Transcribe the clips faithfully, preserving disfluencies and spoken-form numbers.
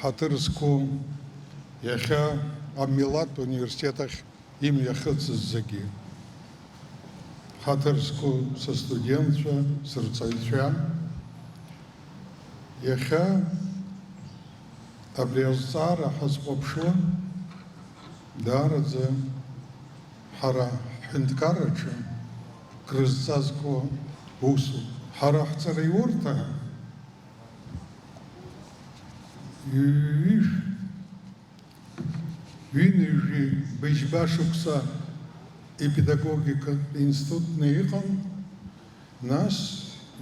Ҳаҭыр зқәу, иахьа амилаҭ университет ахь имҩахыҵыз зегьы. Ҳаҭыр зқәу сыстудентцәа, сырҵаҩцәа, иахьа абри азҵаара ҳазхәаԥшуа, даараӡа ҳара ҳҳәынҭқарраҿы крызҵазкуа усуп. Ҳара ҳҵараиурҭа ҩажәи, ҩынҩажәи быжьба шықәса ипедагогикатә институтны иҟан, нас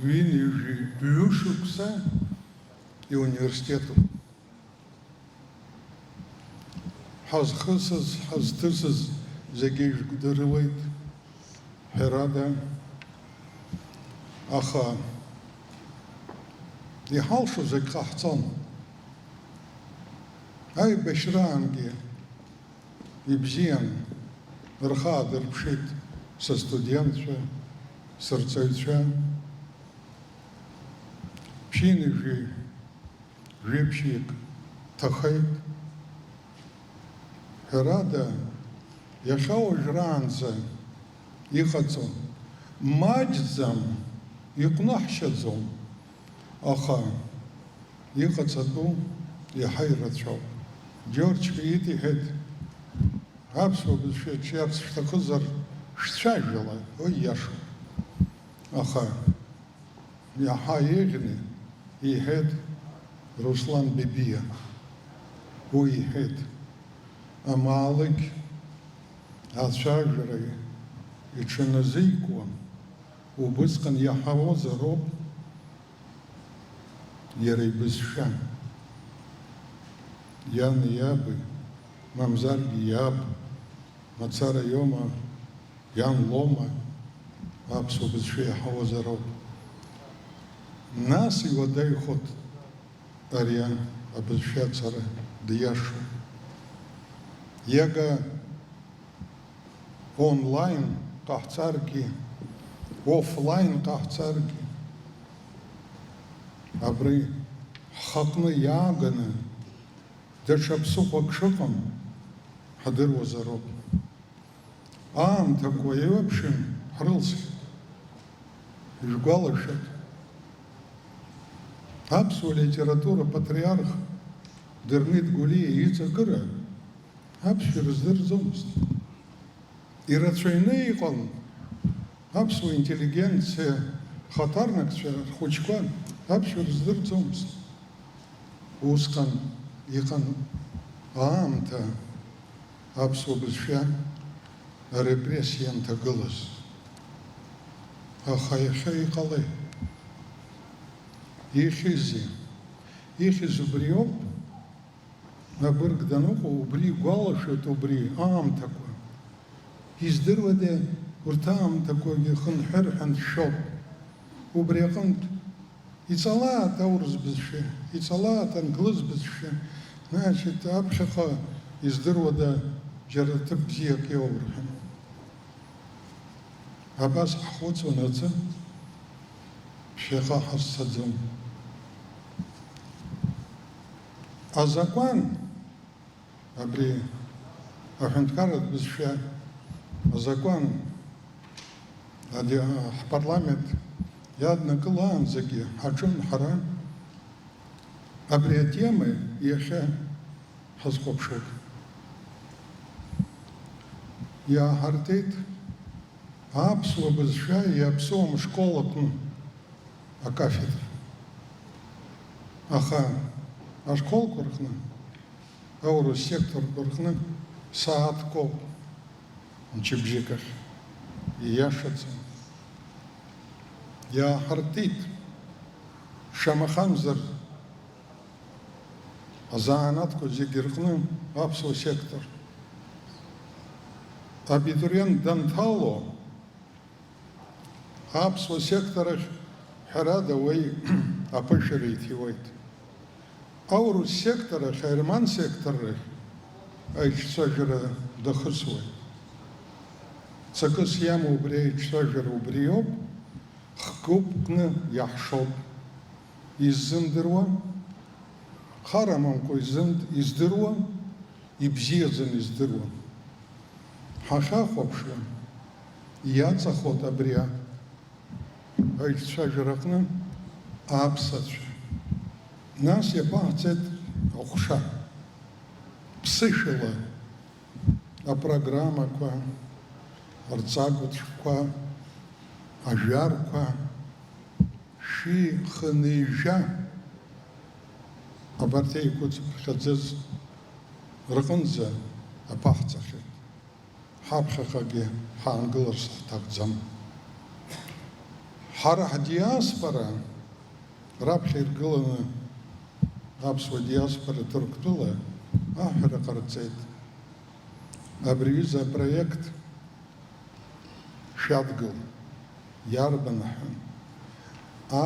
ҩынҩажәи ҩышықәса иуниверситетуп. Ҳазхысыз, ҳазҭысыз зегьы ижәдыруеит, ҳәарада, аха иҳалшоз егь ҟаҳҵон. Аибашьраангьы ибзиан, рхы аадырԥшит сыстудентцәа, сырҵаҩцәа. Ԥшьынҩажәи жәибжьык ҭахеит. Ҳәарада, иахьа уажәраанӡа иҟаҵо маҷӡам, иҟәныҳшьаӡом, аха иҟаҵатәу иаҳа ирацәоуп. Џьорџь Фриид иҳәеит, аԥсуа бызшәа аҿиарц шәҭахызар, шәцәажәала, уи иашоуп. Аха иаҳа еиӷьны иҳәеит Руслан Бебиа. Уи иҳәеит, амаалықь ацәажәара иҽаназикуа, убысҟан иаҳауазароуп иара ибызшәа. Иани иаби, мамзаргьы иаб, мацара иоума, иан лоума, аԥсуа бызшәа иаҳауазароуп. Нас иуадаҩхоит ари абызшәа аҵара диашоуп. Иага онлайн ҟаҳҵаргьы, офлайн ҟаҳҵаргьы, абри ҳхаҟны иааганы даҽа ԥсыхәак шыҟам ҳдыруазароуп. Аамҭақәа еиуеиԥшым ҳрылсхит. Ижәгәалашәоит, аԥсуа литература патриарх Дырмит Гәлиа иҵакыра аԥсшәа рыздырӡомызт. Ирацәаҩны иҟан аԥсуа интеллигенциа хаҭарнакцәа рхәыҷқәа аԥсшәа рыздырӡомызт. Усҟан иҟан аамҭа аԥсуа бызшәа арепрессиа анҭагылаз. Аха иахьа иҟалеи? Ихьызи? Ихьыз убриоуп. Абырг даныҟоу убри игәалашәоит, убри аамҭақәа. Издыруада, урҭ аамҭақәагьы хынҳәыр ҳәа дшәоуп. Убри аҟынтә, иҵалааит аурыс бызшәа, иҵалааит англыз бызшәа, значит, аԥхьаҟа издыруада џьара ҭыԥ бзиак иоур ҳәа. Абас ҳхәыцуан аӡы, ԥхьаҟа ҳазцаӡом. Азакәан, абри аҳәынҭқарратә бызшәа азакәан ади-, ҳпарламент иаднакылаанӡагьы ҳаҿын ҳара абри атема иахьа ҳазхәаԥшуеит. Иааҳартит аԥсуа бызшәа иаԥсуам школ аҟны акафедра. Аха ашколқәа рҟны, аурыс секторқәа рҟны сааҭк ауп, мчыбжьык ахь. Ииашаӡам. Иааҳартит, шамахамзар, азанааҭқәа зегьы рҟны аԥсуа сектор. Абитуриент данҭало, аԥсуа сектор ахь, ҳәарада, уи аԥышәара иҭиуеит. Аурыс сектор ахь, аерман сектор ахь аиҿцәажәара дахысуеит. Ҵакыс иамоу убри аиҿцәажәара убриоуп, хкы-ԥкны иаҳшоуп. Иззымдыруа, Хар амамкәа изын-, издыруа, ибзиаӡаны издыруа. Ҳахьахәаԥшуа, иаҵахоит абри аиҿцәажәараҟны аԥсацәа. Нас иаԥаҳҵеит аҟәша. Ԥсышәала апрограммақәа, рҵагәҭшәқәа, ажәарқәа, шәи хынҩажәа абарҭ еиқәыҵԥхьаӡаз рҟынӡа аԥаҳҵахьеит. Ҳаԥхьаҟагьы ҳаангыларц ҳҭахӡам. Ҳара ҳдиаспора раԥхьа иргыланы аԥсуа диаспора Ҭырқәтәыла аҳәара ҟарҵеит. Абри аҩыза апроект шәадгыл, иарбан ҳәа,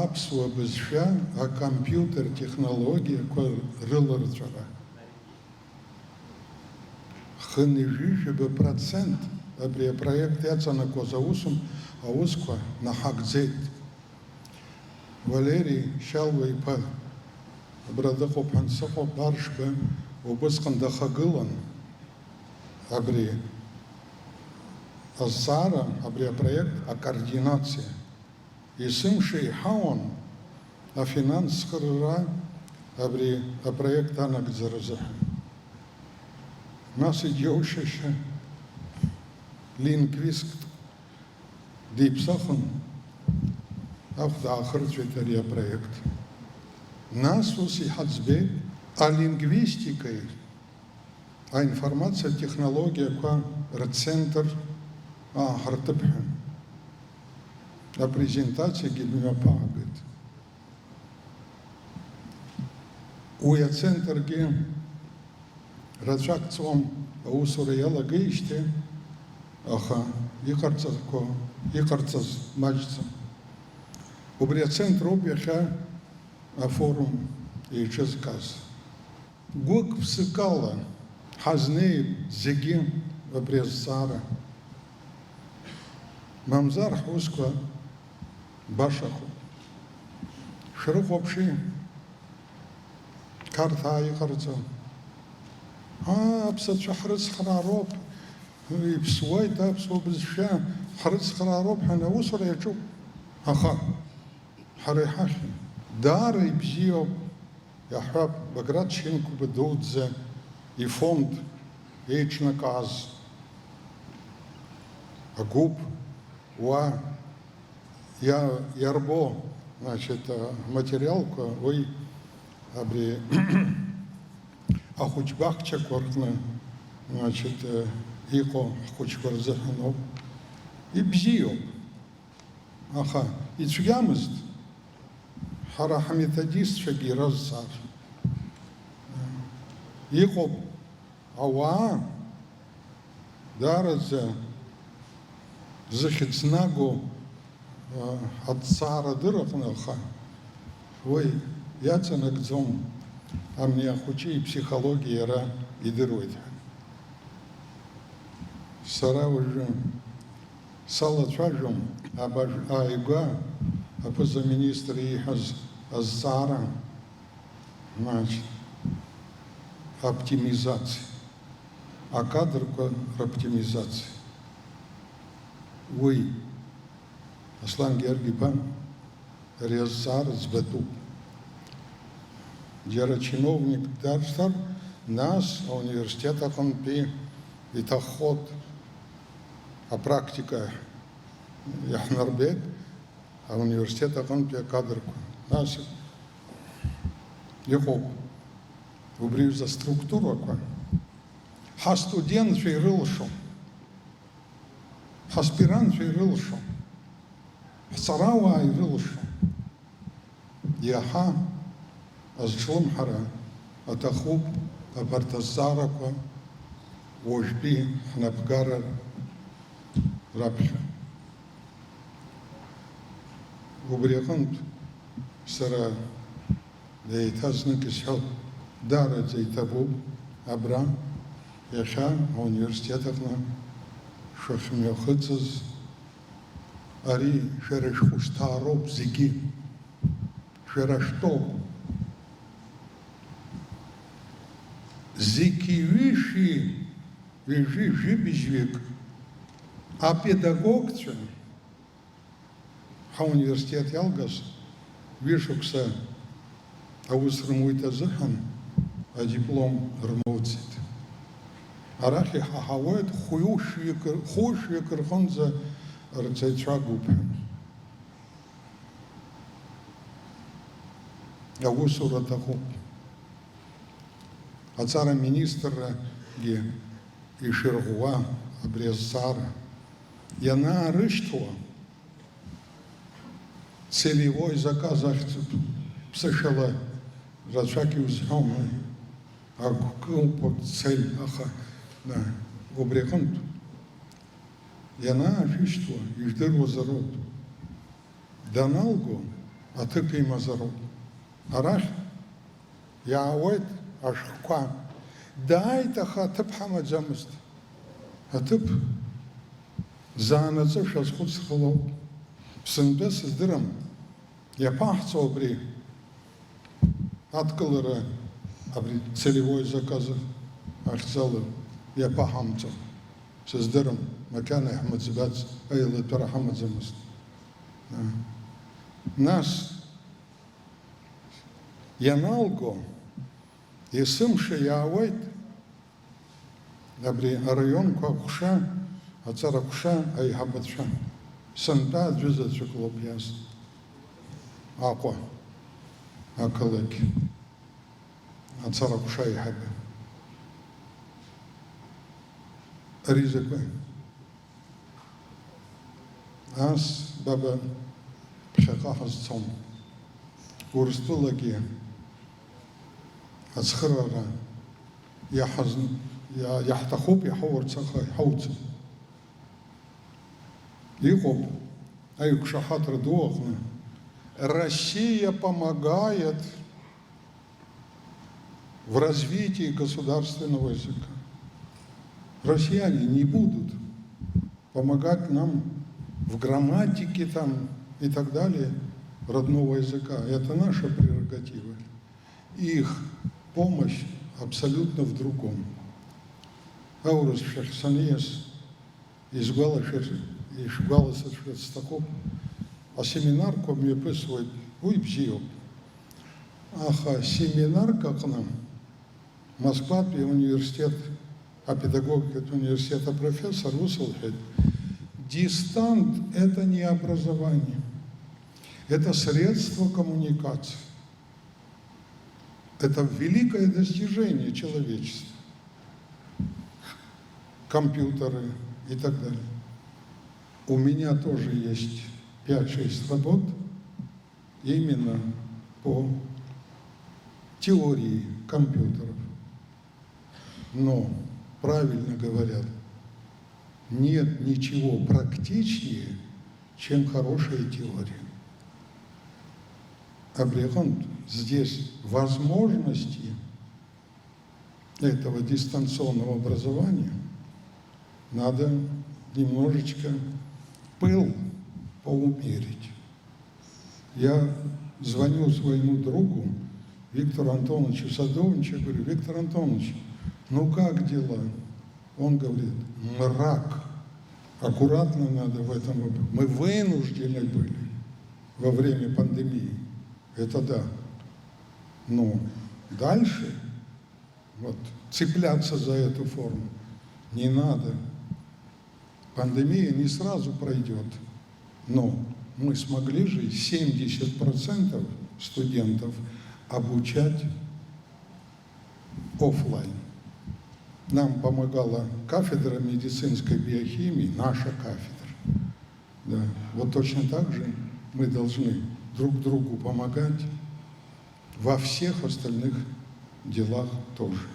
аԥсуа бызшәа акомпиутер технологиақәа рыларҵәара. Хынҩажәижәаба процент абри апроект иаҵанакуаз аусум-, аусқәа наҳагӡеит. Валери Шьалуа-иԥа абра дыҟоуп ҳәа сыҟоуп, Баршба убысҟан дахагылан абри азҵаара, абри апроект акоординациа. Есымша иҳауан афинанс цхыраара абри апроект анагӡара азыҳәан. Нас иџьоушьаша лингвистк диԥсахын, ахә даахырҵәеит ари апроект. Нас ус иҳаӡбеит алингвистикеи аинформациатә технологиақәа рцентр ааҳартып ҳәа апрезентациагьы мҩаԥаагеит. Уи ацентргьы рацәак ҵуам аусура иалагеижьҭеи, аха иҟарҵақәо, иҟарҵаз маҷӡам. Убри ацентр ауп иахьа афорум еиҿызкааз. Гәык-ԥсыкала ҳазнеип зегьы абри азҵаара. Мамзар ҳусқәа башахоуп. Шәрыхәаԥши, Қарҭаа иҟарҵо. Аа, аԥсацәа ҳрыцхраароуп, иԥсуеит аԥсуа бызшәа, ҳрыцхраароуп ҳәа аусура иаҿуп. Аха ҳара иҳахьым. Даара ибзиоуп, иаҳҳәап, Баграт Шьынқәба дуӡӡа ифонд еиҿнакааз агәыԥ уа иа-, иарбо, значит, аматериалқәа уи абри ахәыҷ баҳчақәа рҟны, значит, иҟоу ҳхәыҷқәа рзыҳәан ауп. Ибзиоуп. Аха ицәгьамызт, ҳара ҳметодистцәагьы иразҵаар. Иҟоуп ауаа, даараӡа зыхьӡ наго, а, аҭҵаарадырраҟны, аха уи иаҵанакӡом, амни ахәыҷы иԥсихологиа иара идыруеит ҳәа. Сара уажәы салацәажәом абажә ааигәа аԥыза-министр ииҳәаз азҵаара, значит, оптимизациа, акадрқәа роптимизациа. Уи, Аслан Георги-иԥа, ари азҵаара ӡбатәуп. Џьара чиновник даршәар, нас ауниверситет аҟынтәи иҭаххоит, апрактика иаҳнарбеит ауниверситет аҟынтәи акадрқәа. Нас иҟоуп убри аҩыза аструктурақәа. Ҳастудентцәа ирылшом, ҳаспирантцәа ирылшом, ҳҵарауаа ирылшом. Иаҳа азҿлымҳара аҭахуп абарҭ азҵаарақәа уажәтәи ҳнапгара раԥхьа. Убри аҟынтә сара еиҭа знык исҳәап, даараӡа иҭабуп абра, иахьа ауниверситет аҟны шәахьымҩахыҵыз, ари шәара шәхәышҭаароуп зегьы, шәара шәтәоуп. Зқьи ҩышәи ҩажәи жәибжьҩык апедагогцәа ҳауниверситет иалгаз ҩышықәса аус рымуит азыҳәан адиплом рмоуӡеит. Арахь иҳаҳауеит хәҩышәҩык, хәышәҩык рҟынӡа рҵаҩцәа гәыԥ ҳәа. Аусура аҭахуп. Аҵара министррагьы ишәырӷәӷәа абри азҵаара ианаарышьҭуа, целевой заказ ахьӡуп, ԥсышәала рацәак иузҳәом, агәкылԥо цель, аха, на, убри аҟынтә ианаашәышьҭуа ижәдыруазароуп. Даналго, аҭыԥ имазароуп. Арахь иаауеит ашәҟәқәа. Дааит, аха аҭыԥ ҳамаӡамызт. Аҭыԥ заанаҵы шәазхәыцхалоуп. Сынтәа сыздырам. Иаԥаҳҵо абри адкылара, абри целевой заказ ахьӡала иаԥаҳамҵо, сыздырам, макьана иаҳмыӡбац, аилатәара ҳамаӡамызт. Нас, ианалго, есымша иаауеит, абри араионқәа аҟәша, аҵара ҟәша аиҳабацәа, сынтәа аӡәызаҵәык лоуп иааз. Аҟәа ақалақь аҵара ҟәша аиҳабы. Ари закәи? Ас, баба, ԥхьаҟа ҳазцом. Урыстәылагьы ацхыраара иаҳаз-, иа-, иаҳҭахуп, иҳауарц, аха иҳауӡом. Иҟоуп аиқәшаҳаҭра ду аҟны, Россия помогает в развитии государственного языка. Россияне не будут помогать нам в грамматике там и так далее родного языка. Это наша прерогатива. Их помощь абсолютно в другом. Аурысшәахь саниас, изгәалашәар, ишәгәаласыршәарц сҭахуп, асеминарқәа мҩаԥысуеит, уи бзиоуп. Аха семинарк аҟны Москватәи ауниверситет, апедагогикатә университет апрофессор ус лҳәеит: дистант — это не образование, это средство коммуникации. Это великое достижение человечества. Компьютеры и так далее. У меня тоже есть пять-шесть работ именно по теории компьютеров. Но, правильно говорят, нет ничего практичнее, чем хорошая теория. Абри аҟынтә здесь возможности этого дистанционного образования надо немножечко пыл поумерить. Я звоню своему другу Виктору Антоновичу Садовничу, я говорю: «Виктор Антонович, ну как дела?» Он говорит: «Мрак. Аккуратно надо в этом вопросе». Мы вынуждены были во время пандемии. Это да. Но дальше вот цепляться за эту форму не надо. Пандемия не сразу пройдет. Но мы смогли же семьдесят процентов студентов обучать офлайн. Нам помогала кафедра медицинской биохимии, наша кафедра. Да. Вот точно так же мы должны друг другу помогать во всех остальных делах тоже.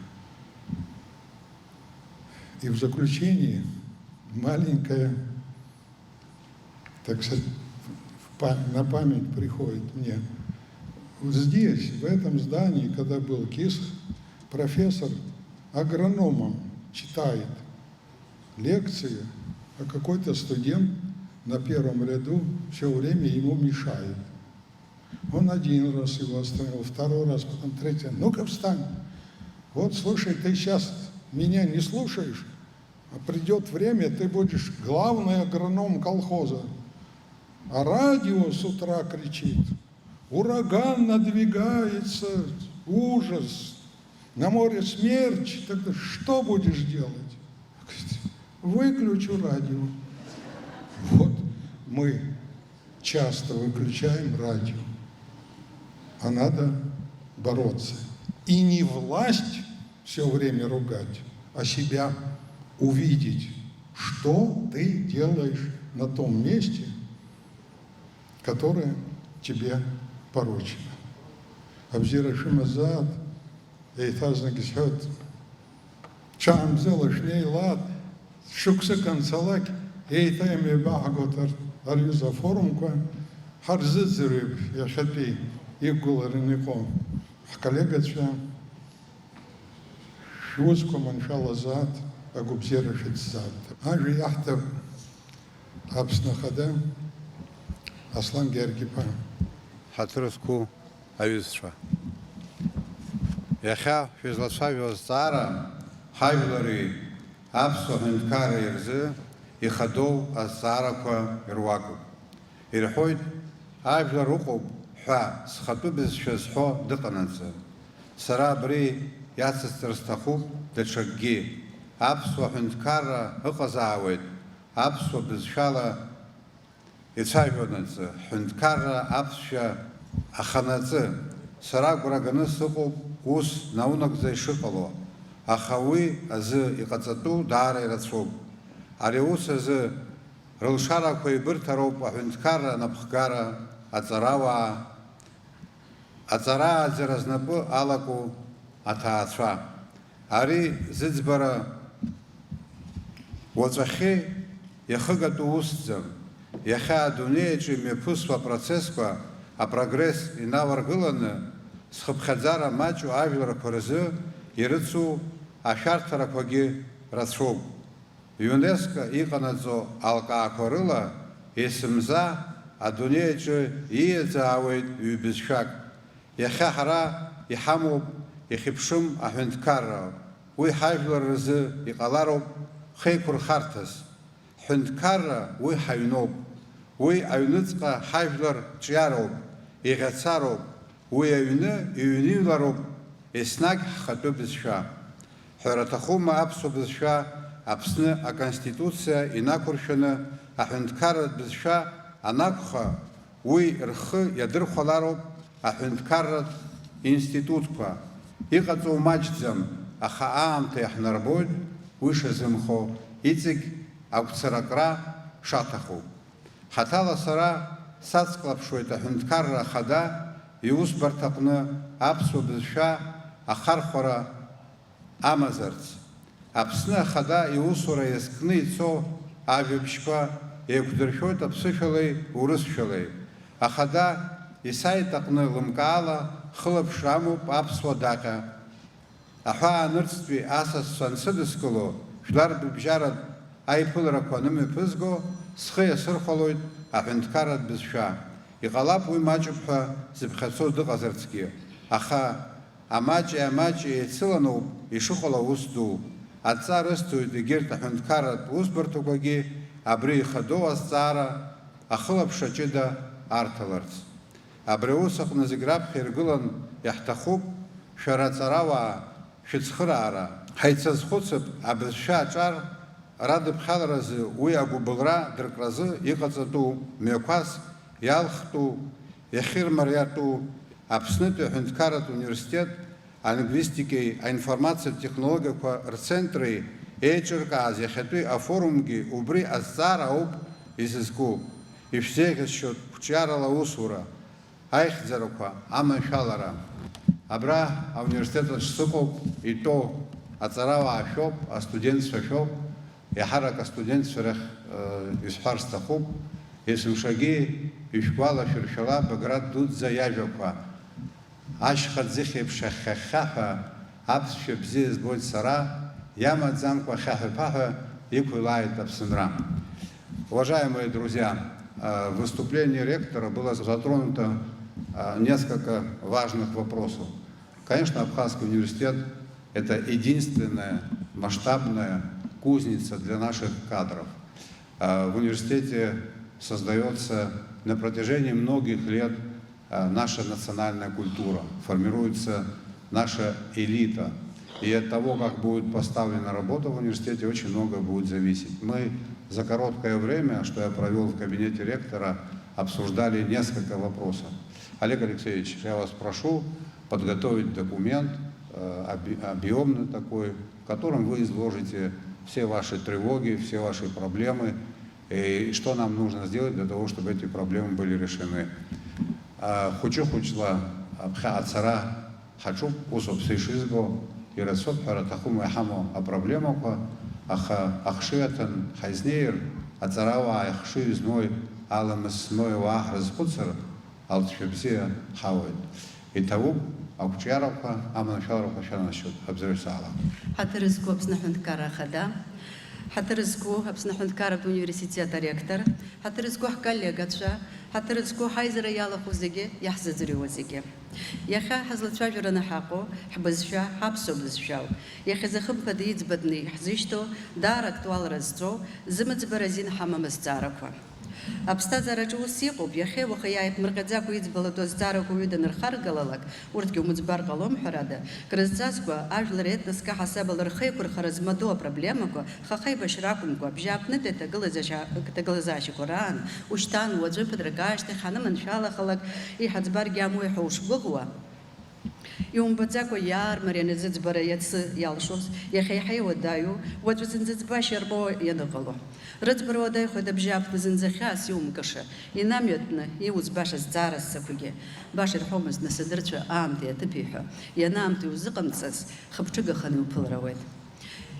И в заключение маленькая, так сказать, в па-, на память приходит мне. Вот здесь, в этом здании, когда был КИСХ, профессор агрономом читает лекции, а какой-то студент на первом ряду всё время ему мешает. Он один раз его остановил, второй раз, потом третий: «Ну-ка, встань!» Вот слушай, ты сейчас меня не слушаешь, а придет время, ты будешь главный агроном колхоза. А радио с утра кричит: «Ураган надвигается, ужас, на море смерч». Тогда что будешь делать? Говорит: «Выключу радио». Вот мы часто выключаем радио. А надо бороться. И не власть все время ругать, а себя увидеть, что ты делаешь на том месте, которое тебе поручено. Абзиара шәымазааит, еиҭазнагьы сҳәоит, ҽаанбзиала шәнеилааит, шықәсык анцалак, еиҭа имҩаԥаҳгоит ар-, арҩыза афорумқәа, ҳарзыӡырҩып иахьатәи иқәгылараны иҟоу ҳколлегацәа, шәусқәа маншәалазааит, агәабзиара шәыцзааит. Ажәа иаҳҭап Аԥсны Ахада Аслан Георги-иԥа. Ҳаҭыр зқәу аҩызцәа. Иахьа шәызлацәажәо азҵаара ҳажәлари аԥсуа ҳәынҭқарреи рзы ихадоу азҵаарақәа ируакуп. Ирҳәоит, ажәлар ыҟоуп ҳәа зхатәы бызшәа зҳәо дыҟанаҵы. Сара абри иацысҵар сҭахуп даҽакгьы. Аԥсуа ҳәынҭқарра ыҟазаауеит аԥсуа бызшәала ицәажәонаҵы, ҳҳәынҭқарра аԥсшәа аханаҵы. Сара агәра ганы сыҟоуп ус наунагӡа ишыҟало, аха уи азы иҟаҵатәу даара ирацәоуп. Ари аус азы рылшарақәа еибырҭароуп аҳәынҭқарра анапхгара, аҵарауаа, аҵарааӡара знапы алаку аҭаацәа. Ари зыӡбара уаҵәахьы иахыгатәу усӡам. Иахьа адунеи аҿы имҩаԥысуа апроцессқәа, апрогресс иналаргыланы, зхыԥхьаӡара маҷу ажәларқәа рзы ирыцу ашәарҭарақәагьы рацәоуп. ЮНЕСКО иҟанаҵо алкаақәа рыла есымза адунеи аҿы ииаӡаауеит ҩбызшәак. Иахьа ҳара иҳамоуп ихьыԥшым аҳәынҭқарра, уи ҳажәлар рзы иҟалароуп хеиқәырхарҭас. Ҳҳәынҭқарра уи ҳаҩноуп, уи аҩныҵҟа ҳажәлар ҿиароуп, иӷьацароуп, уи аҩны иҩныҩлароуп еснагь ҳхатәы бызшәа. Ҳәара аҭахума аԥсуа бызшәа Аԥсны Аконституциа инақәыршәаны аҳәынҭқарратә бызшәа анакәха, уи рхы иадырхәалароуп аҳәынҭқарратә институтқәа. Иҟаҵоу маҷӡам, аха аамҭа иаҳнарбоит уи шазымхо, иҵегь агәцаракра шаҭаху. Хаҭала сара сацклаԥшуеит аҳәынҭқарра ахада иусбарҭаҟны аԥсуа бызшәа ахархәара амазарц. Аԥсны Ахада иусура иазкны ицо ажәабжьқәа еиқәдыршәоит аԥсышәалеи урысшәалеи. Ахада исаит аҟны лымкаала хылаԥшра амоуп аԥсуа даҟьа. Аҳәаа нырцәтәи асасцәа ансыдыскыло, жәлар рыбжьаратә аиԥыларақәа анымҩаԥызго, схы иасырхәалоит аҳәынҭқарратә бызшәа. Иҟалап уи маҷуп ҳәа зыԥхьацо дыҟазарцгьы, аха амаҷи амаҷи еицыланоуп ишыҟало аус ду. Адҵа рысҭоит егьырҭ аҳәынҭқарратә усбарҭақәагьы абри ихадоу азҵаара ахылаԥшра ҷыда арҭаларц. Абри аус аҟны зегь раԥхьа иргылан иаҳҭахуп, шәара аҵарауаа, шәыцхыраара. Ҳаицазхәыцып абызшәа аҿар радыԥхьаларазы уи агәыбылра дыркразы иҟаҵатәу мҩақәас иалхтәу, иахьырмариатәу Аԥснытәи аҳәынҭқарратә университет алингвистикеи аинформациатә технологиақәа рцентри еиҿыркааз иахьатәи афорумгьы убри азҵаара ауп изызку. Ишәзеиӷьасшьоит қәҿиарала аусура, аихьӡарақәа, аманшәалара. Абра ауниверситет аҿы сыҟоуп, итәоу аҵарауаа шәоуп, астудентцәа шәоуп, иаҳарак астудентцәа рахь, э, исҳәар сҭахуп, есымшагьы ишәгәалашәыршәала Баграт дуӡӡа иажәақәа. Ашьха ӡыхь еиԥш ахьхьа-хьхьаҳәа, аԥсшәа бзиа збоит сара, иамаӡамкәа хьаҳәа-ԥаҳәа иқәылааит Аԥсынра. Уважаемые друзья, э, в выступлении ректора было затронуто, э, несколько важных вопросов. Конечно, Абхазский университет Это единственная масштабная кузница для наших кадров. А, в университете создаётся на протяжении многих лет, а, наша национальная культура, формируется наша элита. И от того, как будет поставлена работа в университете, очень многое будет зависеть. Мы за короткое время, что я провёл в кабинете ректора, обсуждали несколько вопросов. Олег Алексеевич, я вас прошу подготовить документ, э, объ-, объёмный такой, в котором вы изложите все ваши тревоги, все ваши проблемы, и что нам нужно сделать для того, чтобы эти проблемы были решены. А, хәыҷы-хәыҷла аԥхьа ацара ҳаҿуп, усоуп са ишызбо, ирацәоуп ҳәара аҭахума иҳамоу апроблемақәа, аха ахшыҩ аҭан ҳаизнеир, аҵарауааи ахшыҩ змоуи аламыс змоуи ауаа ҳрызхәыцыр, алҵшәа бзиа ҳауеит. Иҭабуп ақәҿиарақәа, аманшәаларақәа шәанашьоит, абзаҩ саала. Ҳаҭыр зқәу Аԥсны Аҳәынҭқарра Ахада, ҳаҭыр зқәу Аԥсны Аҳәынҭқарратә университет аректор, ҳаҭыр зқәу ҳколлегацәа, ҳаҭыр зқәу ҳаизара иалахәу зегьы, иаҳзыӡырҩуа зегьы. Иахьа ҳазлацәажәараны ҳаҟоу ҳбызшәа, ҳаԥсуа бызшәоуп. Иахьазы хымԥада иӡбатәны иаҳзышьҭоу, даара актуалра зҵоу, зымыӡбара азин ҳамам азҵаарақәа. Аԥсҭазаараҿы ус иҟоуп, иахьеи уахеи иааиԥмырҟьаӡакәа иӡбалатәу азҵаарақәа уаҩы данырхаргалалак, урҭгьы умыӡбар ҟалом, ҳәарада, крызҵазкуа ажәлар етнос каҳасабала рхеиқәырхара змадоу апроблемақәа хаха еибашьра акәымкәа, абжьааԥнытәи аҭагылазаашьа-, аҭагылазаашьақәа раан, ушьҭан, уаҵәы, ԥыҭрак ашьҭахь ҳаныманшәалахалак, иҳаӡбаргьы амуеи ҳәа ушгәыӷуа, иумбаӡакәа иаармарианы зыӡбара иацы иалшоз, иахьа еиҳа иуадаҩу, уаҵәы зынӡа ӡбашьа рмоуа ианыҟало. Рыӡбара уадаҩхоит абжьааԥны зынӡа хьаас иумкыша, инамҩатәны иузбаша зҵаара ссақәагьы. Баша ирҳәомызт, нас, адырцәа аамҭеи аҭыԥи ҳәа, ианаамҭоу иузыҟамҵаз, хыԥҽыгаханы иуԥылар ауеит.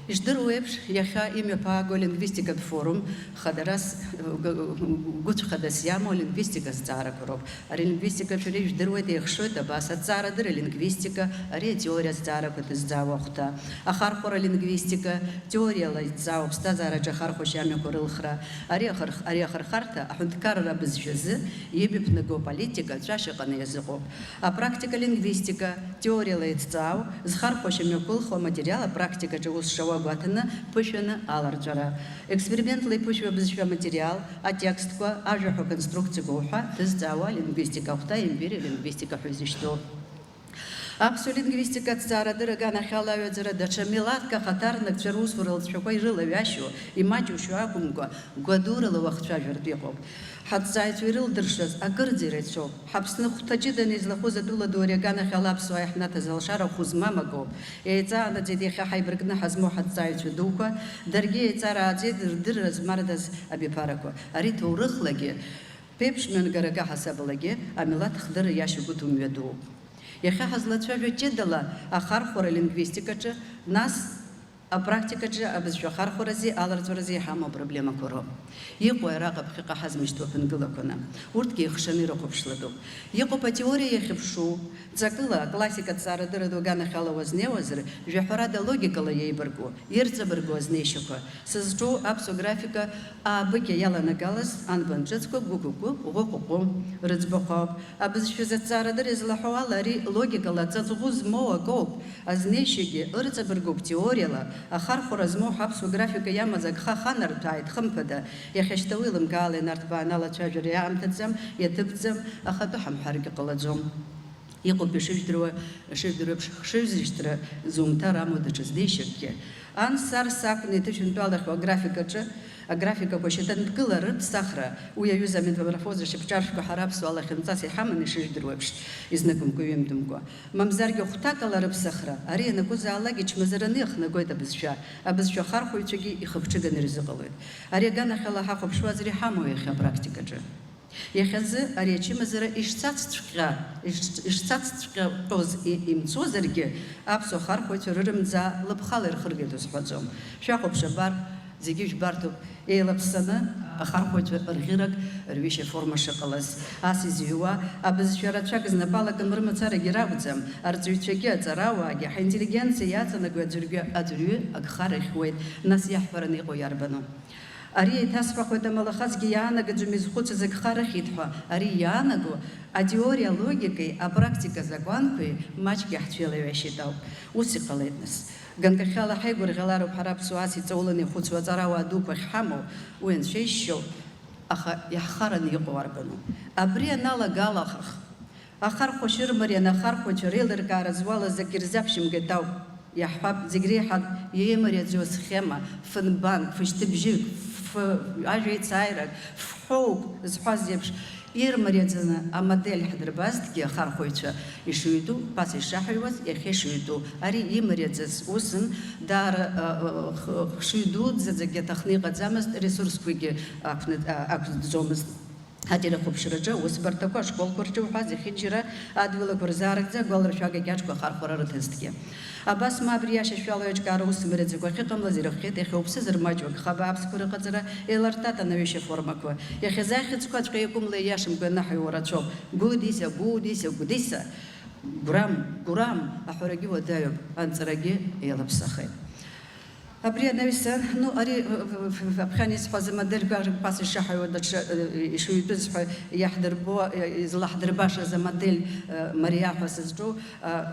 Ишдыру еиԥш, иахьа имҩаԥааго алингвистикатә форум хадарас, г-, гәыцә хадас иамоу алингвистика зҵаарақәа роуп. Ари алингвистика шәара ижәдыруеит, еихшоит абас: аҭҵаарадырра алингвистика, ари атеориа азҵаарақәа ҭызҵаауа ахәҭа, ахархәара алингвистика, теориала иҭҵаауа аԥсҭазаараҿы ахархәашьа амҩақәа рылхра, ари ахырх-, ари ахырхарҭа аҳәынҭқарра абызшәазы имҩаԥнаго аполитика ҵәашьа ҟаны иазыҟоуп. Апрактика алингвистика, теориала иҭҵаау, зхархәашьа мҩаԥылхуа аматериал апрактикаҿы аус шауа гәаҭаны ԥышәаны аларҵәара, експериментла иԥышәоу абызшәа аматериал, атекстқәа, ажәахә аконструкциақәа уҳәа ҭызҵаауа алингвистика ахәҭа, империа алингвистика ҳәа изышьҭоу. Аԥсуа лингвистика аҭҵаарадырра аганахьала аҩаӡара даҽа милаҭк ахаҭарнакцәа русура лҵшәақәа ирылаҩашьо, имаҷушьо акәымкәа, гәадурала уахцәажәартә иҟоуп. Ҳаҭҵааҩцәа ирылдыршаз акырӡа ирацәоуп. Ҳаԥсны хәҭа ҷыданы излахәыз атәыла ду ари аганахьала аԥсуаа иаҳнаҭаз алшара хәы змам акоуп. Еиҵаанаӡеит иахьа ҳаибаркны ҳазмоу ҳаҭҵааҩцәа дуқәа, даргьы еиҵарааӡеит рдырра змардаз абиԥарақәа. Ари ҭоурыхлагьы, ԥеиԥш мҩангара каҳасабалагьы амилаҭ хдырра иашьагәыҭу мҩадууп. Иахьа ҳазлацәажәо ҷыдала ахархәара алингвистикаҿы, нас апрактикаҿы абызшәа ахархәарази аларҵәарази иҳамоу апроблемақәа роуп. Иҟои араҟа ԥхьаҟа ҳазмышьҭуа ԥынгылақәаны? Урҭгьы еихшаны ирыхәаԥшлатәуп. Иҟоуп атеориа иахьыԥшу, ҵакыла, аклассика аҭҵаарадырра ду аганахьала уазнеиуазар, жәаҳәарада логикала иеибарку, ирҵабыргу азнеишьақәа. Сызҿу аԥсуа графика аабыкьа иаланагалаз анбан ҿыцқәа гәы-гәы-гәы, ӷәы-ҟәы-ҟәы рыӡбахә ауп. Абызшәа заҵаарадырра излаҳәо ала, ари логикала ҵаҵӷәы змоу акоуп. Азнеишьагьы ырҵабыргуп теориала, ахархәара змоу ҳаԥсуа графика иамаз агха аханарҭәааит, хымԥада. Иахьа шьҭа уи лымкаала инарҭбааны алацәажәара иаамҭаӡам, иаҭыԥӡам, аха атәы ҳамҳәаргьы ҟалаӡом. Иҟоуп ишыжәдыруа, ишыжәдыруа еиԥш, хшыҩзышьҭра зумҭар амоу даҽа знеишьакгьы. Анс-арс акәны иҭышәынтәалахьоу аграфикаҿы, аграфикақәа шьаҭанкыла рыԥсахра, уи аҩыза аметаморфоза шьапҿаршәқәа ҳара аԥсуаа лахьынҵас иҳаман ишыжәдыруа еиԥш, изныкымкәа-ҩымтәымкәа. Мамзаргьы хәҭакала рыԥсахра, ари ианакәызаалак ичмазараны иахнагоит абызшәа, абызшәа ахархәаҩцәагьы ихыԥҽыганы ирзыҟалоит. Ари аганахьала ҳахәаԥшуазар иҳамоу иахьа апрактикаҿы? Иахьазы ари ачымазара ишцацҵәҟьа-, иш-, ишцацҵәҟьатәыз и-, имцозаргьы, аԥсуа хархәаҩцәа рырымӡаа лыԥхала ирхыргеит узҳәаӡом. Шәахәаԥш абар, зегьы жәбарҭоуп, еилаԥсаны ахархәаҩцәа рӷьырак рҩышьа форма шыҟалаз. Ас изыҩуа абызшәа рацәак знапы алакым рымацарагьы ракәӡам, арҵаҩцәагьы, аҵарауаагьы, ҳинтеллигенциа иаҵанакуеи аӡәырҩы, аӡәырҩы агхара ихьуеит, нас иаҳҳәараны иҟоу иарбану? Ари еиҭасҳәахуеит, амалахазгьы иаанагаӡом изхәыцыз агха рыхьит ҳәа. Ари иаанаго атеориа алогикеи апрактика азакәанқәеи маҷк иаҳцәеилаҩашьеит ауп. Ус иҟалеит, нас. Ганкахьала ҳаигәырӷьалароуп ҳара аԥсуаа ас иҵауланы ихәыцуа аҵарауаа дуқәа ахьҳамоу, уи анцәа ишьшьоу, аха иаҳхараны иҟоу арбану? Абри аналагалахах, ахархәашьа ырмарианы ахархәацәа реилыркаара зуалыз акы ирзаԥшьымгеит ауп. Иаҳҳәап, зегь реиҳа иеимариаӡоу асхема, фынбанк, фышьҭыбжьык, ф-, ажәа еицааирак, фҳәоуп зҳәаз еиԥш, ирмариаӡаны амодель ҳдырбазҭгьы, ахархәаҩцәа ишыҩтәу, ԥаса ишаҳаҩуаз, иахьа ишыҩтәу, ари имариаӡаз усын, даара, ы, ы, х-, хшыҩ дуӡӡаӡагьы аҭахны иҟаӡамызт, ресурсқәагьы ақәны-, а-, ақәӡомызт. Аҭира ахәаԥшраҿы аусбарҭақәа, ашколқәа рҿы иуҳәаз, иахьынџьара адгылақәа рзаарыгӡа агәаларшәага кьаҿқәа ахархәара рыҭазҭгьы. Абас ма абри иашьашәала еиҿкаара аус мыраӡақәа ахьыҟамлаз ирыхҟьеит, иахьа уԥсы зырмаҷу агха бааԥсқәа рыҟаҵара еилартат анаҩышьа формақәа. Иахьазы ахьӡқәаҵәҟьа иакәым леиашамкәа ианаҳаҩуа рацәоуп. Гәдиса, Гәдиса, Гәдиса! Гәрам, Гурам аҳәарагьы уадаҩуп, анҵарагьы еилаԥсахеит. Абри анаҩсан, ну, ари, э, э, э, аԥхьан исҳәаз амодельқәа ԥаса ишаҳаҩуа даҽа, э, ишыҩтәыз ҳәа иаҳдырбо, э, излаҳдырбашаз амодель, э, мариа ҳәа сызҿу, э,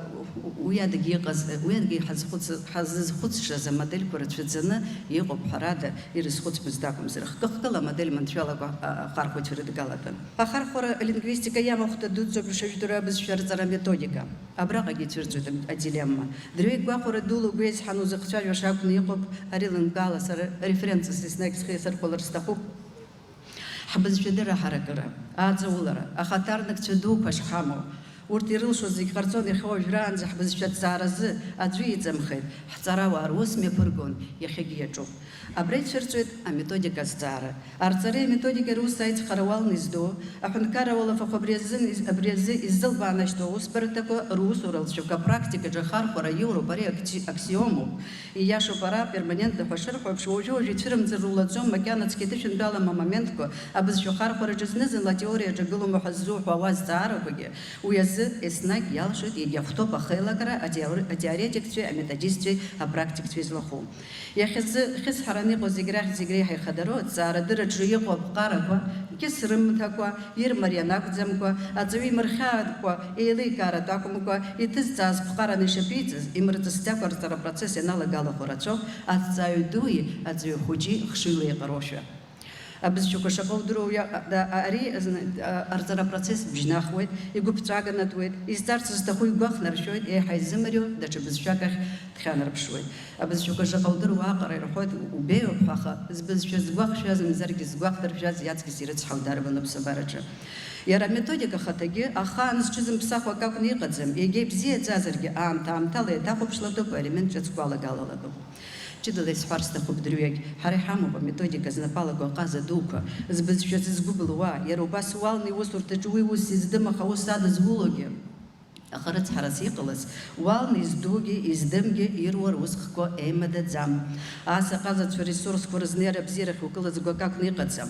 уи адагьы иҟаз, уи адагьы ҳазхәыц-, ҳазызхәыцшаз амодельқәа рацәаӡаны иҟоуп, ҳәарада, ирызхәыцмызт акәымзар. Хкы-хкыла амодель маншәалақәа, а, ахархәацәа ирыдгалатәын. Ахархәара алингвистика иамахәҭа дуӡӡоуп ишажәдыруа абызшәа арҵара аметодика. Абраҟагьы ицәырҵуеит адилемма. Дырҩегь гәахәара дула угәы иазҳаны узыхцәажәаша акәны иҟоуп, ари лымкаала сара референсс еснагь схы иасырхәалар сҭахуп. Ҳбызшәа дырраҳаракыра, аҵаулара, ахаҭарнакцәа дуқәа шҳамоу, урҭ ирылшоз зегь ҟарҵон, иахьа уажәраанӡа ҳбызшәа аҭҵааразы аӡәы иҵамхеит, ҳҵарауаа рус мҩаԥыргон, иахьагьы иаҿуп. Абра ицәырҵуеит аметодика азҵаара. Арҵареи аметодикеи рус аицхыраара уалны изду, аҳәынҭқарра уалафахә абри азын из-, абри азы иззылбаанашьҭу аусбарҭақәа русуралҵшәақәа апрактикаҿы ахархәара иоуроуп, ари акти-, аксиомоуп. Ииашоуп, ара, перманентны ҳәа шырҳәо еиԥш, уажәы-уажәы ицәырымҵыр рулаӡом, макьаназгьы дышәынтәалам амоментқәа, абызшәа ахархәараҿы зны-зынла атеориаҿы агылома ҳәа ззуҳәауа азҵаарақәагьы. Уи азы еснагь иалшоит, иагьахәҭоуп ахеилакра атеор-, атеоретикцәеи аметодистцәеи апрактикцәеи злахәу. Иахьазы хьысҳараны иҟоу зегь рахь зегь реиҳа ихадароу аҭҵаарадырраҿы иҟоу аԥҟарақәа, кьыс рымҭакәа, ирмариан акәӡамкәа, аҵаҩы имырхьаакәа, еиликааратә акәымкәа, иҭызҵааз ԥҟараны ишаԥиҵаз, имырҵысӡакәа арҵара процесс ианалагалахо рацәоуп, аҭҵааҩ дуи аҵаҩ хәыҷи хшыҩла еиҟароушәа. Абызшәақәа шаҟа удыруа уи, а, да, а, ари, зны, а, арҵара процесс бжьнахуеит, игәыԥҵәаганатәуеит, изҵарц зҭаху игәахнаршәоит, еиҳа изымариоу даҽа бызшәак ахь дхьанарԥшуеит. Абызшәақәа шаҟа удыруа аҟара ирҳәоит, убеиоуп ҳәа, аха збызшәа згәахшәаз, мамзаргьы згәахнаршәаз иаҵкыс ирыцҳау дарбану аԥсабараҿы? Иара аметодика ахаҭагьы ахаан зҽызымԥсахуа акы акәны иҟаӡам, егьа ибзиаӡазаргьы аамҭа-аамҭала еиҭахәаԥшлатәуп, аелемент ҿыцқәа алагалалатәуп. Ҷыдала исҳәар сҭахуп дырҩегь, ҳара иҳамоуп аметодика знапы алаку аҟаза дуқәа, збызшәа зызгәыблуа, иара убас уалны иусурҭаҿы уи ус издым, аха ус адызулогьы. Аха рыцҳарас иҟалаз, уалны издугьы, издымгьы ируа русхқәа еимадаӡам. Ас аҟазацәа ресурсқәа рызнеира абзиарахь укылаӡго акы акәны иҟаӡам.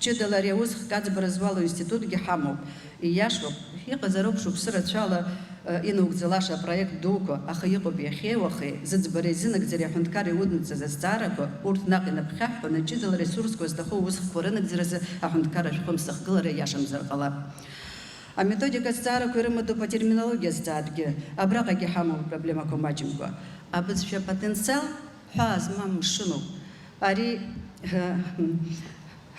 Ҷыдала ари аусхк аӡбара зуало институтгьы ҳамоуп. Ииашоуп, иҟазароуп шықәсы рацәала, э, инаугӡалаша апроект дуқәа, аха иҟоуп иахьеи уахеи зыӡбареи зынагӡареи аҳәынҭқарра иуднаҵаз азҵаарақәа, урҭ наҟ инаԥхьаҳәҳәаны, ҷыдала ресурсқәа зҭаху аусхқәа рынагӡаразы аҳәынҭқарра ашәҟәы мсыхгылара иашамзар ҟалап. Аметодика азҵаарақәа ирымадоуп атерминологиа азҵаатәгьы, абраҟагьы ҳамоуп апроблемақәа маҷымкәа. Абызшәа апотенциал ҳәаа змам мшынуп. Ари,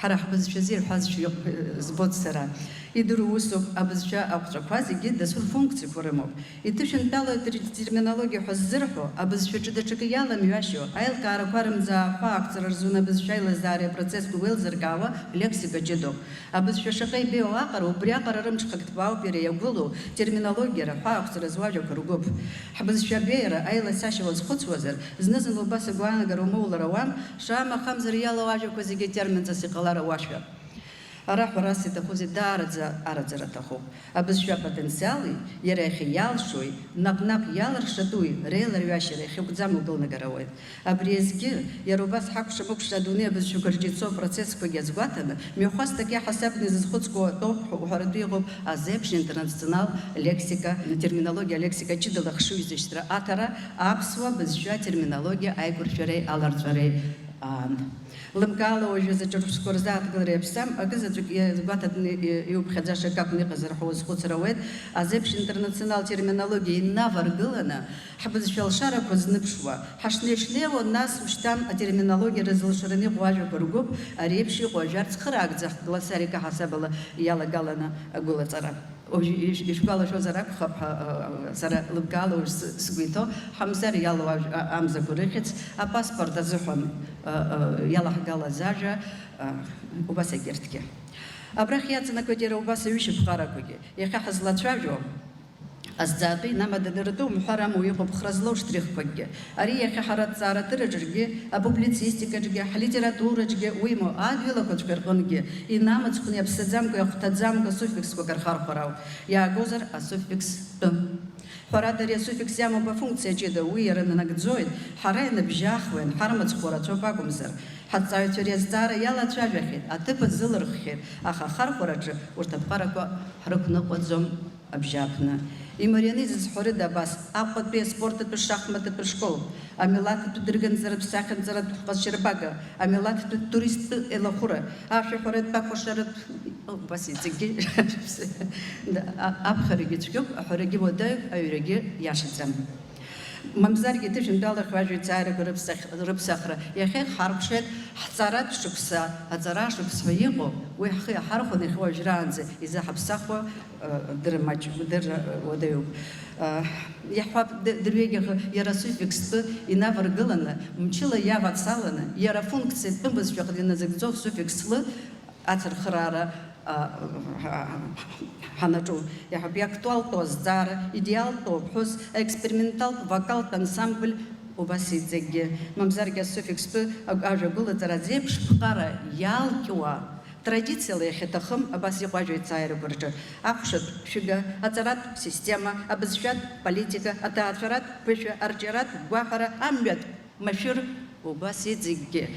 ҳара ҳбызшәазы ирҳәазшәа иҟ-, збоит сара. Идыру усуп, абызшәа аҟәҵәақәа зегьы дасу рфункциақәа рымоуп. Иҭышәынтәалоу атер-, терминологиа ҳәа ззырҳәо, абызшәаҿы даҽакы иаламҩашьо, аилкаарақәа рымӡаа ахәаақәҵара рзуны абызшәа аилазаареи апроцессқәеи уеилзыркаауа лексика ҷыдоуп. Абызшәа шаҟа ибеиоу аҟара, убриаҟара рымҽхак ҭбаауп иара иагәылоу, терминологиара, ҳәаақәҵара зуа ажәақәа ргәыԥ. Ҳбызшәа абеиара, аилацашьа уазхәыцуазар, зны-зынла убас агәаанагара умоулар ауам, шамахамзар иалоу ажәақәа зегьы терминҵас иҟалар ауашәа. Ара ҳәарас иҭахузеи, даараӡа араӡара аҭахуп. Абызшәа апотенциали, иара иахьа иалшои, наҟ-наҟ иалыршатәуи реиларҩашьара иахьакәӡам укылнагар ауеит. Абри азгьы, иара убас ҳакәша-мыкәша адунеи абызшәақәа рҿы ицо апроцессқәагьы азгәаҭаны, мҩахәасҭак иаҳасабны изызхәыцкуа атәоуп ҳәа уҳәаратәы иҟоуп азеиԥш интернационал лексика, терминологиа алексика ҷыдала ахшыҩзышьҭра аҭара аԥсуа бызшәа атерминологиа аиқәыршәареи аларҵәареи аан. Лымкаала уажәы заҵәык шықәса рзы аҭгылара иаԥсам, акы заҵәык иазгәаҭатәны иуԥхьаӡаша акы акәны иҟазар ҳәа уазхәыцра ауеит, азеиԥш интернационал терминологиа инаваргыланы, ҳбызшәа алшарақәа зныԥшуа, ҳашнеи-шнеиуа, нас ушьҭан атерминологиа рызылшараны иҟоу ажәақәа ргәыԥ, ари еиԥш иҟоу ажәа цхыраагӡа ҳглоссариак аҳасабала иалагаланы агәылаҵара. Уажә иш-, ишәгәалашәозар акәхап, ҳа, а, сара лымкаала уажә сы-, сгәы иҭоу, ҳамзар иалоу ажә-, а, амзақәа рыхьӡ, апаспорт азыҳәан, а, а, иалаҳгалаз ажәа, а, убас егьырҭгьы. Абрахь иаҵанакуеит иара убас аҩышьа ԥҟарақәагьы. Иахьа ҳазлацәажәо азҵаатәы инамаданы ртәы умҳәар амоу иҟоуп хра злоу штрихқәакгьы. Ари иахьа ҳара аҭҵааратәыраҿгьы, апублицистикаҿгьы, ҳлитератураҿгьы, уимоу, адгьылақәаҵәҟьа рҟынгьы инамыцхәны иаԥсаӡамкәа, иахәҭаӡамкәа суффиксқәак рхархәара ауп, иаагозар асуффикс -тәы. Ҳәарада, ари асуффикс иамоуп афункциа ҷыда, уи иара нанагӡоит, ҳара ианыбжьаахуа ианҳармыцхәу рацәоуп акәымзар, ҳаҭҵааҩцәа ари азҵаара иалацәажәахьеит, аҭыԥ азылырххьеит, аха ахархәараҿы урҭ аԥҟарақәа ҳрықәныҟәаӡом. Абжьааԥны. Имарианы изызҳәарыда абас, Аҟәатәи аспорттәи шахматтатәи школ, амилаҭтәи дырганҵаратә сахьанҵаратә ҟазшьарбага, амилаҭтәи туристтәы еилахәыра, ашәаҳәаратә акәашаратә, убас иҵегьгьы, а-, аԥхьарагьы цәгьоуп, аҳәарагьы уадаҩуп, аҩрагьы иашаӡам. Мамзаргьы, ҭышәынтәалахь уажәа аиҵааирақәа рыԥсахь-, рыԥсахра иахьа иҳаркәшеит, ҳҵаратә шықәса, аҵара шықәс ҳәа иҟоу, уи ҳхы иаҳархәаны иахьа уажәраанӡа изаҳаԥсахуа, дырмаҷ-, дыр-, уадаҩуп. Иаҳҳәап, д-, дырҩегьых иара асуффикстәы инаваргыланы, мчыла иавацаланы, иара афункциа тәым бызшәаҟны иназыгӡо асуффикс -лы ацырхыраара, а, ҳанаҿу. Иаҳҳәап, иактуалтәу азҵаара, идеалтәу аԥҳәыс, аексперименталтә вокалтә ансамбль, убас иҵегьгьы. Мамзаргьы асуффикстәы аг-, ажәа агәылаҵара азеиԥш ԥҟара иалкьуа, традициала иахьаҭахым абас иҟоу ажәа аиҵааирақәа рҿы, ахәшатә шәыга, аҵаратә система, абызшәатә политика, аҭаацәаратә ԥышәа, арҿиаратә гәаҳәара, амҩатә машәыр, убас иҵегьгьы.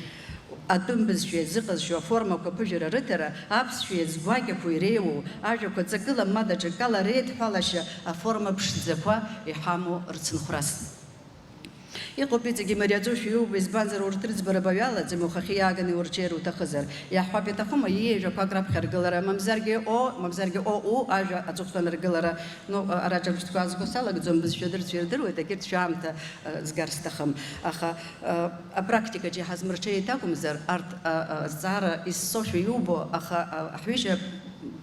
Атәым бызшәа иазыҟазшьоу аформақәа аԥыжәара рыҭара, аԥсшәа иазгәакьақәо иреиуоу ажәақәа ҵакыла ма даҽакала реидҳәалашьа аформа ԥшӡақәа иҳамоу рцынхәрас. Иҟоуп иҵегь имариаӡоушәа иубо, избанзар, урҭ рыӡбара баҩ алаӡам, ухахьы иааганы иурҽеир уҭахызар. Иаҳҳәап, иаҭахума ииеижәақәак раԥхьа аргылара, мамзаргьы о, мамзаргьы о, у ажәа аҵыхәтәан аргылара. Ну, ара ҿырԥштәқәа аазго салагӡом, бызшәа дырцәа ирдыруеит, егьырҭ шәаамҭа, э, згар сҭахым. Аха, э, апрактикаҿ иҳазмырҽеит акәымзар, арҭ, э, э, азҵаара иссошәа иубо, аха, э, ҳҩыжьа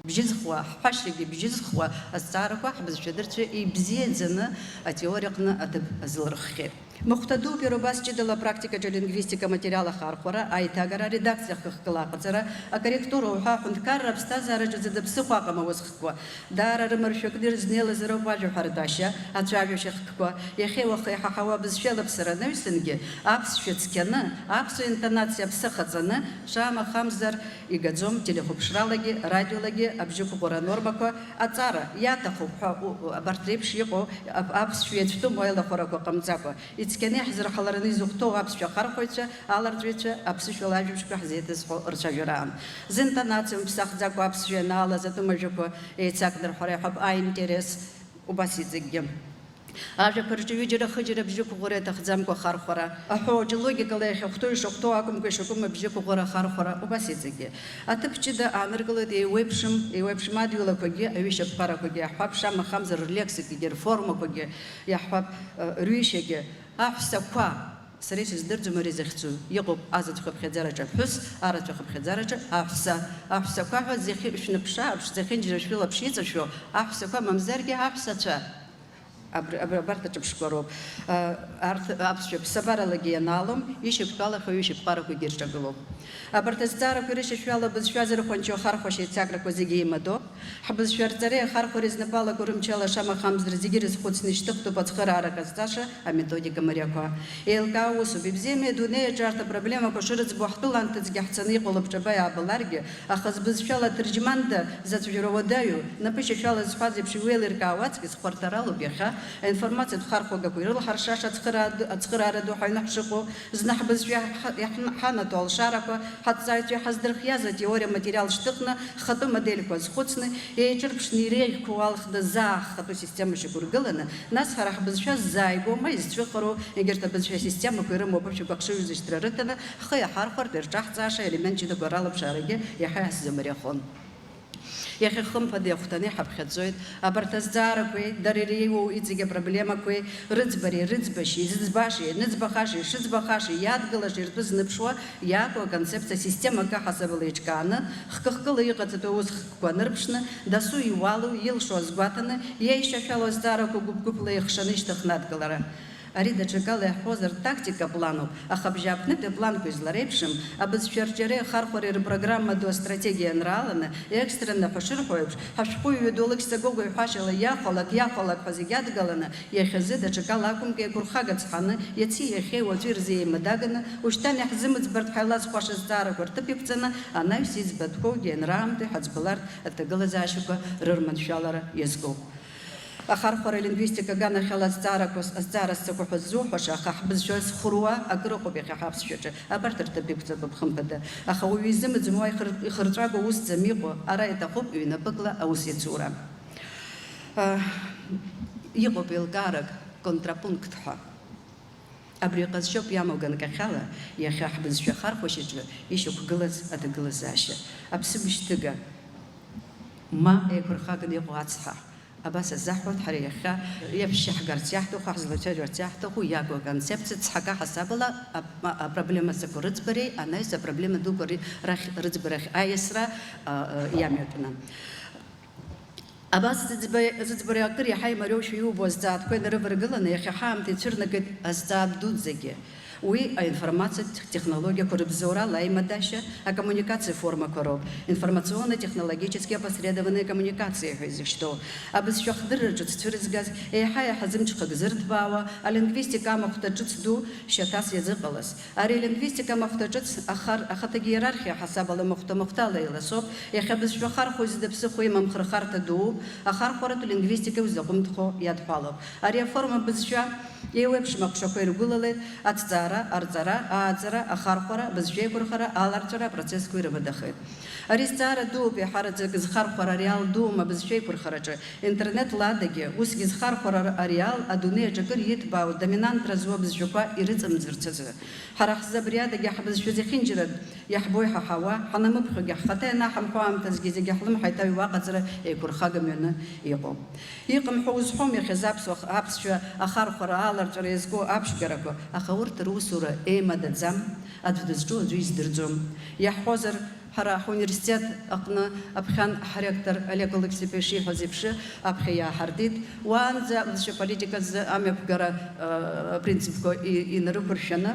бжьызхуа, ҳҳәашьагьы бжьызхуа азҵаарақәа ҳбызшәадырцәа ибзиаӡаны атеориаҟны аҭыԥ азылрыххьеит. Махәҭа дууп иара убас ҷыдала апрактикаҿы алингвистика аматериал ахархәара, аиҭагара, аредакциа ахықәкыла аҟаҵара, акорректура уҳәа аҳәынҭқарра аԥсҭазаараҿы зда ԥсыхәа аҟам ауасхкқәа. Даара рымаршәа кны ирызнеилазароуп уажәа ҳәарҭашьа, ацәажәашьа ахкқәа. Иахьеи уахеи ҳаҳауа абызшәа алаԥсара анаҩсангьы, аԥсшәа цқьаны, аԥсуа интонациа аԥсы ахаҵаны, шамахамзар, игаӡом телехәаԥшралагьы, радиолагьы абжьықәыӷәӷәара анормақәа аҵара иаҭахуп ҳәа у-, у-, абарҭ реиԥш иҟоу ап-, аԥсшәа иацәтәым уа илахәарақәа ҟамҵакәа, ицқьаны иаҳзырҳалараны изыхәҭоу аԥсшәа ахархәаҩцәа, аларҵәаҩцәа, аԥсышәала ажәабжьқәа ҳзеиҭазҳәо рцәажәараан. Зынтонациа мыԥсахӡакәа аԥсшәа ианаалаз атәым ажәақәа еицакнарҳәара иаҳәап, аинтерес, убас иҵегьгьы. Ажәақәа рҿы ҩыџьара-хыџьара абжьықәыӷәӷәара иаҭахӡамкәа ахархәара. Аҳәоу аҿы логикала иахьахәҭоу ишахәҭоу акәымкәа ишакәым абжьықәыӷәӷәара ахархәара, убас иҵегьгьы. Аҭыԥ ҷыда ааныркылоит еиуеиԥшым, еиуеиԥшым адгьылақәагьы, аҩышьаԥҟарақәагьы, иаҳҳәап, шамахамзар, рлексикагьы, рформақәагьы, иаҳҳәап, э, рҩышьагьы. Аҳәсақәа, сара исыздырӡом ари захьӡу, иҟоуп азаҵә хыԥхьаӡараҿы аҳәыс, арацәа хыԥхьаӡараҿы аҳәса. Аҳәсақәа ҳәа зехьы-, шәныԥшааԥш, зехьынџьара шәылаԥш иҵашәо аҳәсақәа мамзаргьы аҳәсацәа. Абри, абри, абарҭ аҿыԥшқәа роуп. Арҭ аԥсшәа ԥсабаралагьы ианаалом, ишьақәтәалахьоу ишьапҟарақәагьы ирҿагылоуп. Абарҭ азҵаарақәа ирышьашәала абызшәа зырхәанчо ахархәашьа еицакрақәа зегьы еимадоуп. Ҳбызшәа арҵареи ахархәареи знапы алаку рымчала шамахамзар зегьы ирызхәыцны ишьҭыхтәуп ацхыраара ҟазҵаша аметодика мариақәа. Еилкаау усуп, ибзиами адунеи аҿы арҭ апроблемақәа шырыӡбо ҳтәыла анҭыҵгьы ҳцаны иҟало бҿаба иаабаларгьы, аха збызшәала аҭырџьманда заҵә жәра уадаҩу, напышьашәала зҳәаз еиԥш иуеилыркаау аҵкьыс хәарҭаралоуп иахьа Аинформациатә хархәагақәа ирылҳаршаша ацхыраара ду, ацхыраара ду ҳаҩны ҳшыҟоу, зны ҳбызшәа ҳа-, иаҳн-, ҳанаҭо алшарақәа, ҳаҭҵааҩцәа иҳаздырхиаз атеориа материал шьҭыхны, хатәы модельқәа азхәыцны, еиҿырԥшны иреиӷьқәоу алхны заа ҳхатәы система шьақәыргыланы, нас ҳара ҳбызшәа ззааигәоу ма изцәыхароу, егьырҭ абызшәа системақәа ирымоу аԥышәақәа ахшыҩзышьҭра рыҭаны, ҳхы иаҳархәартә ирҿаҳҵааша елемент ҷыдақәа ралаԥшаарагьы иаҳа иаҳзымариахон. Иахьа хымԥада иахәҭаны иҳаԥхьаӡоит. Абарҭ азҵаарақәеи, дара иреиуоу иҵегь апроблемақәеи, рыӡбареи, рыӡбашьеи, зыӡбашеи, аныӡбахашеи, шыӡбахашеи, иадгылашеи ртәы зныԥшуа иаку аконцепциа системак аҳасабала еиҿкааны, хкы-хкыла иҟаҵатәу аус хкқәа анырԥшны, дасу иуалу, илшо азгәаҭаны, иеишьашәало азҵаарақәа гәыԥ-гәыԥла еихшаны ишьҭыхны адгылара. Ари даҽакала иаҳҳәозар, тактика плануп, аха абжьааԥнытәи апланқәа излареиԥшым, абызшәа арҿиареи ахархәареи рпрограмма ду астратегиа анрааланы, екстренно ҳәа шырҳәо еиԥш, ҳашәҟәыҩҩы ду Алықьса Гогәуа иҳәашьала иахәалак, иахәалак ҳәа зегь адгаланы, иахьазы даҽакала акәымкәа еиқәырхага цҳаны, иаци иахьеи уаҵәи рзы еимадаганы, ушьҭан иаҳзымыӡбартә ҳәа илазхәаша зҵаарақәа рҭыԥ иқәҵаны, анаҩс иӡбатәқәоугьы ианраамҭоу иҳаӡбалартә аҭагылазаашьақәа рырманшәалара иазкуп. Ахархәара алингвистика аганахьала азҵаарақәа, азҵаара сцақәа ҳәа ззуҳәаша, аха ҳбызшәа зхәыруа акыр ыҟоуп иахьа ҳаԥсшәаҿы, абарҭ рҭыԥ иқәҵатәуп, хымԥада. Аха уаҩы изымӡом уа ихыр-, ихырҵәагоу усӡам иҟоу, ара иаҭахуп ҩнапыкла аус иацура. А, иҟоуп еилкаарак, контрапункт ҳәа. Абри иҟазшьоуп иамоу ганкахьала иахьа ҳбызшәа ахархәашьаҿы ишьақәгылаз аҭагылазаашьа. Аԥсыбжьҭыга, ма еиқәырхаганы иҟоу ацҳа. Абас азаҳҳәоит ҳара иахьа иаԥшьшьаҳгарц иаҳҭаху, ҳзлацәажәарц иаҳҭаху иаку аконцепциа цҳакы ҳасабала ап-, апроблема сақәа рыӡбареи анаҩс апроблема дуқәа ри-, рахь рыӡбарахь аиасра, а, а, иамҩатәны. Абас зыӡбареи, зыӡбареи акыр иаҳа имариоушәа иубо азҵаатәқәа инарываргыланы, иахьа ҳаамҭа ицәырнагеит азҵаатә дуӡӡагьы. Уи аинформациатә технологиақәа рыбзоурала аимадашьа, акоммуникациа формақәа роуп, информационно-технологические опосредованные коммуникации ҳәа изышьҭоу, абызшәа ахдырра ҿыц цәырызгаз, еиҳа-еиҳа зымҽхак зырҭбаауа, алингвистика амахәҭа ҿыц ду шьаҭас иазыҟалаз. Ари алингвистика амахәҭа ҿыц ахар-, ахаҭагьы иерархиа ҳасабала махәҭа-махәҭала еиласоуп, иахьа абызшәа ахархәоу изы даԥсыхәа имам хырхарҭа дууп, ахархәаратә лингвистика иузаҟәымҭхо иадҳәалоуп. Ари аформа бызшәа еиуеиԥшым аҟәшақәа иргәылалеит, аҭҵаара, арҵара, ааӡара, ахархәара, абызшәеиқәырхара, аларҵәара апроцессқәа ирымадахеит. Ари зҵаара дууп, еиҳараӡак зхархәара ареал дуум абызшәеиқәырхараҿы, интернет ладагьы, усгьы зхархәара ареал адунеи аҿы акыр иҭбаау доминантра зуа абызшәақәа ирыҵамӡырц азы. Ҳара ҳзы абри адагьы ҳбызшәа зехьынџьаратә иаҳбо иҳаҳауа, ҳанамыԥхьогьы, ҳхаҭа ианаҳамҳәо аамҭазгьы зегь ҳлымҳа иҭаҩуа аҟаҵара еиқәырхага мҩаны иҟоуп. Иҟам ҳәа узҳәом иахьазы аԥсуа х-, аԥсшәа ахархәара, аларҵәара иазку аԥшьгарақәа, аха урҭ русура еимадаӡам, аӡә дызҿу аӡәы издырӡом. Иаҳҳәозар, ҳара ҳуниверситет аҟны аԥхьан ҳректор Олег Алықьсеиԥа ишиҳәаз еиԥш, аԥхьа иааҳартит, уаанӡа абызшәа политика азы амҩаԥгара, э, апринципқәа и-, инарықәыршәаны,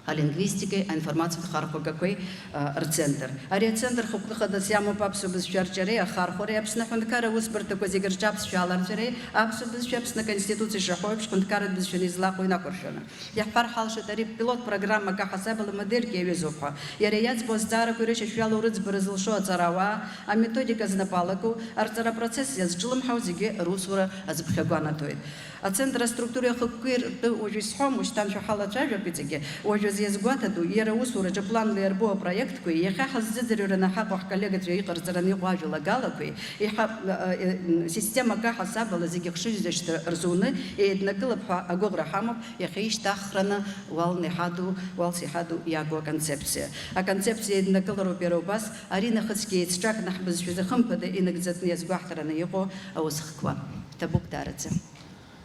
алингвистикеи аинформациатә хархәагақәеи, а, рцентр. Ари ацентр хықәкы хадас иамоуп аԥсуа бызшәа арҿиареи ахархәареи, Аԥсны аҳәынҭқарра аусбарҭақәа зегьы рҿы аԥсшәа аларҵәареи, аԥсуа бызшәа Аԥсны Аконституциа ишаҳәо еиԥш ҳәынҭқарратә бызшәаны излаҟоу инақәыршәаны. Иаҳҳәар ҳалшоит, ари пилот программак аҳасабала модельк иаҩызоуп ҳәа. Иара иаӡбо азҵаарақәа ирышьашәалоу рыӡбара зылшо аҵарауаа, аметодика знапы алаку, арҵара апроцесс иазҿлымҳау зегьы русура азыԥхьагәанаҭоит. Ацентр аструктуреи ахықәкы ртәы уажәы исҳәом, ушьҭан шәаҳалацәажәап иҵегьы. Уажәазы иазгәаҭатәу, иара аусураҿы планла иарбоу апроектқәеи, иахьа ҳаззыӡырҩраны ҳаҟоу ҳколлегаҵәҟьа иҟарҵараны иҟоу ажәалагалақәеи, иҳа-, э, э, системак аҳасабала зегьы ахшыҩзышьҭра рзуны еиднакылап ҳәа агәыӷра ҳамоуп, иахьа ишьҭаҳхраны уалны иҳаду, уалс иҳаду иагу аконцепциа. Аконцепциа еиднакылароуп иара убас, ари нахысгьы еицҿакны ҳбызшәа зы хымԥада инагӡатәны иазгәаҳҭараны иҟоу аусхкқәа. Ҭабуп даараӡа.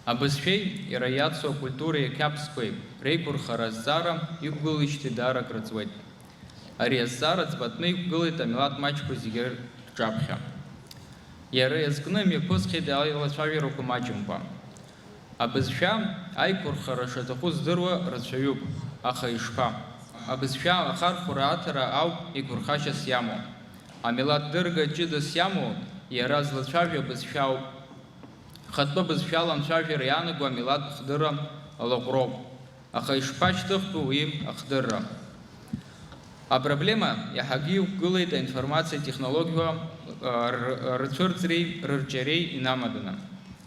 Абызшәеи иара иацу акультуреи ақьабзқәеи реиқәырхара азҵаара иқәгылеижьҭеи даара акрыҵуеит. Ари азҵаара ӡбатәны иқәгылеит амилаҭ маҷқәа зегьы рҿаԥхьа. Иара иазкны имҩаԥысхьеит аилацәажәарақәа маҷымкәа. Абызшәа аиқәырхара шаҭаху здыруа рацәаҩуп, аха ишԥа? Абызшәа ахархәара аҭара ауп еиқәырхашьас иамоу. Амилаҭ дырга ҷыдас иамоу иара злацәажәо абызшәа ауп. Хатәы бызшәала анцәажәара иаанаго амилаҭтә хдырра алаҟәроуп, аха ишԥашьҭыхтәу уи ахдырра? Апроблема иаҳагьы иқәгылеит аинформациатә технологиақәа, а, р-, рцәырҵреи рырҿиареи инамаданы.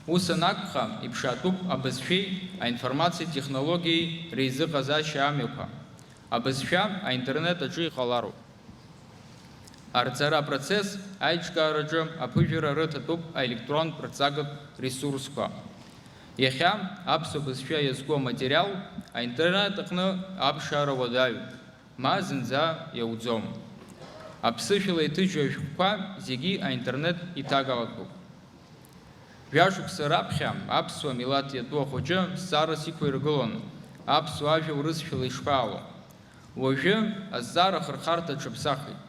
Ус анакәха, иԥшаатәуп абызшәеи аинформациатә технологиеи реизыҟазаашьа амҩақәа. Абызшәа аинтернет аҿы иҟалароуп. Арҵара апроцесс аиҿкаараҿы аԥыжәара рыҭатәуп аелектронтә рҵагатә ресурсқәа. Иахьа аԥсуа бызшәа иазку аматериал аинтернет аҟны аԥшаара уадаҩуп, ма зынӡа иауӡом. Аԥсышәала иҭыжьу ашәҟәқәа зегьы аинтернет иҭагалатәуп. Жәашықәса раԥхьа аԥсуа милаҭ иатәу ахәыҷы зҵаарас иқәиргылон, аԥсуа ажәа урысшәала ишԥаало. Уажәы азҵаара ахырхарҭа аҽаԥсахит,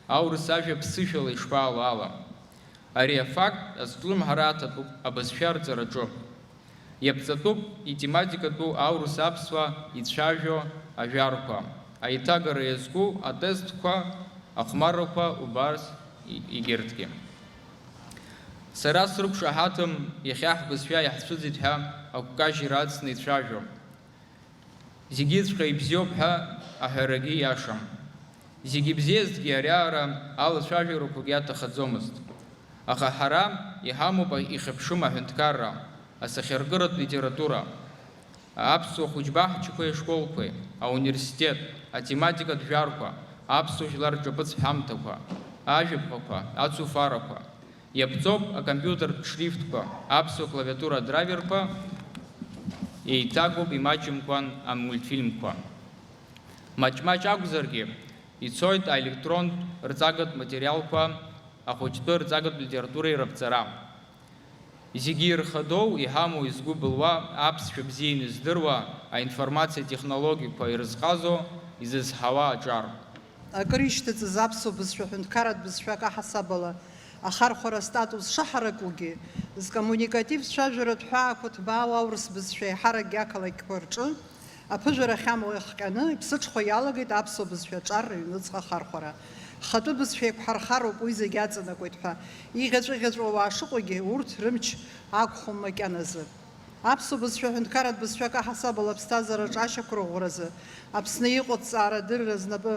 аурыс ажәа ԥсышәала ишԥаало ала. Ари афакт азҿлымҳара аҭатәуп абызшәа рҵараҿы. Иаԥҵатәуп итематикатәу аурыс-аԥсуа ицәажәо ажәарқәа, аиҭагара иазку атестқәа, ахәмаррақәа убарҭ егьырҭгьы. Сара срықәшаҳаҭым иахьа ҳбызшәа иаҳцәыӡит ҳәа агәкажьра ацны ицәажәо. Зегьыҵәҟьа ибзиоуп ҳәа аҳәарагьы иашам. Зегьы бзиазҭгьы ариаара алацәажәарақәагьы аҭахаӡомызт. Аха ҳара иҳамоуп ихьыԥшым аҳәынҭқарра, асахьаркыратә литература, аԥсуа хәыҷбаҳчақәеи ашколқәеи, ауниверситет, атематикатә жәарқәа, аԥсуа жәлар рҿаԥыц ҳәамҭақәа, ажәаԥҟақәа, ацуфарақәа. Иаԥҵоуп акомпиутертә шрифтқәа, аԥсуа клавиатура адрайверқәа, еиҭагоуп имаҷымкәан амультфильмқәа. Маҷ-маҷ акәзаргьы, ицоит аелектронтә рҵагатә материалқәа, ахәыҷтәы рҵагатә литературеи раԥҵара. Зегьы ирхадоу, иҳамоу, изгәыбылуа, аԥсшәа бзианы издыруа, аинформациа технологиақәа ирызҟазо, изызҳауа аҿар. Акыр ишьҭыҵыз аԥсуа бызшәа ҳәынҭқарратә бызшәак аҳасабала ахархәара астатус шаҳаракугьы, зкоммуникатив цәажәаратә ҳәаақәа ҭбаау аурыс бызшәа еиҳаракгьы ақалақьқәа рҿы аԥыжәара ахьамоу иахҟьаны иԥсыҽхо иалагеит аԥсуа бызшәа аҿар рыҩнуҵҟа ахархәара. Хатәы бызшәа еиқәҳархароуп, уи зегьы аҵанакуеит ҳәа иӷьаҵәыӷьаҵәуа ауаа шыҟоугьы, урҭ рымч ақәхом макьаназы. Аԥсуа бызшәа ҳәынҭқарратә бызшәак аҳасабала аԥсҭазаара аҿашьақәа рыӷәӷәаразы Аԥсны иҟоу аҭҵаарадырра знапы,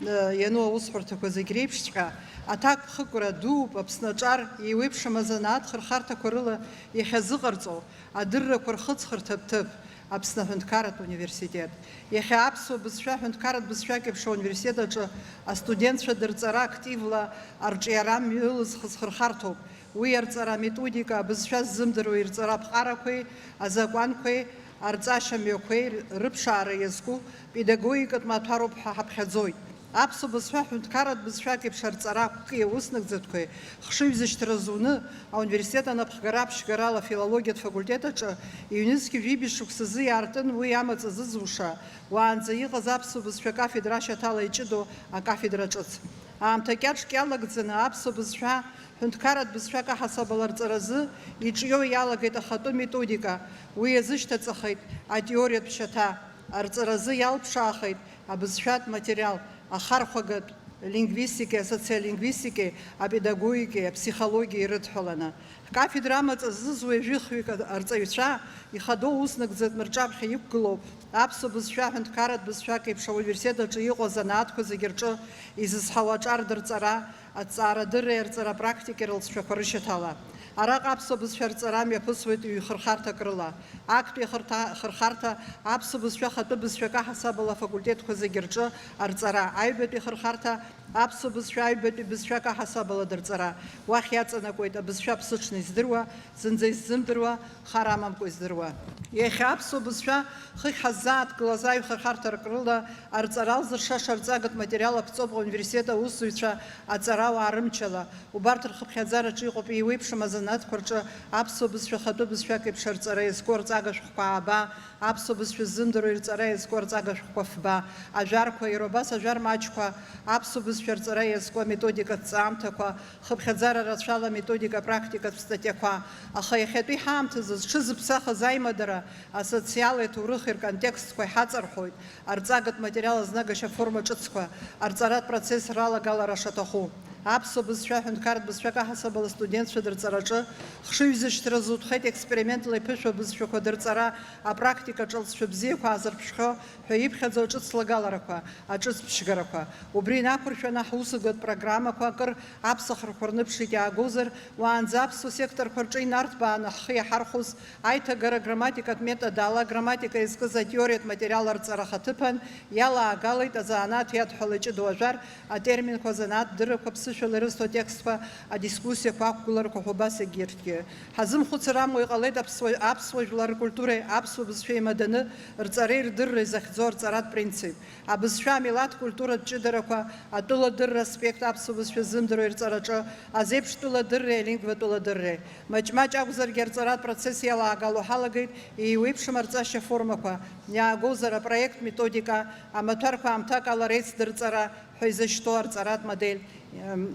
э, иану аусҳәарҭақәа зегь реиԥшҵәҟьа аҭакԥхықәра дууп. Аԥсны аҿар еиуеиԥшым азанааҭ хырхарҭақәа рыла иахьазыҟарҵо адыррақәа рхыҵхырҭа ҭыԥ, Аԥсны аҳәынҭқарратә университет. Иахьа аԥсуа бызшәа ҳәынҭқарратә бызшәак еиԥш ауниверситет аҿы астудентцәа дырҵара активла арҿиара мҩылызхыз хырхарҭоуп. Уи арҵара аметодика, абызшәа ззымдыруа ирҵара аԥҟарақәеи азакәанқәеи арҵашьа мҩақәеи рыԥшаара иазку педагогикатә маҭәароуп ҳәа ҳаԥхьаӡоит. Аԥсуа бызшәа ҳәынҭқарратә бызшәак еиԥш арҵара ақәки ауснагӡатәқәеи хшыҩзышьҭра зуны, ауниверситет анапхгара ԥшьгарала афилологиатә факультет аҿы ҩнызқьи жәибжь шықәсазы иаартын уи амаҵ азызуша, уаанӡа иҟаз аԥсуа бызшәа акафедра ашьаҭала иҷыдоу акафедра ҿыц. Аамҭа кьаҿк иалагӡаны аԥсуа бызшәа ҳәынҭқарратә бызшәак аҳасабала арҵаразы иҿио иалагеит ахатәы методика, уи иазышьҭаҵахеит атеориатә шьаҭа, арҵаразы иалԥшаахеит абызшәатә материал, ахархәагатә лингвистикеи, асоциолингвистикеи, апедагогикеи, аԥсихологиеи ирыдҳәаланы. Ҳкафедра амаҵ азызуа ҩажәи хҩык арҵаҩцәа ихадоу уснагӡатә рҿаԥхьа иқәгылоуп аԥсуа бызшәа ҳәынҭқарратә бызшәак еиԥш ауниверситет аҿы иҟоу азанааҭқәа зегьы рҿы изызҳауа аҿар дырҵара, аҭҵаарадырреи арҵара апрактикеи рылҵшәақәа рышьаҭала. Араҟа аԥсуа бызшәа арҵара мҩаԥысуеит ҩ-хырхарҭак рыла. Актәи ахырҭа-, хырхарҭа аԥсуа бызшәа ахатәы бызшәак аҳасабала афакультетқәа зегьы рҿы арҵара, аҩбатәи хырхарҭа аԥсуа бызшәа аҩбатәи бызшәак аҳасабала дырҵара. Уахь иаҵанакуеит абызшәа ԥсыҽны издыруа, зынӡа иззымдыруа, хар амамкәа издыруа. Иахьа аԥсуа бызшәа хыхь ҳаззааҭгылаз аҩхырхарҭа ркрыла арҵара алзыршаша арҵагатә материал аԥҵоуп ауниверситет аусзуҩцәа аҵарауаа рымчала. Убарҭ рхыԥхьаӡараҿы иҟоуп еиуеиԥшым азанааҭқәа рҿы аԥсуа бызшәа ахатәы бызшәак еиԥш арҵара иазку арҵага шәҟәқәа ааба, аԥсуа бызшәа ззымдыруа ирҵара иазку арҵага шәҟәқәа фба, ажәарқәа, иара убас ажәар маҷқәа, аԥсуа бызшәа арҵара иазку аметодикатә ҵаамҭақәа, хыԥхьаӡара рацәала аметодика-практикатә статиақәа. Аха иахьатәи ҳаамҭазы зҽызыԥсахыз аимадара асоциали аҭоурыхи рконтекстқәа иҳаҵарҳәоит арҵагатә материал азнагашьа аформа ҿыцқәа, арҵаратә процесс ралагалара шаҭаху. Аԥсуа бызшәа аҳәынҭқарратә бызшәак аҳасабала астудентцәа дырҵараҿы хшыҩзышьҭра зутәхеит, експериментла иԥышәо абызшәақәа дырҵара, апрактика ҿылҵшәа бзиақәа аазырԥшхьо ҳәа иԥхьаӡо аҿыц лагаларақәа, аҿыц ԥшьгарақәа. Убри инақәыршәаны ҳусугатә программақәа акыр аԥсахрақәа рныԥшит, иаагозар, уаанӡа аԥсуа секторқәа рҿы инарҭбааны ҳхы иаҳархәоз аиҭагара грамматикатә метод ала, аграмматика иазкыз атеориатә материал арҵара хаҭыԥан иалаагалеит, азанааҭ иадҳәалеит ҷыдоу ажәар, атерминқәа, азанааҭтә дыррақәа, аԥсышәала ирызҭо атекстқәа, адискуссиақәа, ақәгыларақәа ҳәа убас егьырҭгьы. Ҳазымхәыцыр амуа иҟалеит аԥсуа, аԥсуа жәлар ркультуреи аԥсуа бызшәеи маданы рҵареи рдырреи захьӡу арҵаратә принцип. Абызшәа, амилаҭ, культуратә ҷыдарақәа, атәыла дырра аспект аԥсуа бызшәа ззымдыруа ирҵараҿы, азеиԥш тәыла дырреи алингватә тәыла дырреи. Маҷ-маҷ акәзаргьы арҵаратә процесс иалаагало ҳалагеит еиуеиԥшым арҵашьа формақәа, иаагозар апроект методика, амаҭәарқәа аамҭак ала реицдырҵара ҳәа изышьҭоу арҵаратә модель.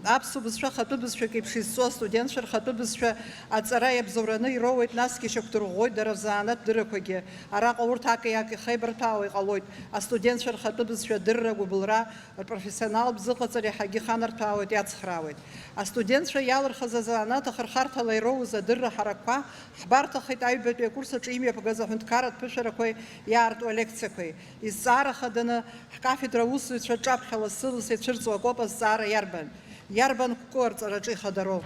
Аԥсуа бызшәа ахатәы бызшәак еиԥш изҵо астудентцәа рхатәы бызшәа аҵара иабзоураны ироуеит, насгьы ишьақәдырӷәӷәоит дара рзанааҭтә дыррақәагьы. Араҟа урҭ аки-аки ихеибарҭәаауа иҟалоит. Астудентцәа рхатәы бызшәа адырра, агәыбылра, рпрофессионалтә зыҟаҵара иаҳагьы иханарҭәаауеит, иацхраауеит. Астудентцәа иалырхыз азанааҭ ахырхарҭала ироуз адырра ҳаракқәа ҳбарҭахеит аҩбатәи акурс аҿы имҩаԥгаз аҳәынҭқарратә ԥышәарақәеи иаарту алекциақәеи. Изҵаара хаданы, ҳкафедра аусзуҩцәа рҿаԥхьа лассы-лассы ицәырҵуа акоуп азҵаара иарбан, иарбан қәкы арҵараҿы ихадароу,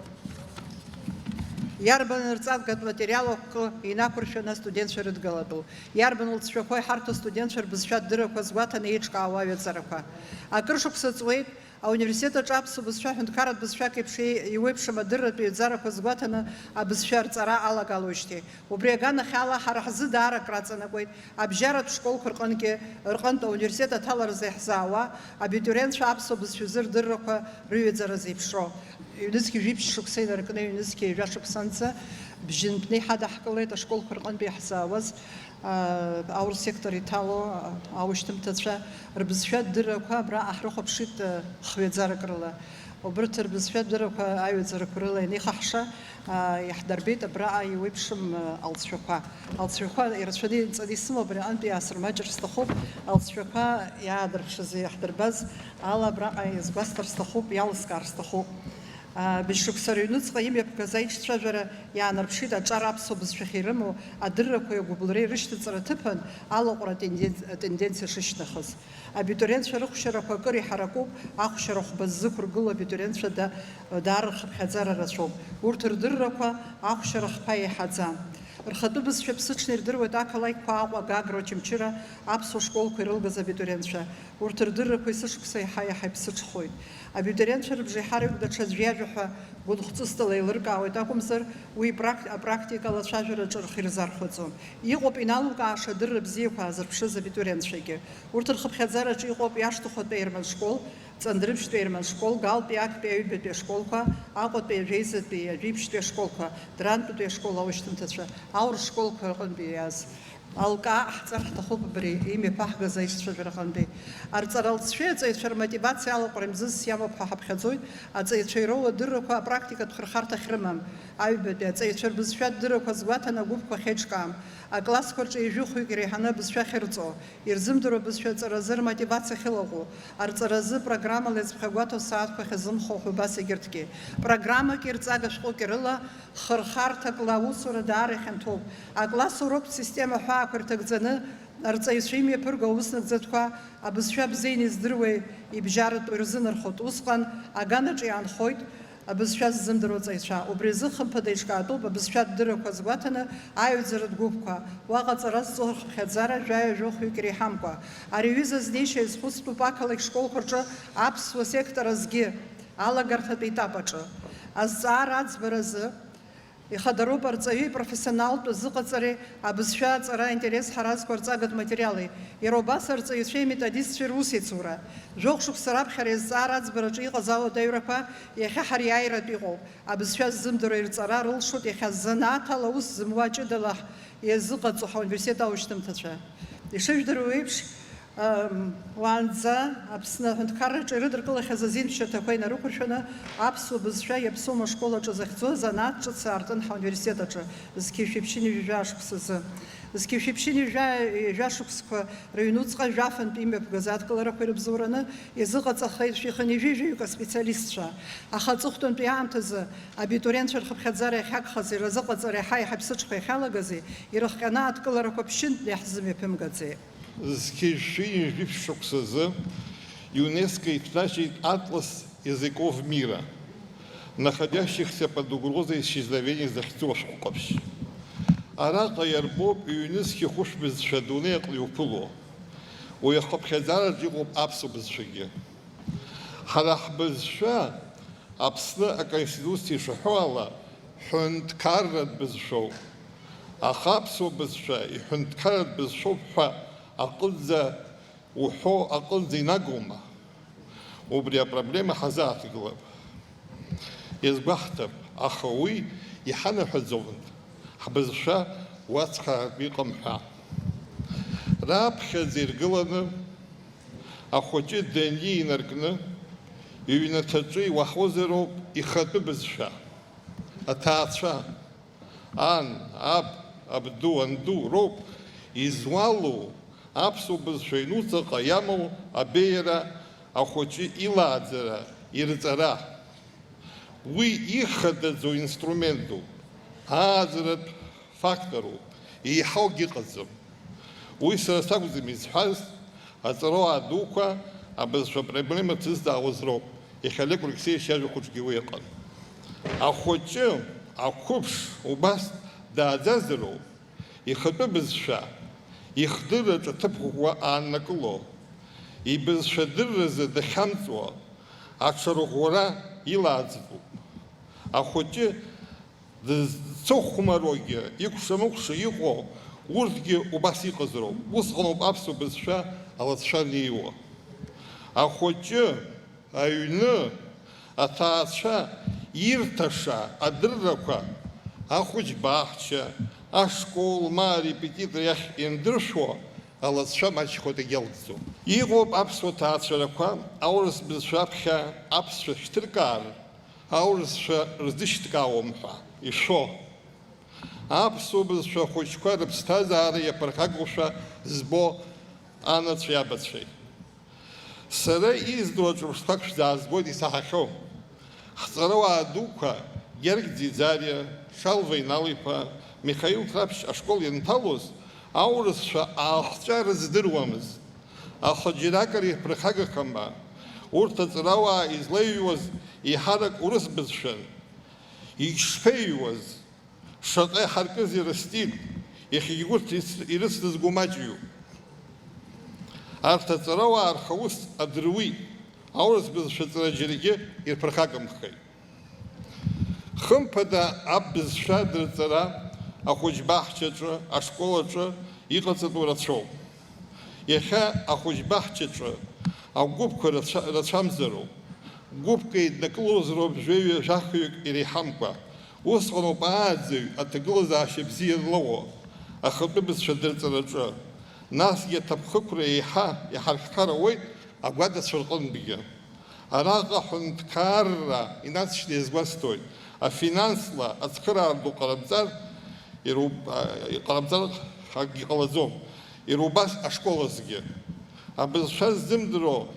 иарбан рҵагатә материал акәкы инақәыршәаны астудентцәа рыдгалатәу, иарбан лҵшәақәа иҳарҭо астудентцәа рбызшәа адыррақәа згәаҭаны еиҿкаауа аҩаӡарақәа. Акыр шықәса ҵуеит, ауниверситет аҿы аԥсуа бызшәа ҳәынҭқарратә бызшәак еиԥш еи-, еиуеиԥшым адырратә еиҩӡарақәа згәаҭаны абызшәа арҵара алагалоижьҭеи. Убри аганахьала, ҳара ҳзы даара акраҵанакуеит абжьаратә школқәа рҟынгьы, рҟынтә ауниверситет аҭаларазы иаҳзаауа абитуриентцәа аԥсуа бызшәазы рдыррақәа рыҩаӡара зеиԥшроу. Ҩнызқьи жәиԥшь шықәса инаркны, ҩнызқьи ҩажәа шықәсанӡа бжьынтәны иҳадаҳкылеит ашколқәа рҟынтә иаҳзаауаз, аа, аурыс сектор иҭало, аа, аушьҭымҭацәа рбызшәа дыррақәа абра аҳрыхәаԥшит, аа, хҩаӡарак рыла. Убырҭ рбызшәа дыррақәа аҩаӡарақәа рыла ианеихаҳша, аа, иаҳдырбеит абраҟа еиуеиԥшым, аа, алҵшәақәа. Алҵшәақәа ирацәаны инҵаны исымоуп, абри аҟынтәи иаасырмаҷыр сҭахуп. Алҵшәақәа иаадырԥшыз, иаҳдырбаз ала абраҟа иазгәасҭар сҭахуп, иалыскаар сҭахуп. Быжьшықәса рыҩнуҵҟа имҩаԥгаз аиҿцәажәара иаанарԥшит аҿар аԥсуа бызшәахь ирымоу адыррақәеи агәыбылреи рышьҭаҵара аҭыԥан алаҟәра атенденц-, атенденциа шышьҭнахыз. Абитуриентцәа рыхәшьарақәа акыр иҳаракуп, ахәшьара хәба ззықәыргыло абитуриентцәа да-, даара рхыԥхьаӡара рацәоуп. Урҭ рдыррақәа ахәшьара хԥа еиҳаӡам. Рхатәы бызшәа ԥсыҽны ирдыруеит ақалақьқәа Аҟәа, Гагра, Очамчыра аԥсуа школқәа ирылгаз абитуриентцәа. Урҭ рдыррақәа есышықәса еиҳа-еиҳа иԥсыҽхоит. Абитуриентцәа рыбжеиҳараҩык даҽаӡә иажәа ҳәа гәынхәҵысҭала еилыркаауеит акәымзар, уи практи-, апрактикала ацәажәараҿы рхы ирзархәаӡом. Иҟоуп иналукааша адырра бзиақәа аазырԥшыз абитуриентцәагьы. Урҭ рхыԥхьаӡараҿы иҟоуп иашҭахәатәи аерман школ, Ҵандрыԥшьтәи аерман школ, Галтәи актәи аҩбатәи ашколқәа, Аҟәатәи ажәеизатәи, ажәеиԥшьтәи ашколқәа, Дрантәатәи ашкол аушьҭымҭацәа, аурыс школқәа рҟынтәи иааз. Алкаа ҟаҳҵар ҳҭахуп абри имҩаԥаҳгаз аицәажәара аҟынтәи. Арҵара алҵшәеи аҵаҩцәа рмотивациа алаҟәра мзызс иамоуп ҳәа ҳаԥхьаӡоит, аҵаҩцәа ироуа адыррақәа апрактикатә хырхарҭа ахьрымам, аҩбатәи аҵаҩцәа рбызшәа адыррақәа азгәаҭаны агәыԥқәа ахьеиҿкаам, аклассқәа рҿы ҩажәи хәҩык иреиҳаны абызшәа ахьырҵо, ирзымдыруа абызшәа арҵаразы рмотивациа ахьылаҟәу, арҵаразы программала иазԥхьагәаҭоу асааҭқәа ахьазымхо ҳәа убас егьырҭгьы. Программаки рҵага шәҟәыки рыла хырхарҭак ла аусура даара ихьанҭоуп. Акласс уроктә система аҳәаақәа ирҭагӡаны, арҵаҩцәа имҩаԥырго аус нагӡатәқәа абызшәа бзианы издыруеи ибжьаратәу ирзынархоит. Усҟан аганаҿы иаанхоит абызшәа ззымдыруа аҵаҩцәа. Убри азы хымԥада иҿкаатәуп абызшәа адыррақәа азгәаҭаны аҩаӡаратә гәыԥқәа. Уаҟа аҵара зҵо рхыԥхьаӡара жәаҩа-жәохәҩык иреиҳамкәа. Ари аҩыза азнеишьа иазхәыцтәуп ақалақь школқәа рҿы аԥсуа сектор азгьы алагарҭатә етап аҿы. Азҵаара аӡбаразы ихадароуп арҵаҩы ипрофессионалтә азыҟаҵареи абызшәа аҵара аинтерес ҳаразқәа арҵагатә материали, иара убас арҵаҩцәеи аметодистцәеи русеицура. Жәохә шықәса раԥхьара азҵаара аӡбараҿы иҟаз ауадаҩрақәа иахьа ҳариааиратә иҟоуп. Абызшәа ззымдыруа ирҵара рылшоит иахьа занааҭ ала аус зымуа ҷыдала иазыҟаҵо ҳауниверситет аушьҭымҭацәа. Ишыжәдыруа еиԥш, Ам, уаанӡа Аԥсны аҳәынҭқарраҿы ирыдыркылахьаз азин шьаҭақәа инарықәыршәаны аԥсуа бызшәа иаԥсоума ашкол аҿы захьӡу азанааҭ ҿыц аартын ҳауниверситет аҿы, зқьи жәшәи ԥшьынҩажәи жәаа шықәсазы. Зқьи жәшәи ԥшьынҩажәа, жәа шықәсқәа рыҩнуҵҟа жәафантә имҩаԥгаз адкыларақәа ирыбзоураны иазыҟаҵахеит шәихынҩажәи жәаҩык аспециалистцәа, аха аҵыхәтәантәи аамҭазы абитуриентцәа рхыԥхьаӡара иахьагхази разыҟаҵара еиҳа-еиҳа иԥсыҽха иахьалагази ирыхҟьаны адкыларақәа ԥшьынтәны иаҳзымҩаԥымгаӡеи? Зқьи жәшәи ҩажәи ԥшь шықәсазы ЮНЕСКО иҭнашьит атлас языков мира, находящихся под угрозой исчезновения захьӡу ашәҟәы ҟаԥшь. Араҟа иарбоуп ҩнызқьи хәышә бызшәа адунеи аҟны иуԥыло. Уи ахыԥхьаӡараҿ иҟоуп аԥсуа бызшәагьы. Ҳара ҳбызшәа Аԥсны Аконституциа ишаҳәо ала, ҳәынҭқарратә бызшәоуп. Аха аԥсуа бызшәа иҳәынҭқарратә бызшәоуп ҳәа аҟынӡа уҳәо аҟынӡа инагоума? Убри апроблема ҳазааҭгылап. Иазгәаҳҭап, аха уи иҳанаҳәаӡомызт ҳбызшәа уацхраартә иҟам ҳәа. Раԥхьаӡа иргыланы, ахәыҷы Дени инаркны, иҩнаҭаҿы иуаҳозароуп ихатәы бызшәа. Аҭаацәа, ан, аб, абду, анду роуп изуалу аԥсуа бызшәа инуҵаҟа иамоу абеиара, ахәыҷы илааӡара, ирҵара. Уи ихадаӡоу инструментуп, ааӡаратә факторуп, еиҳаугьы ыҟаӡам. Уи сара сакәӡам изҳәаз, аҵарауаа дуқәа абызшәа апроблема ҭызҵаауаз роуп, иахьа Олег Алексеевич иажәа хәыҷгьы уи ыҟан. Ахәыҷы, ақәыԥш убас дааӡазароуп, ихатәы бызшәа, ихдырраҿы аҭыԥ ӷәӷәа ааннакыло, ибызшәа дырразы дахьамҵуа, аҽырӷәӷәара илааӡатәуп. Ахәыҷы дызцыхәмаруагьы, икәша-мыкәша иҟоу, урҭгьы убас иҟазароуп. Усҟаноуп аԥсуа бызшәа алацәа анеиуа. Ахәыҷы, аҩны, аҭаацәа ирҭаша адыррақәа, ахәыҷ баҳча, ашкол, ма арепетитор иахь иандыршәуа, алацәа маҷхоит, егьалҵӡом. Иҟоуп аԥсуа ҭаацәарақәа, аурыс бызшәа аԥхьа аԥсшәа шьҭыркаар, аурысшәа рзышьҭкаауам ҳәа ишәо. Аԥсуа бызшәа ахәыҷқәа рыԥсҭазаара иаԥырхагоушәа збо анацәеи абацәеи. Сара издыруа ҿырԥштәқәак шәзаазгоит исаҳахьоу. Ҳҵарауаа дуқәа Гьаргь Ӡиӡариа, Шалва Инал-иԥа, Михаил Ҭраԥшь ашкол ианҭалоз, аурысшәа аахҵәа рыздыруамызт. Аха џьаракыр ирԥырхагахама? Урҭ аҵарауаа излаҩуаз еиҳарак урыс бызшәан. Ишԥаҩуаз? Шаҟа иҳаркызеи рыстиль, иахьагьы урҭ ирыц-, ирыцназго маҷҩуп. Арҭ аҵарауаа рхаус адыруеит, аурыс бызшәа аҵара џьаргьы ирԥырхагамхеит. Хымԥада, аб бызшәа дырҵара ахәыҷбаҳчаҿы, ашкол аҿы иҟаҵатәу рацәоуп. Иахьа ахәыҷбаҳчаҿы агәыԥқәа рацәа-, рацәамзароуп. Гәыԥк еиднакылозароуп жәаҩа-жәахҩык иреиҳамкәа. Усҟаноуп ааӡаҩ аҭагылазаашьа бзиа злоуо, ахатәы бызшәа дырҵараҿы. Насгьы аҭакԥхықәра еиҳа иҳарххар ауеит агәадацәа рҟынтәгьы. Араҟа аҳәынҭқарра инаҵшьны иазгәасҭоит, афинансла ацхыраара ду ҟарымҵар, ируб-, а, иҟарымҵар акгьы ҟалаӡом, иара убас ашкол азгьы. Абызшәа ззымдыруа,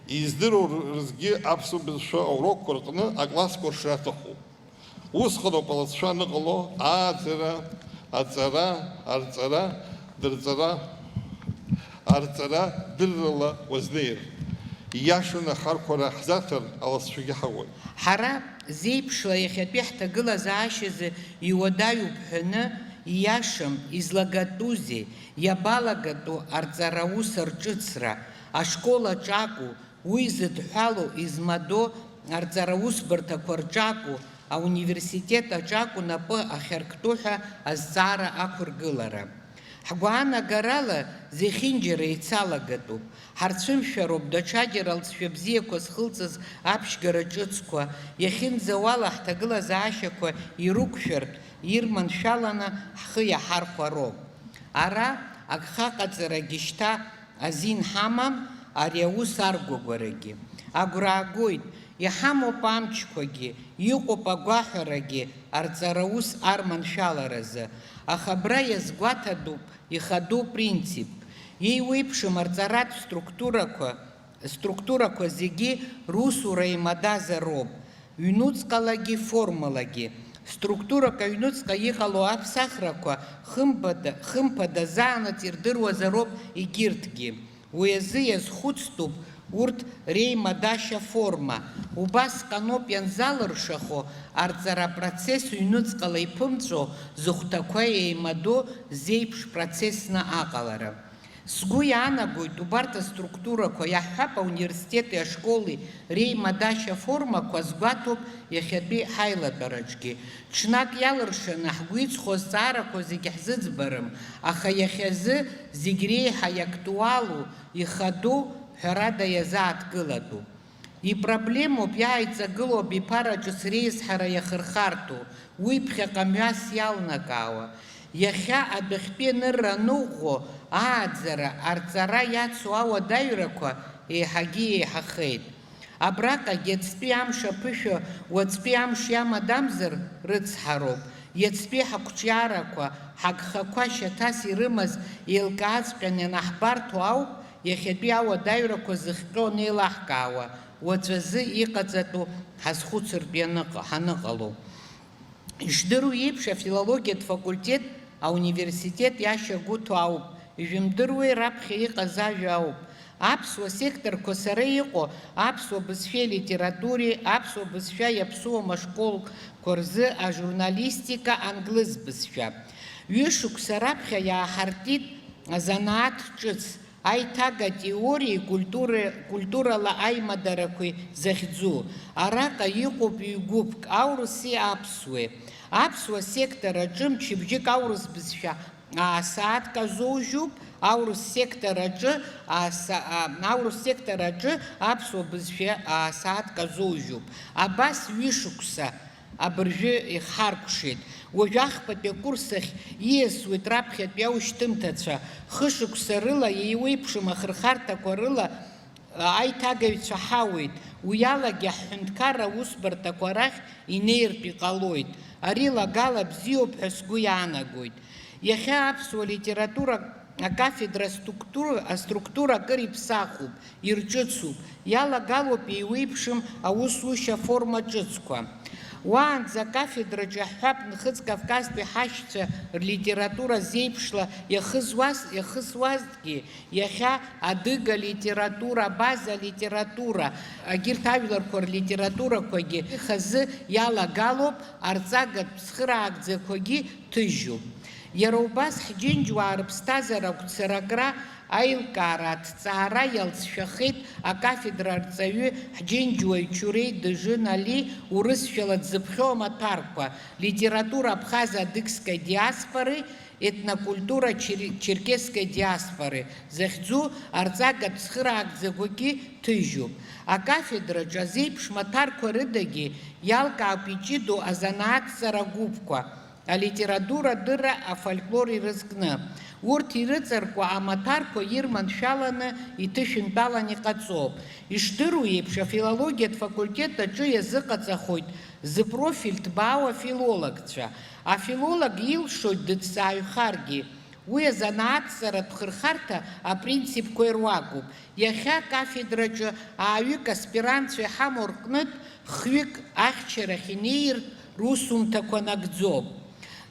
издыруа рзгьы аԥсуа бызшәа аурокқәа рҟны аклассқәа ршра аҭахуп. Усҟаноуп алацәа аныҟало, ааӡара, аҵара, арҵара, дырҵара, арҵара дыррала уазнеир. Ииашаны ахархәара ҳзаҭар алацәагьы ҳауеит. Ҳара зеиԥшла иахьатәи ҳҭагылазаашьазы иуадаҩуп ҳәаны, ииашам, излагатәузеи, иабалагатәу арҵара аус арҿыцра, ашкол аҿакәу, уи зыдҳәалоу, измадоу арҵара усбарҭақәа рҿакәу, ауниверситет аҿакәу напы ахьарктәу ҳәа азҵаара ақәыргылара. Ҳгәаанагарала, зехьынџьара еицалагатәуп. Ҳарцәымшәароуп даҽаџьара алҵшәа бзиақәа зхылҵыз аԥшьгара ҿыцқәа, иахьынӡауала ҳҭагылазаашьақәа ирықәшәартә, ирманшәаланы ҳхы иаҳархәароуп. Ара агхаҟаҵарагьы шьҭа азин ҳамам, ари аус аргәагәарагьы. Агәра аагоит, Иҳамоуп амчқәагьы, иҟоуп агәаҳәарагьы арҵара ус арманшәаларазы, аха абра иазгәаҭатәуп ихадоу принцип. Еиуеиԥшым арҵаратә структурақәа, структурақәа зегьы русура еимадазароуп, ҩнуҵҟалагьы формалагьы. Структурак аҩнуҵҟа иҟало аԥсахрақәа хымԥада, хымԥада заанаҵ ирдыруазароуп егьырҭгьы. Уи азы иазхәыцтәуп урҭ реимадашьа форма. Убасҟаноуп ианзалыршахо арҵара апроцесс ҩнуҵҟала иԥымҵәо, зыхәҭақәа еимадоу зеиԥш процессны аҟалара. Сгәы иаанагоит, убарҭ аструктурақәа, иаҳҳәап, ауниверситети ашколи реимадашьа формақәа азгәаҭоуп иахьатәи ҳаилатәараҿгьы. Ҽнак иалыршаны ҳгәы иҵхо азҵаарақәа зегьы ҳзыӡбарым, аха иахьазы зегь реиҳа иактуалу, ихадоу ҳәарада иазааҭгылатәуп. Ипроблемоуп иааиҵагылоу абиԥара ҿыц реизҳара иахырхарҭоу, уи ԥхьаҟа мҩас иалнакаауа. Иахьа адәахьтәи анырра аныӷәӷәо, ааӡара, арҵара иацу ауадаҩрақәа еиҳагьы еиҳахеит. Абраҟагь иацтәи амш аԥышәа уаҵәтәи амш иамадамзар рыцҳароуп, иацтәи ҳақәҿиарақәа, ҳагхақәа шьаҭас ирымаз еилкааҵәҟьаны ианаҳбарҭо ауп иахьатәи ауадаҩрақәа зыхҟьо анеилаҳкаауа, уаҵәазы иҟаҵатәу ҳазхәыцыртә ианыҟа-, ҳаныҟало. Ишдыру еиԥш, афилологиатә факультет ауниверситет иашьагәыҭо ауп, ижәымдыруеи раԥхьа иҟаз ажәа ауп. Аԥсуа секторқәа сара иҟоу аԥсуа бызшәеи литературеи, аԥсуа бызшәа иаԥсуам ашколқәа рзы ажурналистика, англыз бызшәа. Ҩышықәса раԥхьа иааҳартит азанааҭ ҿыц, аиҭага теориеи культура-, культурала аимадарақәеи захьӡу. Араҟа иҟоуп ҩ-гәыԥк, аурыси аԥсуеи. Аԥсуа сектор аҿы мчыбжьык аурыс бызшәа аасааҭк азоужьуп, аурыс сектор аҿы ааса-, а, аурыс сектор аҿы аԥсуа бызшәа аасааҭк азоужьуп. Абас ҩышықәса абыржәы ихҳаркәшеит. Уажәы ахԥатәи акурс ахь ииасуеит раԥхьатәи аушьҭымҭацәа. Хышықәса рыла еиуеиԥшым ахырхарҭақәа рыла аиҭагаҩцәа ҳауеит, уиалагьы аҳәынҭқарра аусбарҭақәа рахь инеиртә иҟалоит. Ари лагала бзиоуп ҳәа сгәы иаанагоит. Иахьа аԥсуа литература акафедра аструктура, аструктура акыр иԥсахуп, ирҿыцуп, иалагалоуп еиуеиԥшым аусушьа аформа ҿыцқәа. Уаанӡа акафедраҿы иаҳҳәап, Нхыҵ Кавказтәи ҳашьцәа рлитература зеиԥшла иахызуаз, иахысуазҭгьы, иахьа адыга литература, абаза литература, егьырҭ ажәларқәа рлитературақәагьы хазы иалагалоуп, арҵагатә цхыраагӡақәагьы ҭыжьуп. Иара убас ҳџьынџьуаа рыԥсҭазаара агәцаракра аилкаара, аҭҵаара иалҵшәахеит акафедра арҵаҩы ҳџьынџьуаҩ Чурей Дыжын Али урысшәала дзыԥхьо амаҭәарқәа, литература абхаз-адыгскаи диаспореи, етнокультура чер-, черкесскаи диаспореи захьӡу арҵагатә цхыраагӡақәагьы ҭыжьуп. Акафедраҿы азеиԥш маҭәарқәа рыдагьы иалкаауп иҷыдоу азанааҭҵара гәыԥқәа, алитература адырра, афольклор ирызкны. Урҭ ирыҵаркуа амаҭәарқәа ирманшәаланы иҭышәынтәалан иҟаҵоуп. Ишдыру еиԥш, афилологиатә факультет аҿы иазыҟаҵахоит зыпрофиль ҭбаау афилологцәа. Афилолог илшоит дыҭҵааҩхаргьы. Уи азанааҭҵаратә хырхарҭа апринципқәа ируакуп. Иахьа акафедраҿы ааҩык аспирантцәа иҳамоу рҟнытә хҩык ахьчарахь инеиртә русумҭақәа нагӡоуп.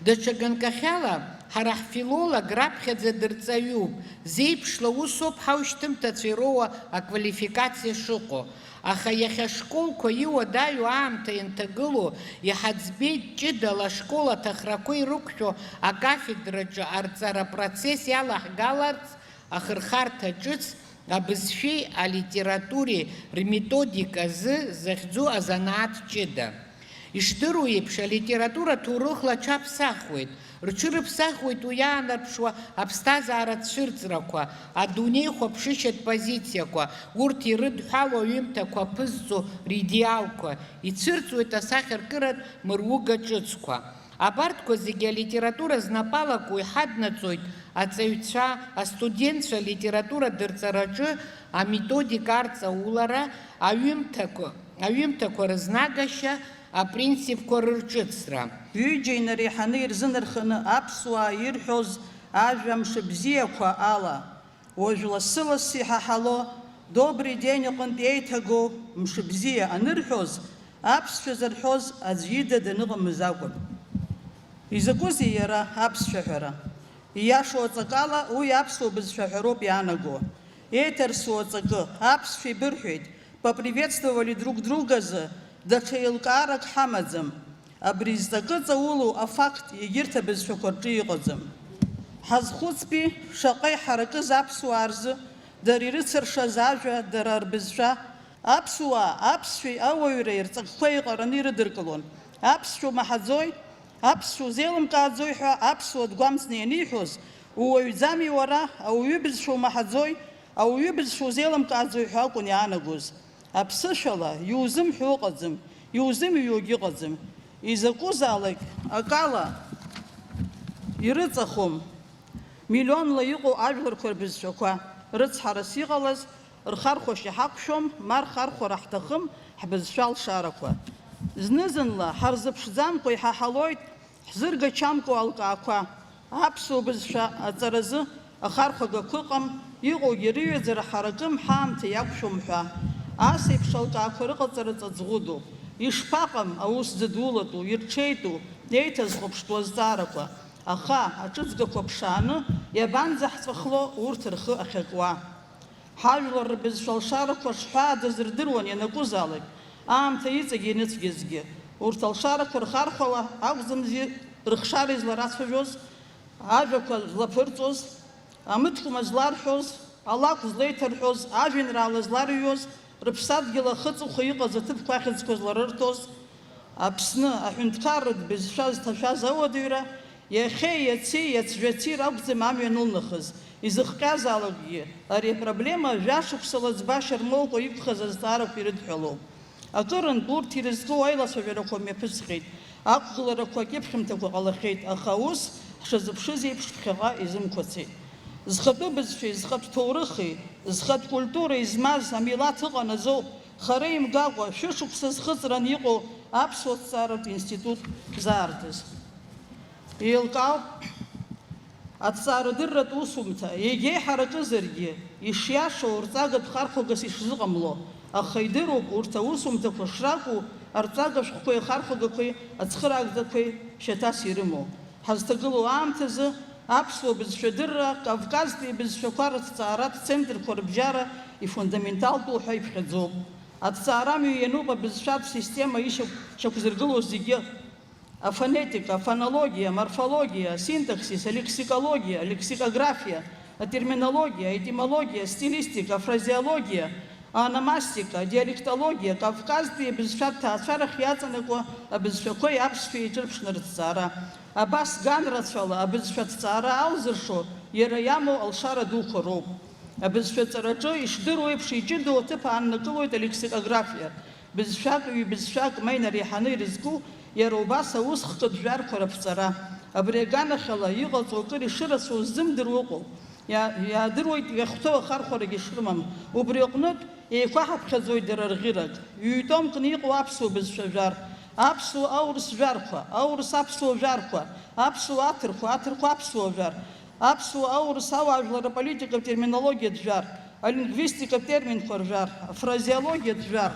Даҽа ганкахьала, ҳара ҳфилолог раԥхьаӡа дырҵаҩуп, зеиԥшла усоуп ҳаушьҭымҭацәа ироуа аквалификациа шыҟоу. Аха иахьа ашколқәа иуадаҩу аамҭа ианҭагылоу, иҳаӡбеит ҷыдала ашкол аҭахрақәа ирықәшәо акафедраҿы арҵара апроцесс иалаҳгаларц ахырхарҭа ҿыц абызшәеи алитературеи рметодика азы захьӡу азанааҭ ҷыда. Ишдыру еиԥш, алитература ҭоурыхла аҽаԥсахуеит, рҽырыԥсахуеит уи иаанарԥшуа аԥсҭазаара цәырҵрақәа, адунеихәаԥшышьатә позициақәа, урҭ ирыдҳәалоу аҩымҭақәа аԥызҵо ридеалқәа, ицәырҵуеит асахьаркыратә мыруга ҿыцқәа. Абарҭқәа зегьы алитература знапалаку иҳаднаҵоит аҵаҩцәа, астудентцәа алитература дырҵараҿы аметодика арҵаулара, аҩымҭақәа, Аҩымҭақәа рызнагашьа, апринципқәа рырҿыцра. Ҩыџьа инареиҳаны ирзынарханы аԥсуаа ирҳәоз ажәа мшыбзиақәа ала, уажә лассы-лассы иҳаҳало Добрый день аҟынтә еиҭагоу мшыбзиа анырҳәоз, аԥсшәа зарҳәоз аӡә ида даныҟамыз акәын. Изакәызеи иара аԥсшәа ҳәара? Ииашоу аҵакала, уи аԥсуа бызшәа ҳәароуп иаанаго. Еиҭарсу аҵакы, аԥсшәа ибырҳәеит, поприветствовали друг друга азы даҽа еилкаарак ҳамаӡам. Абри зҵакы ҵаулоу афакт егьырҭ абызшәақәа рҿы иҟаӡам. Ҳазхәыцтәи, шаҟа иҳаракыз аԥсуаа рзы дара ирыцыршаз ажәа, дара рбызшәа, аԥсуаа аԥсшәеи ауаҩреи рҵакқәа еиҟараны ирыдыркылон. Аԥсшәа умаҳаӡои? Аԥсшәа узеилымкааӡои ҳәа аԥсуа дгәамҵны ианиҳәоз, ууаҩӡами уара, ауаҩы бызшәа умаҳаӡои, ауаҩы бызшәа узеилымкааӡои ҳәа акәын иаанагоз. Аԥсышәала иузымҳәо ыҟаӡам, иузымҩуагь ыҟаӡам. Изакәызаалак акала ирыҵахом миллионла иҟоу ажәларқәа рбызшәақәа. Рыцҳарас иҟалаз, рхархәашьа ҳақәшәом, ма рхархәара ҳҭахым ҳбызшәа алшарақәа. Зны-зынла ҳарзыԥшӡамкәа иҳаҳалоит ҳзыргачамкәа алкаақәа. Аԥсуа бызшәа аҵаразы ахархәагақәа ыҟам, иҟоугьы рыҩаӡара ҳаракым, ҳаамҭа иақәшәом ҳәа. Ас еиԥш алкаақәа рыҟаҵара ҵаҵӷәыдоуп. Ишԥаҟам аус ӡыдулатәу, ирҽеитәу, еиҭазхәаԥштәу азҵаарақәа? Аха, аҿыҵгақәа ԥшааны, иабанӡаҳҵәахло урҭ рхы ахьакуа? Ҳажәлар рбызшәа алшарақәа шҳәаадаз рдыруан ианакәызаалак, аамҭа иҵегь ианыцәгьазгьы. Урҭ алшарақәа рхархәала акәӡамзи рыхшара изларацәажәоз, ажәақәа злаԥырҵоз, амыткәма зларҳәоз, алакә злеиҭарҳәоз, ажәеинраала зларыҩуаз, рыԥсадгьыл ахы-аҵыхәа иҟаз аҭыԥқәа ахьӡқәа зларырҭоз, Аԥсны аҳәынҭқарратә бызшәа зҭашәаз ауадаҩра иахьеи иаци иацжәаци ракәӡам амҩа анылнахыз, изыхҟьазаалакгьы, ари апроблема жәашықәсала ӡбашьа рмоукәа иқәхаз азҵаарақәа ирыдҳәалоуп. Акырынтә урҭ ирызку аилацәажәарақәа мҩаԥысхьеит, ақәгыларақәа акьыԥхьымҭақәа ҟалахьеит, аха ус, ҳшазыԥшыз еиԥш, ԥхьаҟа изымқәацеит. Зхатәы бызшәеи, зхатә ҭоурыхи, зхатә культуреи змаз амилаҭ ыҟанаҵоуп, хара имгакәа, шәышықәса зхыҵран иҟоу аԥсуа ҭҵааратә институт заартыз. Еилкаауп, аҭҵаарадырратә усумҭа, егьа иҳаракызаргьы, ишиашоу рҵагатә хархәагас ишзыҟамло, аха идыруп урҭ аусумҭақәа шракәу арҵага шәҟәқәеи ахархәагақәеи ацхыраагӡақәеи шьаҭас ирымоу. Ҳазҭагылоу аамҭазы аԥсуа бызшәадырра Кавказтәи абызшәақәа рыҭҵааратә центрқәа рыбжьара ифундаменталтәу ҳәа иԥхьаӡоуп. Аҭҵаара амҩа иануп абызшәатә система ишьақә-, шьақәзыргылоу зегьы, афонетика, афонологиа, аморфологиа, асинтаксис, алексикологиа, алексикографиа, атерминологиа, аетимологиа, астилистика, афразеологиа, аономастика, адиалектологиа, Кавказтәи абызшәа рҭаацәарахь иаҵанакуа абызшәақәеи аԥсшәеи еиҿырԥшны рыҭҵаара. Абас ганрацәала абызшәа аҭҵаара алзыршо иара иамоу алшара дуқәа роуп. Абызшәа аҵараҿы ишдыру еиԥш иҷыдоу аҭыԥ ааннакылоит алексикографиа. Бызшәак, ҩ-бызшәак ма инареиҳаны ирызку, иара убас аус хкы жәарқәа раԥҵара. Абри аганахьала иҟаҵоу акыр ишырацәоу ззымдыруа ыҟоуп. Иа-, иаадыруеит иахәҭоу ахархәарагьы шрымам. Убри аҟнытә, еиқәаҳаԥхьаӡоит дара рӷьырак. Ҩ-томкны иҟоу аԥсуа бызшәа жәар, аԥсуа аурыс жәарқәа, аурыс аԥсуа жәарқәа, аԥсуа аҭырқәа, аҭырқәа аԥсуа жәар, аԥсуа аурыс ауаажәлар аполитикатә терминологиатә жәар, алингвистикатә терминқәа ржәар, афразеологиатә жәар,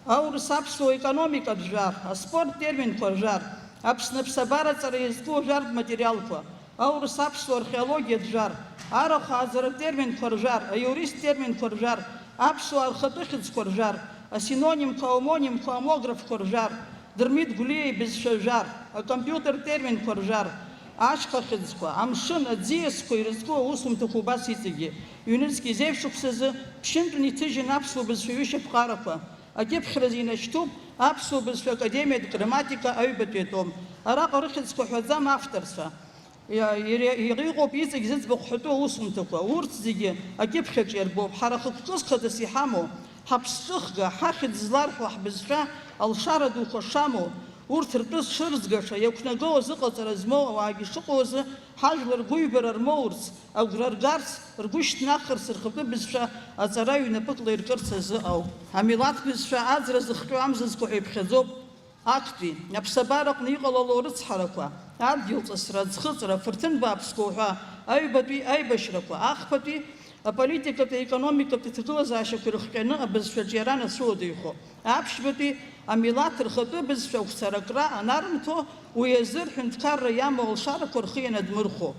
аурыс-аԥсуа економикатә жәар, аспорт терминқәа ржәар, Аԥсны аԥсабараҵара иазку ажәартә материалқәа, аурыс-аԥсуа археологиатә жәар, арахә ааӡаратә терминқәа ржәар, аиурист терминқәа ржәар, аԥсуаа рхатәы хьыӡқәа ржәар, асинонимқәа, аомонимқәа, амографқәа ржәар, Дырмит Гәлиа ибызшәа жәар, акомпиутер терминқәа ржәар, ашьха хьыӡқәа, амшын, аӡиасқәа ирызку аусумҭақәа убас иҵегьы, ҩнызқь изеиԥш шықәсазы ԥшьынтәны иҭыжьын аԥсуа бызшәа ҩышьаԥҟарақәа, акьыԥхьразы инашьҭуп аԥсуа бызшәа академиатә грамматика аҩбатәи атом. Араҟа рыхьӡқәа ҳәаӡам авторцәа. Иа-, ире-, иҟоуп иҵегь зыӡбахә ҳәатәу аусумҭақәа, урҭ зегьы акьыԥхь аҿы иарбоуп. Ҳара хықәкы зхадас иҳамоу, ҳаԥсҿыхга, ҳахьӡ зларҳәо ҳбызшәа алшара дуқәа шамоу, Урҭ ртәы шырӡгаша, иақәнагоу азыҟаҵара змоу ауаагьы шыҟоу азы, ҳажәлар гәыҩбара рмоурц, агәра ргарц, ргәы шьҭнахырц рхатәы бызшәа аҵара ҩнапыкла иркырц азы ауп. Амилаҭ бызшәа аӡра зыхҟьо амзызқәа ҳәа иԥхьаӡоуп. Актәи, аԥсабараҟны иҟалало арыцҳарақәа, адгьылҵысра, аӡхыҵра, афырҭын бааԥсқәа уҳәа, аҩбатәи аибашьрақәа, ахԥатәи аполитикатәи аекономикатәи ҭагылазаашьақәа ирыхҟьаны абызшәаҿиара анацәуадаҩхо, аԥшьбатәи амилаҭ рхатәы бызшәа агәцаракра анарымҭо, уи азы рҳәынҭқарра иамоу алшарақәа рхы ианадмырхәо.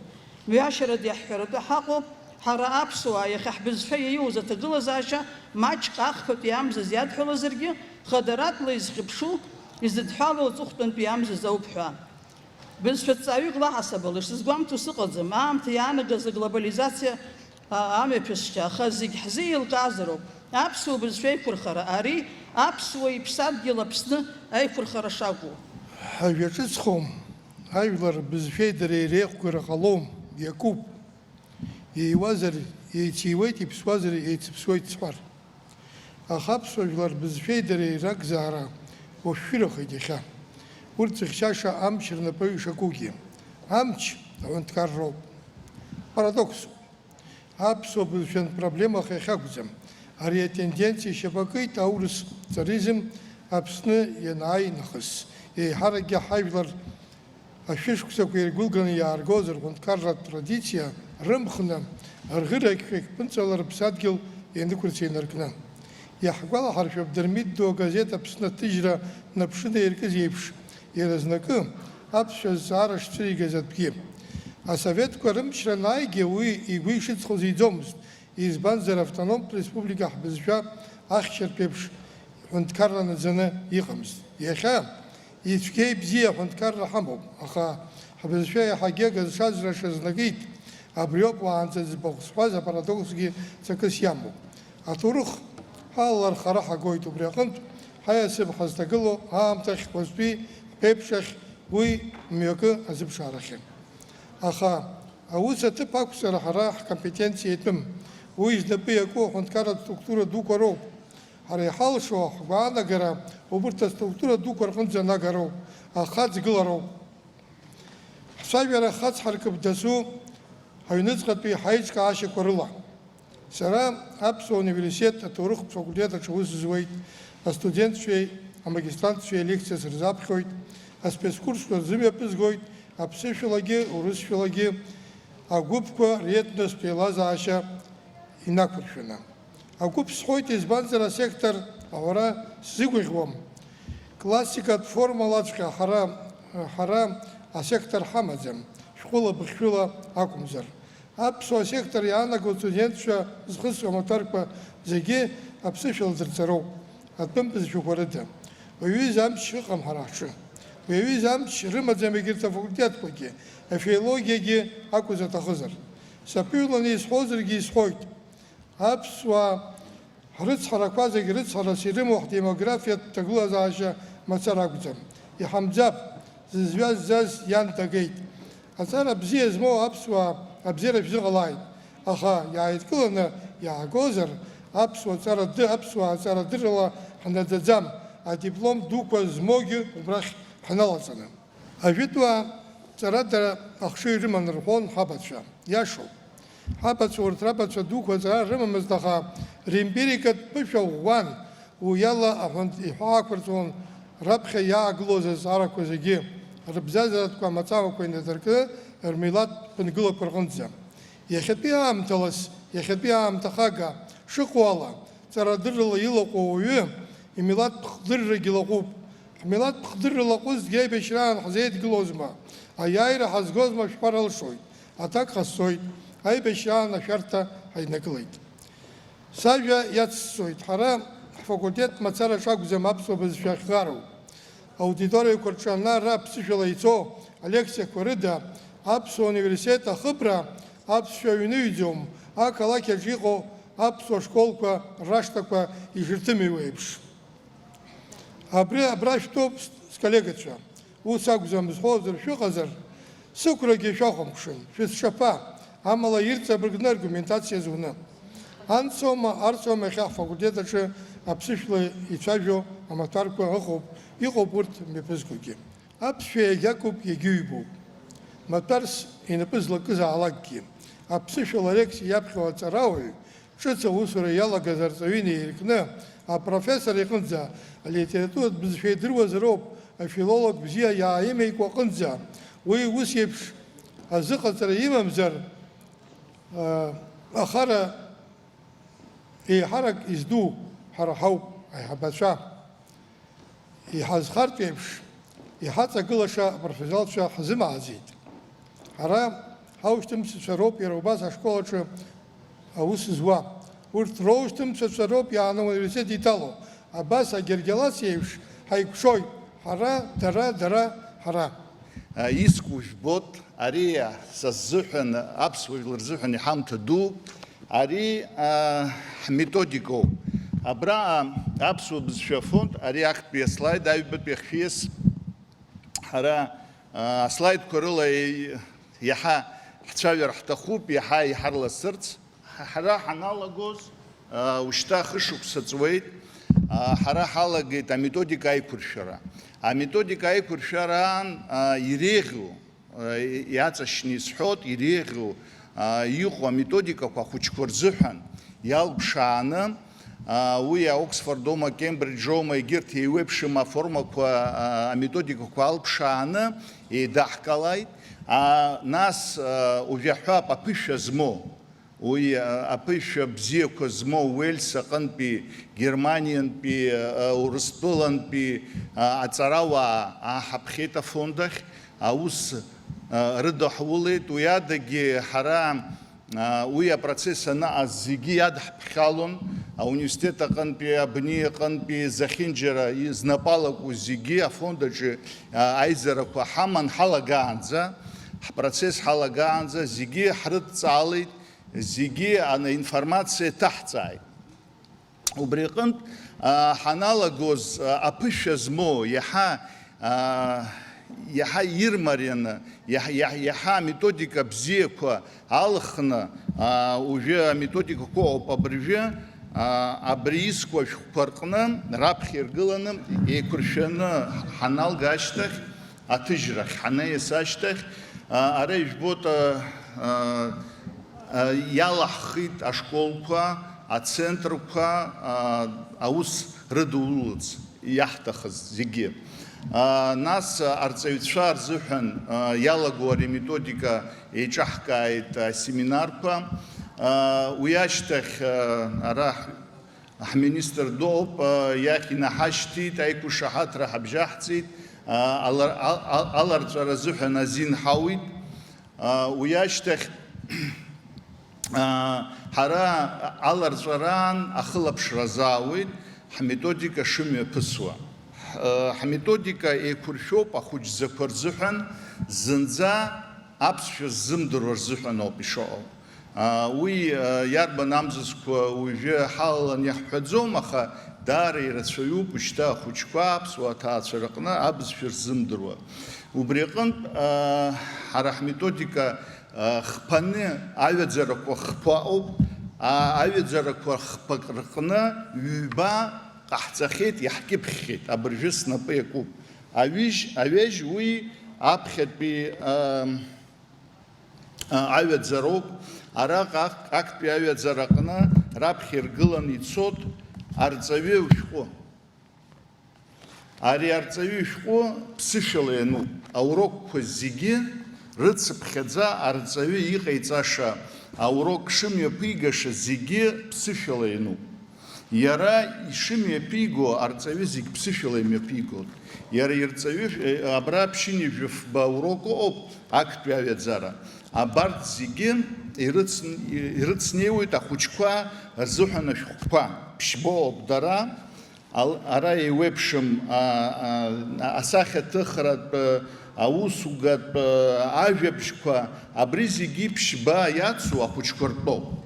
Мҩашьарада иаҳҳәаратәы ҳаҟоуп, ҳара аԥсуаа иахьа ҳбызшәа иаиуз аҭагылазаашьа маҷк ахԥатәи амзаз иадҳәалазаргьы, хадаратәла изхьыԥшу, изыдҳәалоу аҵыхәтәантәи амзаз ауп ҳәа. Бызшәаҭҵааҩык лаҳасабала ишсызгәамҭо сыҟаӡам, аамҭа иаанагаз аглобализациа, а, амҩаԥысшьа, аха зегь ҳзы еилкаазароуп аԥсуа бызшәа аиқәырхара, ари аԥсуа иԥсадгьыл Аԥсны аиқәырхара шакәу. Ҳажәа ҿыцхом, ажәлар бызшәеи дареи реиқәгара ҟалом, иакуп. Иеиуазар еициуеит, иԥсуазар еицыԥсуеит сҳәар. Аха аԥсуа жәлар бызшәеи дареи ракзаара уашәшәырахеит иахьа. Урҭ зыхьчаша амч рнапы ишакугьы. Амч аҳәынҭқарра ауп. Парадоксуп. Аԥсуа бызшәантә проблемахь иахьакәӡам. Ари атенденциа ишьапы акит аурыс царизм Аԥсны ианааи нахыс. Еиҳаракгьы ҳажәлар ашәышықәсақәа иргәылганы иааргоз рҳәынҭқарратә традициа рымхны, рӷьырагьшәагь ԥынҵәала рыԥсадгьыл ианықәырц инаркны. Иаҳгәалаҳаршәап, Дырмит ду агазеҭ Аԥсны аҭыжьра днаԥшынаиркыз еиԥш, иара знакы аԥсшәа азҵаара шцәыригаз атәгьы. Асоветқәа рымчра анааигьы уи игәы ишыҵхоз иӡомызт, избанзар, автономтә республика ҳбызшәа ахьчартә еиԥш ҳәынҭқарра наӡаны иҟамызт. Иахьа ицәгьа-ибзиа аҳәынҭқарра ҳамоуп, аха ҳбызшәа иаҳагьы агазшазра шазнакит, абриоуп уаанӡа зыӡбахә сҳәаз апарадоксгьы ҵакыс иамоуп. Аҭоурых ҳалалар хара ҳагоит, убри аҟынтә ҳаиасып ҳазҭагылоу аамҭахь уажәтәи ҳԥеиԥшрахь уи мҩакы азыԥшаарахьы. Аха аус аҭыԥ ақәҵара ҳара ҳкомпетенциа иатәым. Уи знапы иаку аҳәынҭқарратә структура дуқәа роуп. Ҳара иҳалшо, ҳгәаанагара убарҭ аструктура дуқәа рҟынӡа анагароуп, ахаҵгылароуп. Ҳцәажәара хацҳаркып дасу ҳаҩныҵҟатәи ҳаиҿкаашьақәа рыла. Сара Аԥсуа университет аҭоурыхтә факультет аҿы аус зуеит, астудентцәеи амагистрантцәеи алекциа сырзаԥхьоит, аспецкурсқәа рзымҩаԥызгоит, аԥсышәалагьы, урысшәалагьы агәыԥқәа ретностә еилазаашьа инақәыршәаны. Агәыԥ сҳәоит, избанзар, асектор аҳәара сзыгәаӷьуам. Классикатә формалаҵәҟьа ҳара, ҳара асектор ҳамаӡам, шәҟәыла быхшәыла акәымзар. Аԥсуа сектор иаанаго астудентцәа зхысуа амаҭәарқәа зегьы аԥсышәала дырҵароуп, атәым бызшәақәа рыда. Уи аҩыза амч ыҟам ҳара ҳҿы. Уи аҩыза амч рымаӡам егьырҭ афакультетқәагьы, афилологиагьы акәыз аҭахызар. Саԥыҩланы исҳәозаргьы исҳәоит. Аԥсуаа ҳрыцҳарақәа зегь рыцҳарас ирымоу ҳдемографиатә ҭагылазаашьа мацара акәӡам. Иҳамӡап, зызҩа ззаз иан дагеит. Аҵара бзиа змоу аԥсуаа абзиара шәзыҟалааит, аха иааидкыланы иаагозар, аԥсуа ҵара ды-, аԥсуаа ҵарадыррала ҳнаӡаӡам, адиплом дуқәа змоугьы убрахь ҳналаҵаны. Ажәытәуаа ҵарадара ахшыҩ рыман рҳәон ҳабацәа. Иашоуп. Ҳабацәа урҭ рабацәа дуқәа ҵара рымамызт, аха ремпирикатә ԥышәа ӷәӷәан, уи ала аҳәынҭ иҳәаақәырҵон раԥхьа иаагылоз азҵаарақәа зегьы, рыбзазаратәқәа амаҵамақәа инадыркны, рмилаҭтә ԥынгылақәа рҟынӡа. Иахьатәи аамҭалас, иахьатәи аамҭахага шыҟоу ала, ҵарадыррала илаҟәу ауаҩы имилаҭтә хдыррагьы лаҟәуп. Ҳмилаҭтә хдырра лаҟәызҭгьы аибашьраан ҳзеидгылозма, аиааира ҳазгозма шәҳәар алшоит, аҭак ҟасҵоит, аибашьраан ашәарҭа ҳаиднакылеит. Сажәа иацсҵоит, ҳара ҳфакультет мацараҿ акәӡам аԥсуа бызшәа ахьхароу. Аудиториақәа рҿы анара аԥсышәала ицо алекциақәа рыда аԥсуа университет ахыбра аԥсшәа ҩныҩӡом, ақалақь аҿы иҟоу аԥсуа школқәа рашҭақәа ишырҭымҩуа еиԥш. Абри абра шәтәоуп, сколлегацәа. Ус акәӡам зҳәозар шәыҟазар, сықәрагьы шәахәамԥшын, шәысшаԥа, амала ирҵабыргны аргументациа зуны. Анцоума, арцоума иахьа ҳфакультет аҿы аԥсышәла ицәажәо амаҭәарқәа ыҟоуп, Иҟоуп урҭ мҩаԥызгогьы. Аԥсшәа иагьакуп, иагьыҩбоуп. Маҭәарс инапы злакызаалакгьы. Аԥсышәала Алексеи иаԥхьо аҵарауаҩ, ҿыц аусура иалагаз арҵаҩы инеиркны, апрофессор иҟынӡа, алитературатә бызшәа идыруазароуп, афилолог бзиа иааимеикуа аҟынӡа, уи ус еиԥш азыҟаҵара имамзар, а, ахара еиҳарак изду ҳара ҳауп, аиҳабацәа. Иҳазхартә еиԥш, иҳаҵагылаша апрофессионалцәа ҳзымааӡеит. Ҳара ҳаушьҭымҭацәа роуп иара убас ашкол аҿы аус зуа. Урҭ роушьҭымҭацәа роуп иааны ауниверситет иҭало. Абас агьаргьалас еиԥш ҳаикәшоит. Ҳара, дара, дара, ҳара. Иску жәбот, ари са сзыҳәан, аԥсуа жәлар рзыҳәан иҳамҭа ду. Ари, а, ҳметодикоуп. Абра, а, аԥсуа бызшәа афонд, ари актәи аслайд, аҩбатәи ахьиас, ҳара, а, аслайдқәа рыла и-, иаҳа ҳцәажәар ҳҭахуп, иаҳа иҳарласырц. Ҳа-, ҳара ҳаналагоз, а, ушьҭа хышықәса ҵуеит, а, ҳара ҳалагеит аметодика аиқәыршәара. Аметодика аиқәыршәараан, а, иреиӷьу, иаҵашьны исҳәоит, иреиӷьу, а, иҟоу аметодикақәа ахәыҷқәа рзыҳәан иалԥшааны, а, уи аоксфордоума, акембриџьоума, егьырҭ еиуеиԥшым аформақәа, а, аметодикақәа алԥшааны еидаҳкылааит. А, нас, а, уажә иаҳҳәап, аԥышәа змоу. Уи, а, аԥышәа бзиақәа змоу Уельс аҟынтәи, Германиантәи, а, Урыстәылантәи, а, аҵарауаа ааҳаԥхьеит афонд ахь, аус, а, рыдаҳулеит. Уи адагьы ҳара, а, уи апроцесс анаҟаз зегьы иадҳԥхьалон, ауниверситет аҟынтәи, абни аҟынтәи, зехьынџьара и-, знапалаку зегьы афонд аҿы, а, аизарақәа ҳаман ҳалагаанӡа, ҳпроцесс ҳалагаанӡа зегьы ҳрыдҵаалеит. Зегьы ана информациа ҭаҳҵааит. Убри аҟынтә, а, ҳаналагоз, а, аԥышәа змоу, иаҳа, а, иаҳа ирмарианы, иаҳ-, иаҳ-, иаҳа аметодика бзиақәа алхны, а, уажәы аметодикақәа ыҟоуп абыржәы, а, абри иску ашәҟәқәа рҟны раԥхьа иргыланы еиқәыршәаны ҳаналга ашьҭахь, аҭыжьрахь ҳанеиас ашьҭахь, а, ара ижәбоит, а, а, а, иалаҳхит ашколқәа, ацентрқәа, а, аус рыдулылц иаҳҭахыз зегьы. А, нас арҵаҩцәа рзыҳәан, а, иалаго ари аметодика еиҿаҳкааит асеминарқәа. А, уи ашьҭахь, а, ара Ҳминистр доуп, иахь инаҳашьҭит, аиқәышаҳаҭра ҳабжьаҳҵеит, алар-, ал-, ал-, аларҵәара азыҳәан азин ҳауит. Уи ашьҭахь, ҳара аларҵәараан ахылаԥшра азаауеит, ҳметодика шымҩаԥысуа. Ҳметодика еиқәыршәоуп ахәыҷӡақәа рзыҳәан, зынӡа аԥсшәа ззымдыруа рзыҳәан ауп ишыҟоу. Уи иарбан амзызқәа уажәы ҳалалан иаҳҳәаӡом, аха даара ирацәаҩуп ушьҭа ахәыҷқәа аԥсуа аҭаацәа рыҟны абызшәа рзымдыруа. Убри аҟынтә, ҳара ҳметодика хԥаны аҩаӡарақәа хԥа ыҟоуп. Аҩаӡарақәа хԥак рҟны ҩба ҟаҳҵахьеит, иаҳкьыԥхьхьеит, абыржәы снапы иакуп. Аҩыжь, аҩежь уи аԥхьатәи, аҩаӡароуп. Араҟа ак-, актәи аҩаӡараҟны раԥхьа иргыланы ицоит арҵаҩы ушәҟәы. Ари арҵаҩы ишәҟәы ԥсышәала иануп. Аурокқәа зегьы рыцыԥхьаӡа арҵаҩы иҟаиҵаша, аурок шымҩаԥигаша зегьы ԥсышәала иануп. Иара ишымҩаԥиго арҵаҩы зегь ԥсышәала имҩаԥигоит. Иара ирҵаҩы, э, абра ԥшьынҩажәи фба урок ыҟоуп, актәи аҩаӡара. Абарҭ зегьы ирыцн-, ирыцнеиуеит ахәыҷқәа рзыҳәан ашәҟәқәа. Ԥшьба ыҟоуп дара, ал-, ара еиуеиԥшым, а, а, асахьаҭыхратә, аусугатә, ажәабжьқәа, абри зегьы ԥшьба иацу ахәыҷқәа ртәоуп.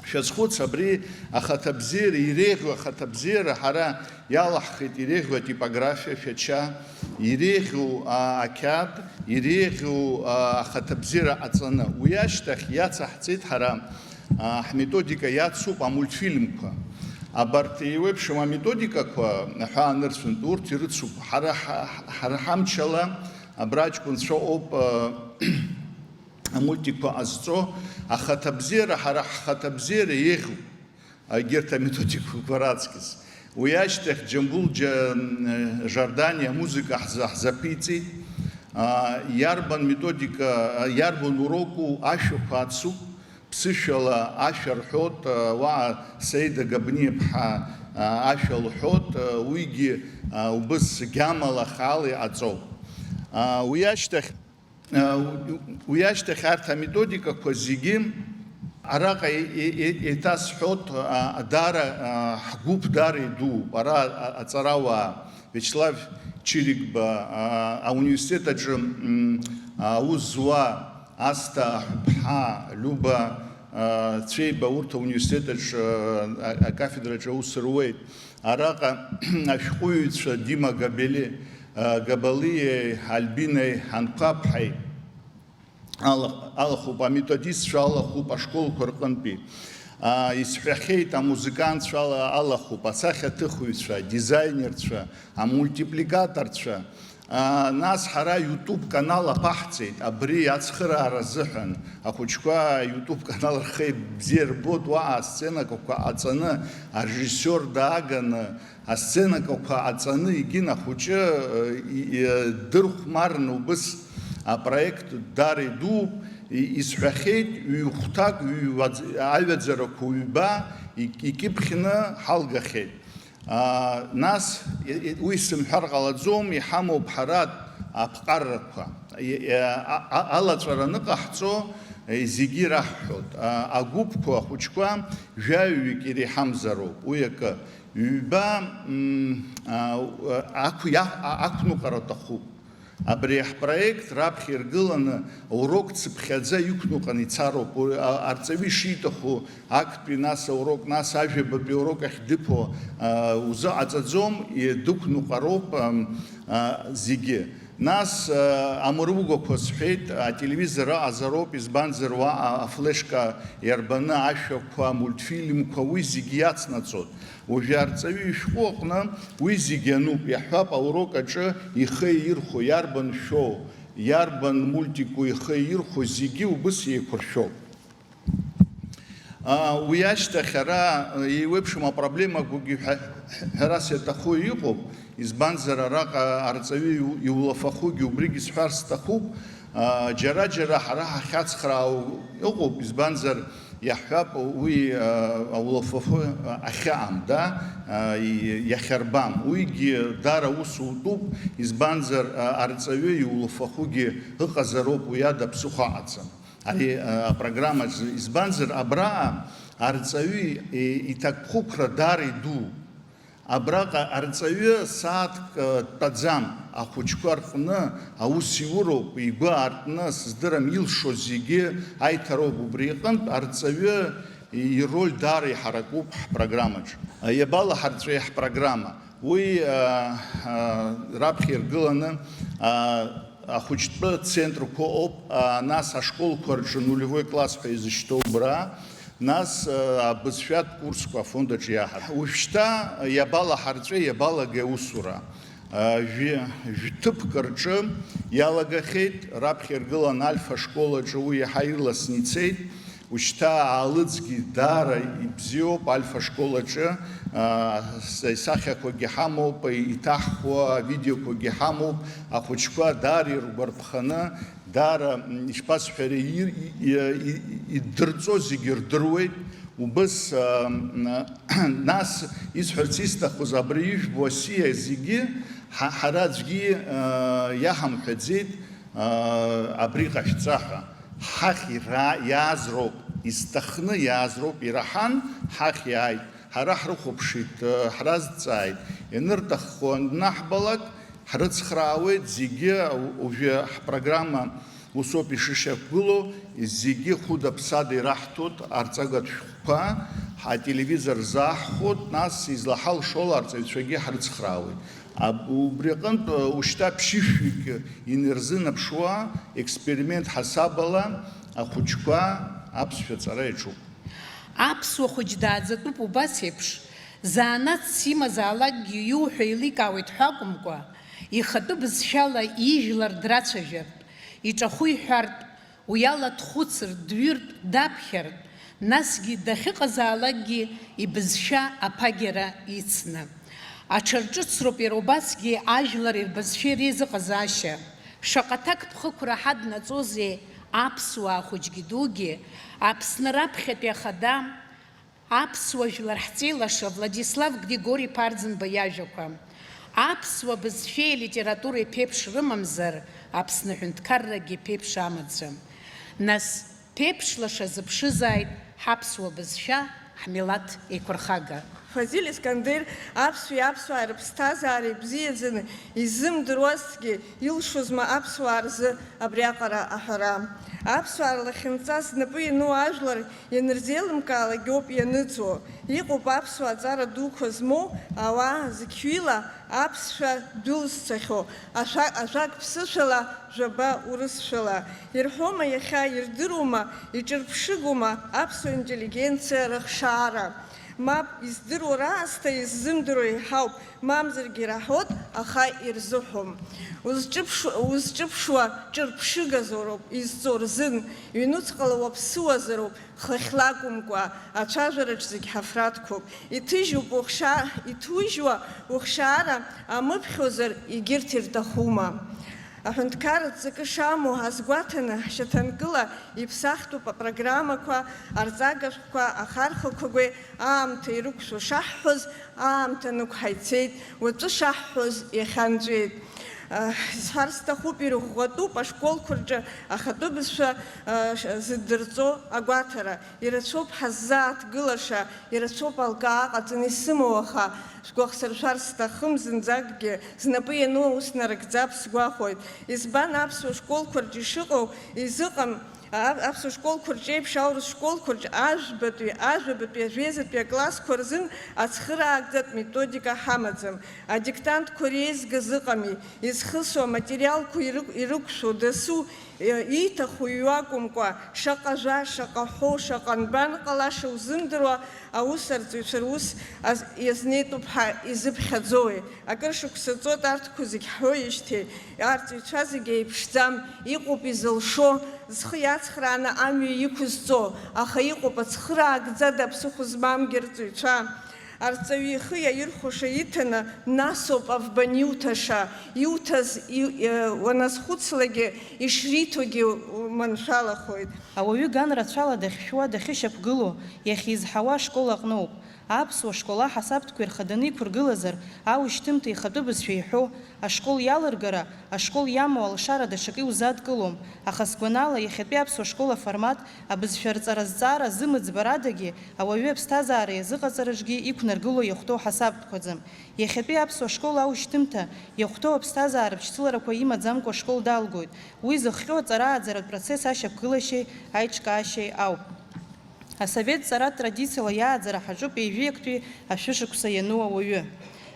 Шәазхәыц, абри ахаҭабзиара, иреиӷьу ахаҭабзиара ҳара иалаҳхит, иреиӷьу атипографиа Шәача, иреиӷьу, а, ақьаад, иреиӷьу, а, ахаҭабзиара аҵаны. Уи ашьҭахь иацаҳҵеит ҳара, а, ҳметодика иацуп амультфильмқәа. Абарҭ еиуеиԥшым аметодикақәа аҳәаа нырцәынтә урҭ ирыцуп. Ҳара ҳа-, ҳара ҳамчала абра аҷкәынцәа ыҟоуп, э, амультикқәа ҟазҵо, ахаҭабзиара, ҳара ҳхаҭабзиара еиӷьуп егьырҭ аметодикақәа раҵкыс. Уи ашьҭахь Џьамбул Џьа-, Жардани амузыка ҳза-, ҳзаԥиҵеит. А, иарбан методика, а, иарбан уроку ашәақәа ацуп, ԥсышәала ашәа рҳәоит, а, уаҟа Саида Габниаԥҳа, а, ашәа лҳәоит, а, уигьы, а, убыс гьамала хаала иҟаҵоуп. А, уи ашьҭахь, а, у-, уи ашьҭахь арҭ аметодикақәа зегьы араҟа е-, е-, е-, еиҭасҳәоит, а, даара, а, ҳгәыԥ даара идууп. Ара, а, аҵарауаа Виачеслав Чиригба, а, ауниверситет аҿы, м, аус зуа Асҭа Аҳәԥҳа, Лиуба, а, Цәеиба, урҭ ауниверситет аҿы, а, акафедраҿы аус руеит. Араҟа ашәҟәыҩҩцәа Дима Габели-, а, Габалиеи Альбинеи Анқәаԥҳаи, Ала-, алахәуп, аметодистцәа алахәуп ашколқәа рҟынтәи. А, исҳәахьеит, амузыкантцәа ала-, алахәуп, асахьаҭыхыҩцәа, адизаинерцәа, амультипликаторцәа. А, нас ҳара YouTube канал аԥаҳҵеит, абри ацхыраара азыҳәан. Ахәыҷқәа YouTube канал рхы бзиа рбоит, уаҟа асценақәа аҵаны, арежиссиор дааганы, асценақәа аҵаны, егьин ахәыҷы, э, и-, и-, дырхәмарны убыс апроект даара идууп, и-, исҳәахьеит, ҩ-хәҭак, ҩ-, аҩаӡарақәа ҩба ик-, икьыԥхьны ҳалгахьеит. А, нас, и-, и-, уи сымҳәар ҟалаӡом, иҳамоуп ҳаратә аԥҟаррақәа. И-, и-, а-, а-, алаҵәара аныҟаҳҵо, э, зегьы ираҳҳәоит. А, агәыԥқәа, ахәыҷқәа жәаҩык иреиҳамзароуп уи акы. Ҩба, м, а, ақә-, иа-, а, ақәныҟәара аҭахуп. Абри ҳпроект раԥхьа иргыланы аурок цыԥхьаӡа иқәныҟәаны ицароуп. Уи, а, арҵаҩы ишиҭаху актәи, нас аурок, нас ажәабатәи аурок ахь дыԥо, а, узыҟаҵаӡом, и-, дықәныҟәароуп, ам, а, зегьы. Нас, а, амыругәақәа сҳәеит, ателевизор ыҟазароуп, избанзар, уаҟа афлешка иарбаны ашәақәа, амультфильмқәа, уи зегьы иацнаҵоит. Уажәы арҵаҩы ишәҟәы аҟны уи зегьы ануп, иаҳҳәап, аурок аҿы ихы иаирхәо, иарбан шәоу, иарбан мультику ихы иаирхәо, зегьы убыс еиқәыршәоуп. А, уи ашьҭахь ара, а, еиуеиԥшым апроблемақәагьы ҳәа-, ҳәарас иаҭаху иҟоуп, избанзар, араҟа арҵаҩы иу-, иулафахугьы убригьы сҳәар сҭахуп, а, џьара-џьара ҳара ҳахьацхраау ыҟоуп, избанзар, иаҳҳәап, уи, а, аулафахәы ахьыҟам, да, а, и-, иахьарбам. Уигьы даара ус утәуп, избанзар, а, арҵаҩы иулафахәгьы ыҟазароуп, уи ада ԥсыхәа аҟаӡам. Ари, а, апрограммаҿ, избанзар, абраҟа арҵаҩы и-, иҭакԥхықәра даара идуу. Абраҟа арҵаҩы сааҭк, э, дтәаӡам, ахәыҷқәа рҟны аус иуроуп, игәы аартны, сыздырам, илшо зегьы аиҭароуп. Убри иҟынтә арҵаҩы ироль даара иҳаракуп ҳпрограммаҿ. Иабалаҳарҵәеи ҳпрограмма? Уи, э, э, раԥхьа иргыланы, э, ахәыҷтәы центрқәа ыҟоуп, а, нас ашколқәа рҿы нулевой класс ҳәа изышьҭоу убра, нас, а, абызшәатә курсқәа афонд аҿы иаҳар. Уажәшьҭа иабалаҳарҵәеи иабалагеи аусура? А, жәи-, жәҭыԥк рҿы иалагахьеит, раԥхьа иргылан Альфа школ аҿы уи иаҳа ирласны ицеит. Ушьҭа аалыҵгьы даара ибзиоуп, Альфа школ аҿы, аа, са-, исахьақәагьы ҳамоуп, иҭаҳхуа авидеоқәагьы ҳамоуп, ахәыҷқәа даара иргәарԥханы, даара, м, ишԥасҳәари, ир-, и-, и-, и-, иддырҵо зегьы рдыруеит. Убыс, аа, м, нас исҳәарц исҭахыз, абри ижәбо асиа зегьы ҳа-, ҳара аӡәгьы, аа, иаҳамҳәаӡеит, аа, абри ҟашәҵа ҳәа. Ҳахь ира-, иааз роуп, изҭахны иааз роуп, ираҳан, ҳахь иааит. Ҳара ҳрыхәаԥшит, ҳразҵааит. Ианырҭаххо аннаҳбалак, ҳрыцхраауеит зегьы, уажәы ҳпрограмма усоуп ишышьақәгылоу, зегьы хәыда-ԥсада ираҳҭоит, арҵагатә шәҟәқәа, ҳателевизор рзааҳхәоит, нас излаҳалшо ала арҵаҩцәагьы ҳрыцхраауеит. Аб-, убри аҟынтә, ушьҭа ԥшьышәҩык инарзынаԥшуа, експеримент ҳасабала ахәыҷқәа аԥсшәа ҵара иаҿуп. Аԥсуа хәыҷ дааӡатәуп убас еиԥш, Занааҭс имазаалакгьы иуҳәо еиликаауеит ҳәа акәымкәа, ихатәы бызшәала ижәлар драцәажәартә, иҿахәы иҳәартә, уи ала дхәыцыртә, дҩыртә, даԥхьартә, насгьы дахьыҟазаалакгьы ибызшәа аԥагьара ицны. Аҽарҿыцроуп иара убасгьы ажәлар рбызшәа иреизыҟазаашьа. Шаҟа аҭакԥхықәра ҳаднаҵозеи аԥсуаа хәыҷгьы дугьы, Аԥсны раԥхьатәи ахада, аԥсуа жәлар ҳҵеилаша Владислав Григори-иԥа Арӡынба иажәақәа. Аԥсуа бызшәеи литературеи ԥеиԥш рымамзар, Аԥсны аҳәынҭқаррагьы ԥеиԥш амаӡам. Нас, ԥеиԥш лаша зыԥшызааит ҳаԥсуа бызшәа, ҳмилаҭ еиқәырхага. Фазиль Искандер аԥсуеи аԥсуааи рыԥсҭазаара ибзиаӡаны иззымдыруазҭгьы, илшозма аԥсуаа рзы абриаҟара аҳәара? Аԥсуаа рлахьынҵа знапы иану ажәлар ианырзеилымкаалак ауп ианыҵуо. Иҟоуп аԥсуаа ҵара дуқәа змоу ауаа зқьҩыла аԥсшәа дәылзцахьоу, ашәа-, ажәак ԥсышәала, жәаба урысшәала. Ирҳәома иахьа, ирдыруама, иҿырԥшыгоума аԥсуа интеллигенциа рыхшаара? Мап, издыруа раасҭа иззымдыруа еиҳауп, мамзаргьы ираҳауеит, аха ирзыҳәом. Узҿыԥш-, узҿыԥшуа ҿырԥшыгазароуп изҵо рзын, ҩнуҵҟала уаԥсыуазароуп, хыхьла акәымкәа, ацәажәараҿ зегь ҳафраҭқәоуп. Иҭыжьуп ухшаа-, иҭужьуа ухшаара амыԥхьозар, егьырҭ ирҭахума? Аҳәынҭқарратә ҵакы шамоу азгәаҭаны, ҳшьаҭанкыла иԥсахтәуп апрограммақәа, арҵага шәҟәқәа, ахархәақәа гәеи аамҭа ирықәшәо шаҳҳәоз, аамҭа нықәҳа ицеит, уаҵәы шаҳҳәоз, иахьа нҵәеит. Исҳәар сҭахуп, ирӷәӷәатәуп ашколқәа рҿы ахатәы бызшәа, ш-, зыддырҵо агәаҭара. Ирацәоуп ҳаззааҭгылаша, ирацәоуп алкаа ҟаҵаны исымоу, аха шәгәахсыршәар сҭахым, зынӡакгьы знапы иану аус нарыгӡап сгәахәуеит. Избан, аԥсуа школқәа рҿы ишыҟоу изыҟам, а-, аԥсуа школқәа рҿы еиԥш аурыс школқәа рҿы ажәбатәи, ажәабатәи, ажәеизатәи аклассқәа рзын ацхыраагӡатә методика ҳамаӡам. Адиктантқәа реизгаз ыҟами, изхысуа аматериалқәа ирықә-, ирықәшәо дасу, э, ииҭаху иҩу акәымкәа, шаҟа жәа, шаҟа ҳәоу, шаҟа нбан ҟалаша узымдыруа аус арҵаҩцәа рус аз-, иазнеитәуп ҳәа изыԥхьаӡои? Акыр шықәса ҵуеит арҭқәа зегь ҳҳәоижьҭеи, арҵаҩцәа зегь еиԥшӡам, иҟоуп изылшо, зхы иацхрааны амҩа иқәызҵо, аха иҟоуп ацхыраагӡада аԥсыхәа змамгьы рҵаҩцәа. Арҵаҩы ихы иаирхәаша иҭаны, насоуп авбан иуҭаша, иуҭаз, иу-, э, уаназхәыцлакгьы, ишриҭогьы уманшәалахоит. Ауаҩы ган рацәала дахьшәуа, дахьышьақәгылоу, иахьизҳауа ашкол аҟноуп. Аԥсуа школ аҳасабтәқәа ирхаданы иқәыргылазар, аушьҭымҭа ихатәы бызшәа иҳәо, ашкол иалыргара, ашкол иамоу алшара даҽакы иузадкылом, аха сгәанала, иахьатәи аԥсуа школ аформат, абызшәа рҵара-зҵаара зымыӡбарадагьы ауаҩы аԥсҭазаара иазыҟаҵараҿгьы иқәнаргыло иахәҭоу ҳасабтәқәаӡам. Иахьатәи аԥсуа школ аушьҭымҭа иахәҭоу аԥсҭазаара бшьцыларақәа имаӡамкәа ашкол далгоит. Уи зыхҟьо аҵарааӡаратә процесс ашьақәгылашьеи аиҿкаашьеи ауп. Асовет ҵара традициала иааӡара ҳаҿуп ҩажәи актәи ашәышықәса иану ауаҩы.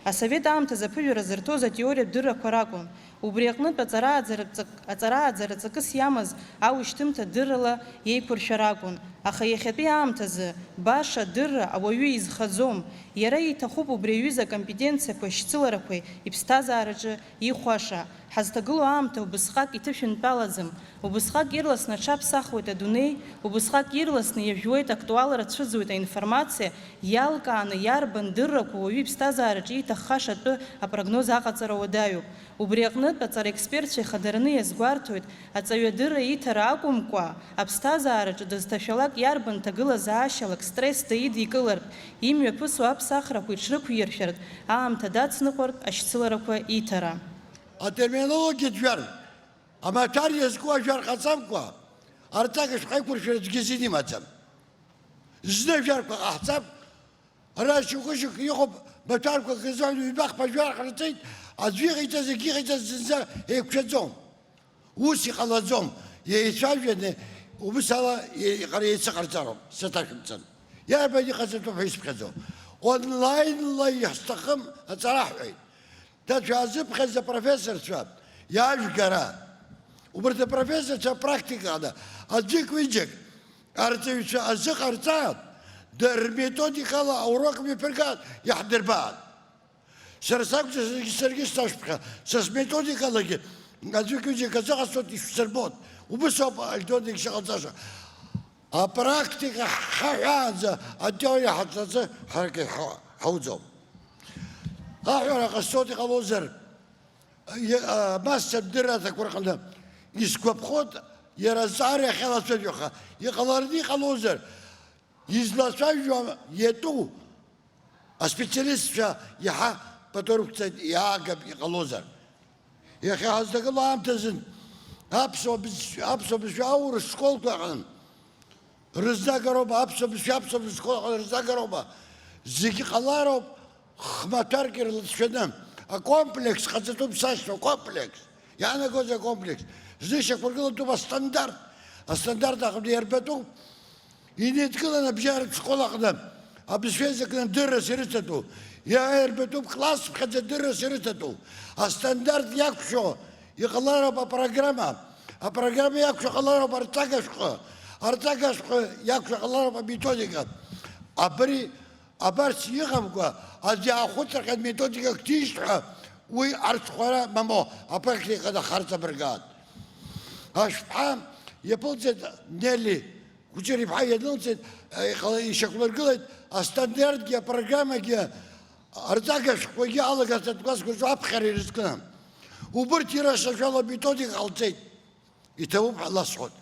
Асовет аамҭазы аԥыжәара зырҭоз атеориатә дыррақәа ракәын. Убри аҟнытә аҵарааӡаратә ҵак-, аҵарааӡара ҵакыс иамаз аушьҭымҭа дыррала иеиқәыршәар акәын, аха иахьатәи аамҭазы баша адырра ауаҩы изхаӡом. Иара иҭахуп убри аҩыза акомпетенциақәеи ашьцыларақәеи иԥсҭазаараҿы ихәаша. Ҳазҭагылоу аамҭа убысҟак иҭышәынтәалаӡам. Убысҟак ирласны аҽаԥсахуеит адунеи, убысҟак ирласны иажәуеит, актуалра цәыӡуеит аинформациа, иалкааны иарбан дыррақәа уаҩы иԥсҭазаараҿы ииҭаххаша атәы апрогноз аҟаҵара уадаҩуп. Убри аҟнытә, аҵара експертцәа ихадараны иазгәарҭоит, аҵаҩы адырра иҭара акәымкәа, аԥсҭазаараҿы дызҭашәалак иарбан ҭагылазаашьалак стресс даидикылартә, имҩаԥысуа аԥсахрақәа иҽрықәиршәартә, аамҭа дацныҟәартә ашьцыларақәа иҭара. Атерминологиатә жәар, амаҭәар иазку ажәар ҟаҵамкәа, арҵага шәҟәеиқәыршәара аӡәгьы азин имаӡам. Зны ажәарқәа ҟаҳҵап, ара шьоукы-шьоукы иҟоуп, маҭәарқәак рзы ҩба-хԥа жәар ҟарҵеит, аӡәы иҟаиҵаз, егьи иҟаиҵаз зынӡа еиқәшәаӡом. Ус иҟалаӡом, еицәажәаны, убыс ала еиҟара еицыҟарҵароуп, саҭашәымҵан. Иарбан иҟаҵатәуп ҳәа исԥхьаӡо. Онлаинла иаҳҭахым аҵара ҳҳәеит. Дад, шәаазыԥхьаз апрофессорцәа, иажәгара. Убарҭ апрофессорцәа апрактикаҟны аӡәык-ҩыџьак арҵаҩцәа азыҟарҵа, Дара рметодикала аурок мҩаԥырган, иаҳдырбан. Сара сакәзар, саргьы, саргьы сашәԥхьа, са сметодикалагьы аӡәык-ҩыџьак азыҟасҵоит, ишәсырбоит. Убыс ауп Альдонагьы шыҟалҵаша. Апрактика ҳхаҳәаанӡа атеориа ҳаҵаҵы ҳарак иҳа-, ҳауӡом. Аҳәара ҟасҵоит, иҟалозар, и-, а, массатә дырраҭақәа рҟны исгәаԥхоит, иара азҵаара иахьалацәажәо, аха иҟалараны иҟалозар, излацәажәо иатәу аспециалистцәа иаҳа пату рықәҵаҩ иаагап иҟалозар. Иахьа ҳазҭагылоу аамҭазын аԥсуа бызшәа, аԥсуа бызшәа аурыс школқәа аҟны рызнагароума, аԥсуа бызшәа аԥсуа бызшәа школқәа аҟны рызнагароума, зегьы ҟалароуп, хмаҭәарк ирлыҵшәаны, акомплекс ҟаҵатәуп сашьҭоу, комплекс. Иаанагозеи акомплекс? Зны ишьақәыргылатәуп астандарт. Астандарт аҟны иарбатәуп. Инеидкыланы абжьаратә школ аҟны абызшәа еизакны дыррас ирыҭатәу, иааирбатәуп классԥхьаӡа дыррас ирыҭатәу, астандарт иақәшәо иҟалароуп апрограмма, апрограмма иақәшәо ҟалароуп арҵага шәҟәы, арҵага шәҟәы иақәшәо ҟалароуп аметодика. Абри абарҭ иҟамкәа, аӡәы иаахәыцырҟьан методикак ҭижьт ҳәа, уи арҽхәара мамоу апрактика дахарҵабыргааит. Ашәԥҳа иаԥылҵеит Нели. Кәыҷыр-иԥҳа ианылҵит, иҟала-, ишьақәлыргылеит астандартгьы апрограммагьы арҵага шәҟәқәагьы алагарҭатә классқәа рҿы аԥхьара ирызкны. Убырҭ ирашашәало аметодика ҟалҵеит. Иҭабуп ҳәа ласҳәоит.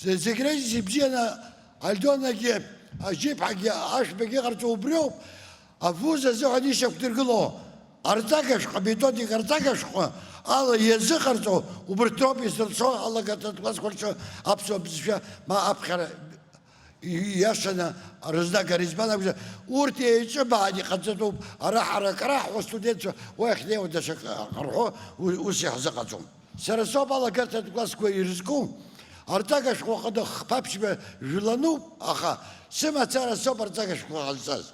Зе-, зегь реизгьы ибзианы Альдонагьы, Ажьиԥҳагьы, Ашәбагьы иҟарҵо убриоуп, авуз азыҳәан ишьақәдыргыло арҵага шәҟәы, аметодика арҵага шәҟәы ала иазыҟарҵо убырҭ роуп изырцо алагарҭатә классқәа рҿы аԥсуа бызшәа ма аԥхьара иашаны рызнагара. Избан акәзар, урҭ еиҿыбаан иҟаҵатәуп, ара ҳара акраҳуа астудентцәа уа иахьнеиуа даҽак ҟарҳәо у-, ус иаҳзыҟаҵом. Сара соуп алагарҭатә классқәа ирызку, арҵага шәҟәы аҟны хԥа-ԥшьба жәлануп, аха сымацара соуп арҵага шәҟәқәа ҟазҵаз.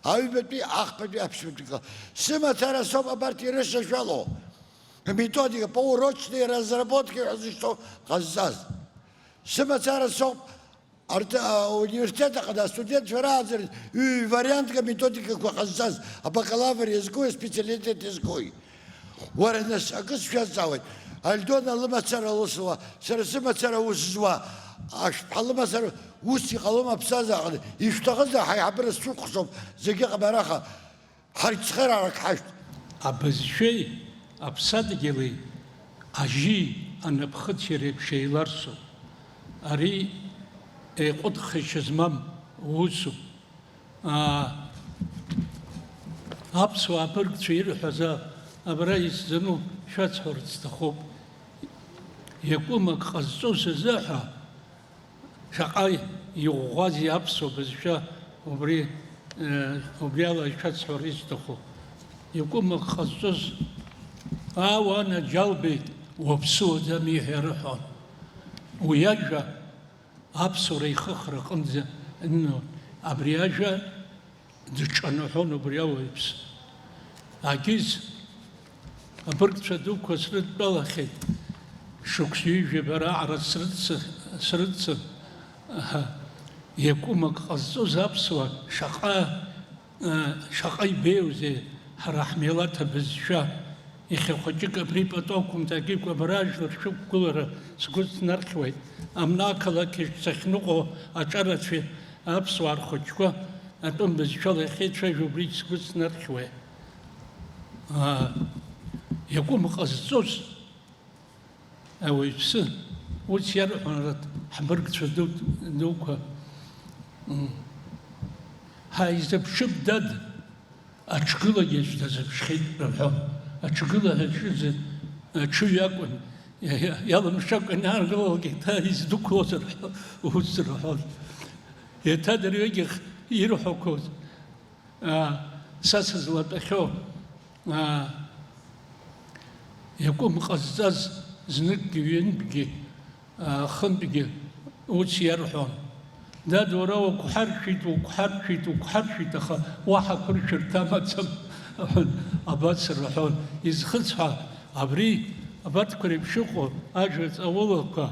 Аҩбатәи, ахԥатәи, аԥшьбатәи кла-, сымацара соуп абарҭ ирышьашәало, методика по урочной разработке ҳәа зышьҭоу ҟазҵаз. Сымацара соуп арҭ-, а, ауниверситет аҟны астудентцәа рааӡаратә ҩ-вариантк аметодикақәа ҟазҵаз, абакалавр иазкуи, аспециалитет иазкуи. Уара, нас, акы сшәазҵаауеит. Альдона лымацара лысуа, сара сымацара ус зуа, ашәԥҳа лымацара ус иҟалом аԥсҭазаараҟны. Ишәҭахызар, ҳаиҳабыра сцәыкәхшоуп, зегьы ҟамараха, ҳарҿцхыраарак ҳашәҭ. Абызшәеи аԥсадгьыли ажьи анапхыци реиԥш еиларсуп. Ари еиҟәыҭхашьа змам усуп. Аа, аԥсуаа абыргцәа ирҳәаз абра исзану шәасҳәарц сҭахуп. Иакәым ак ҟазҵоз азыҳәа шаҟа иӷәӷәази аԥсуа бызшәа убри, э, убри ала ишәасҳәар исҭаху. Иакәым ак ҟазҵоз, аа, уанаџьалбеит, уаԥсыуаӡами ҳәа ирҳәон. Уи ажәа аԥсуара ихыхра аҟынӡа, ну, абри ажәа дыҿанаҳәон убри ауаҩԥс. Агьыз, абыргцәа дуқәа срыдтәалахьеит, шықәс ҩажәа бара аҟара срыцца-, срыццан, аҳа, иакәым ак ҟазҵоз аԥсуаа шаҟа Шаҟа ибеиоузеи ҳара ҳмилаҭ абызшәа! Иахьа хәыҷык абри пату ақәымҵакәа абра ажәлар шәықәгылара сгәы снархьуеит. Амна ақалақь аҿы сахьныҟәо аҿарацәеи аԥсуаа рхәыҷқәа атәым бызшәала иахьеицәажәо убригь сгәы снархьуеит. Аа, иакәым ҟазҵоз, Ауаҩԥсы, ус иарҳәон арҭ ҳбыргцәа ду-, дуқәа. М. Ҳаизыԥшып, дад, аҽгылагьы аӡә дазыԥшхьеит рҳәон. Аҽгыла ҳәа аҽызы-, аҽыҩ акәын. Иа-, иа-, иалымшакәа ианааргылалак, еиҭа издәықәлозар ҳәа ус рҳәон. Еиҭа дырҩегьых ирҳәақәоз, Аа, са сызлатәахьоу, аа, иакәым ҟазҵаз зныкгьы, ҩынтәгьы, аа, хынтәгьы ус иарҳәон. Дад, уара уқәҳаршәит, уқәҳаршәит, уқәҳаршәит, аха уаҳа ақәыршәырҭа амаӡам, абас рҳәон. Изхысҳәа, абри абарҭқәа реиԥш иҟоу ажәа ҵаулақәа,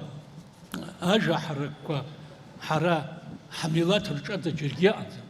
ажәа ҳаракқәа ҳара Ҳмилаҭ рҿаҵа џьаргьы ыҟаӡам.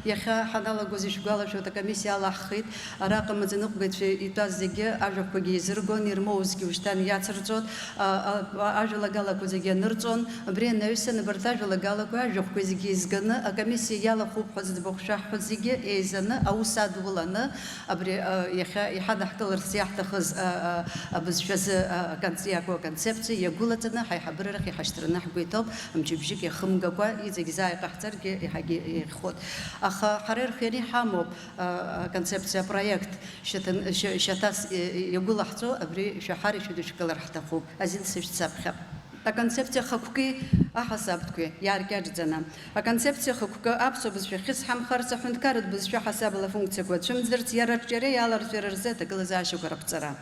Иахьа ҳаналагоз ишәгәалашәоит, акомиссиа алаҳхит, араҟа амаӡаныҟәгаҩцәа итәаз зегьы ажәахәқәагьы еизыргон, ирмоузгьы ушьҭан иацырҵон, а, а, ажәалагалақәа зегьы анырҵон. Убри анаҩсан, абарҭ ажәалагалақәа, ажәахәқәа зегьы еизганы, акомиссиа иалахәуп ҳәа зыӡбахә шәаҳҳәоз зегьы еизаны, аус адуланы, абри, а, иахьа иҳадаҳкыларц иаҳҭахыз, а, а, абызшәазы, а, аконц-, иаго аконцепциа иагәылаҵаны, ҳаиҳабыра рахь иҳашьҭраны ҳгәы иҭоуп, мчыбжьык иахымгакәа, иҵегь заа иҟаҳҵаргьы, еиҳагьы еиӷьхоит. Аха ҳара ирхианы иҳамоуп, а, аконцепциа апроект шьаҭан-, шьа-, шьаҭас, е, иагәылаҳҵо, абри шәаҳар ишәыдышәкылар ҳҭахуп, азин сышәцаԥхьап. Аконцепциа хықәки аҳасабтәқәеи иааркьаҿӡаны. Аконцепциа хықәкы аԥсуа бызшәа ахьысҳамхарц, аҳәынҭқарратә бызшәа ҳасабала афункциақәа ацәымӡырц, иара аҿиареи аларҵәара рзы аҭагылазаашьақәа раԥҵара.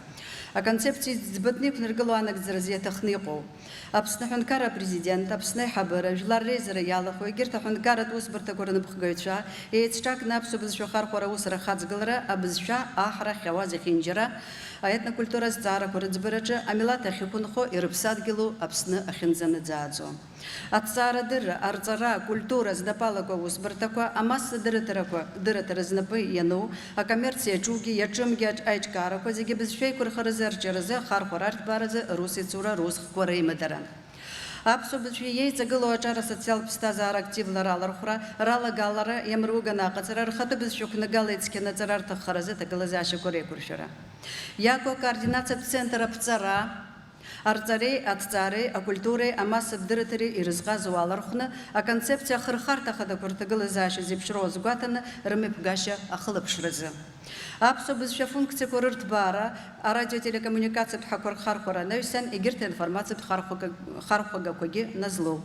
Аконцепциа ӡбатәны иқәнаргыло анагӡаразы иаҭахны иҟоу. Аԥсны аҳәынҭқарра апрезидент, Аԥсны аиҳабыра, жәлар реизара иалахәу егьырҭ аҳәынҭқарратә усбарҭақәа рнапхгаҩцәа еицҿакны аԥсуа бызшәа ахархәара аус рахаҵгылара, абызшәа аҳра ахьауа зехьынџьара, аетнокультура азҵаарақәа рыӡбараҿы амилаҭ ахьықәынхо, ирыԥсадгьылу Аԥсны ахьынӡанаӡааӡо. Аҭҵаарадырра, арҵара, акультура знапалақәа аусбарҭақәа, амассадырраҭарақәа, дырраҭара знапы иану, акоммерциа иаҿугьы иаҿымгьы аҿ-, аиҿкаарақәа зегьы абызшәа еиқәырхаразы, арҿиаразы, ахархәара арҭбааразы рус ицура, русхқәа реимадара. Аԥсуа бызшәа иеиҵагылоу аҿар асоциалтә ԥсҭазаара активла ралархәра, ралагалара, иамруганы аҟаҵара, рхатәы бызшәа ықәнагала ицқьаны аҵара рҭаххаразы аҭагылазаашьақәа реиқәыршәара. Иаго акоординациатә центр аԥҵара, арҵареи, аҭҵаареи, акультуреи, амассатә дырраҭареи ирызҟазоу алархәны, аконцепциа ахырхарҭа ахадақәа рҭагылазаашьа зеиԥшроу азгәаҭаны, рымҩаԥгашьа ахылаԥшразы. Аԥсуа бызшәа афункциақәа рырҭбаара, арадиотелекоммуникациатә ҳақәа рхархәара анаҩсан, егьырҭ аинформациатә хархәага-, хархәагақәагьы назлоу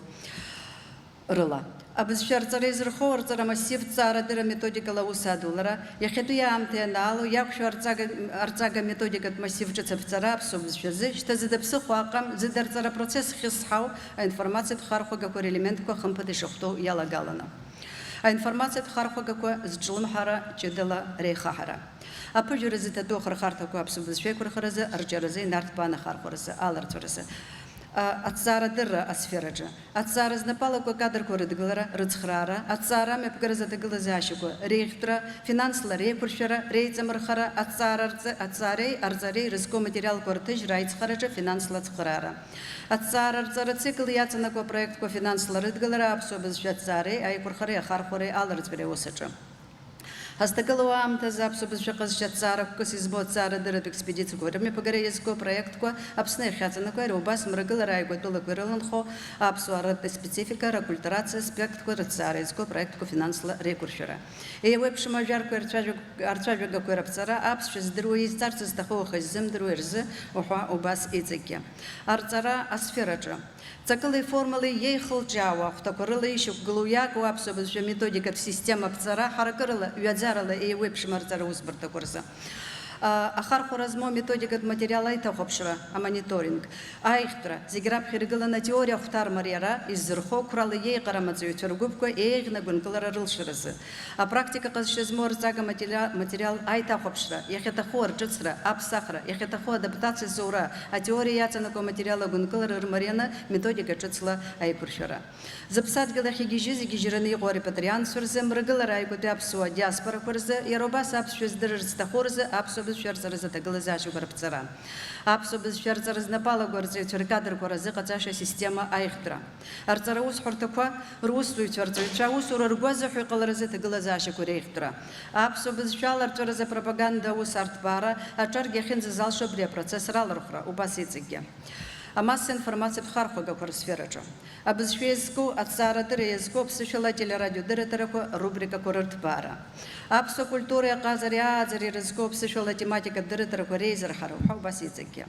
рыла. Абызшәа арҵара изырхоу арҵара массив ҭҵаарадырра методикала аус адулара, иахьатәи аамҭа ианаало иақәшәо арҵага, арҵага методикатә массив ҿыц аԥҵара аԥсуа бызшәазы, шьҭа зыда ԥсыхәа аҟам, зыда арҵара апроцесс хьысҳау аинформациатә хархәагақәа релементқәа хымԥада ишахәҭоу иалагаланы. Аинформациатә хархәагақәа зҿлымҳара ҷыдала реихаҳара. Аԥыжәара зыҭатәу ахырхарҭақәа аԥсуа бызшәа еиқәырхаразы, арҿиаразы, инарҭбааны ахархәаразы, аларҵәаразы. А, аҭҵаарадырра асфераҿы. Аҭҵаара знапалақәа акадрқәа рыдгылара, рыцхраара, аҭҵаара амҩаԥгаразы аҭагылазаашьақәа реиӷьтәра, финансла реиқәыршәара, реиҵамырхара, аҭҵаара арҵа-, аҭҵаареи арҵареи ирызку аматериалқәа рҭыжьра аицхараҿы финансла ацхраара. Аҭҵаара арҵара ацикл иаҵанакуа апроектқәа финансла рыдгылара аԥсуа бызшәа аҭҵаареи аиқәырхареи ахархәареи аларҵәареи аус аҿы. Ҳазҭагылоу аамҭазы аԥсуа бызшәа ҟазшьа аҭҵаара хкыс измоу аҭҵаарадырратә експедициақәа рымҩаԥгара иазку апроектқәа Аԥсны иахьаҵанакуа иара убас Мрагыларааи Гәатәылақәа ирыланхо аԥсуаа рытә аспецифика, ракультурациа аспектқәа рыҭҵаара иазку апроектқәа финансла реиқәыршәара. Еиуеиԥшым ажәарқәеи арцәажәаг-, арцәажәагақәеи раԥҵара, аԥсшәа здыруа, изҵарц зҭаху аха иззымдыруа рзы уҳәа убас иҵегьгьы. Арҵара асфераҿы. Ҵакылеи формалеи иеихылҿиаауа ахәҭақәа рыла ишьақәгылоу иаку аԥсуа бызшәа методикатә система аԥҵара ҳаракырала, ҩаӡарала еиуеиԥшым арҵара усбарҭақәа рзы. А, ахархәара змоу аметодикатә материал аиҭахәаԥшра, амониторинг, аиӷьтәра, зегь раԥхьа иргыланы атеориа ахәҭармариара иззырхо қәрала иеиҟарам аҵаҩцәа ргәыԥқәа еиӷьны агәынкылара рылшаразы. Апрактика ҟазшьа змоу арҵага материа-, материал аиҭахәаԥшра, иахьаҭаху арҿыцра, аԥсахра, иахьаҭаху адаптациа зура, атеориа иаҵанакуа аматериал агәынкылара рмарианы методика ҿыцла аиқәыршәара. Зыԥсадгьыл ахь игьежьыз-игьежьраны иҟоу арепатриантцәа рзы, Мрагыларааигәатәи аԥсуа диаспорақәа рзы, иара убас аԥсшәа здырырц зҭаху рзы аԥсуа бызшәа арҵаразы аҭагылазаашьақәа раԥҵара. Аԥсуа бызшәа арҵара знапалаго арҵаҩцәа ркадрқәа разыҟаҵашьа асистема аиӷьтәра. Арҵара аусҳәарҭақәа русзуҩцәа, арҵаҩцәа аусура ргәы азыҳәа иҟаларазы аҭагылазаашьақәа реиӷьтәра. Аԥсуа бызшәала арҵәаразы апропаганда аус арҭбаара аҿаргьы ахьынӡазалшо абри апроцесс ралархәра, убас иҵегьгьы. Амассаинформациатә хархәагақәа рсфераҿы. Абызшәа иазку, аҭҵаарадырра иазку аԥсышәала ателерадиодырраҭарақәа рубрикақәа рырҭбаара. Аԥсуа культуреи аҟазареи ааӡареи рызку аԥсышәала атематикатә дырраҭарақәа реизырҳара уҳәа убас иҵегьгьы.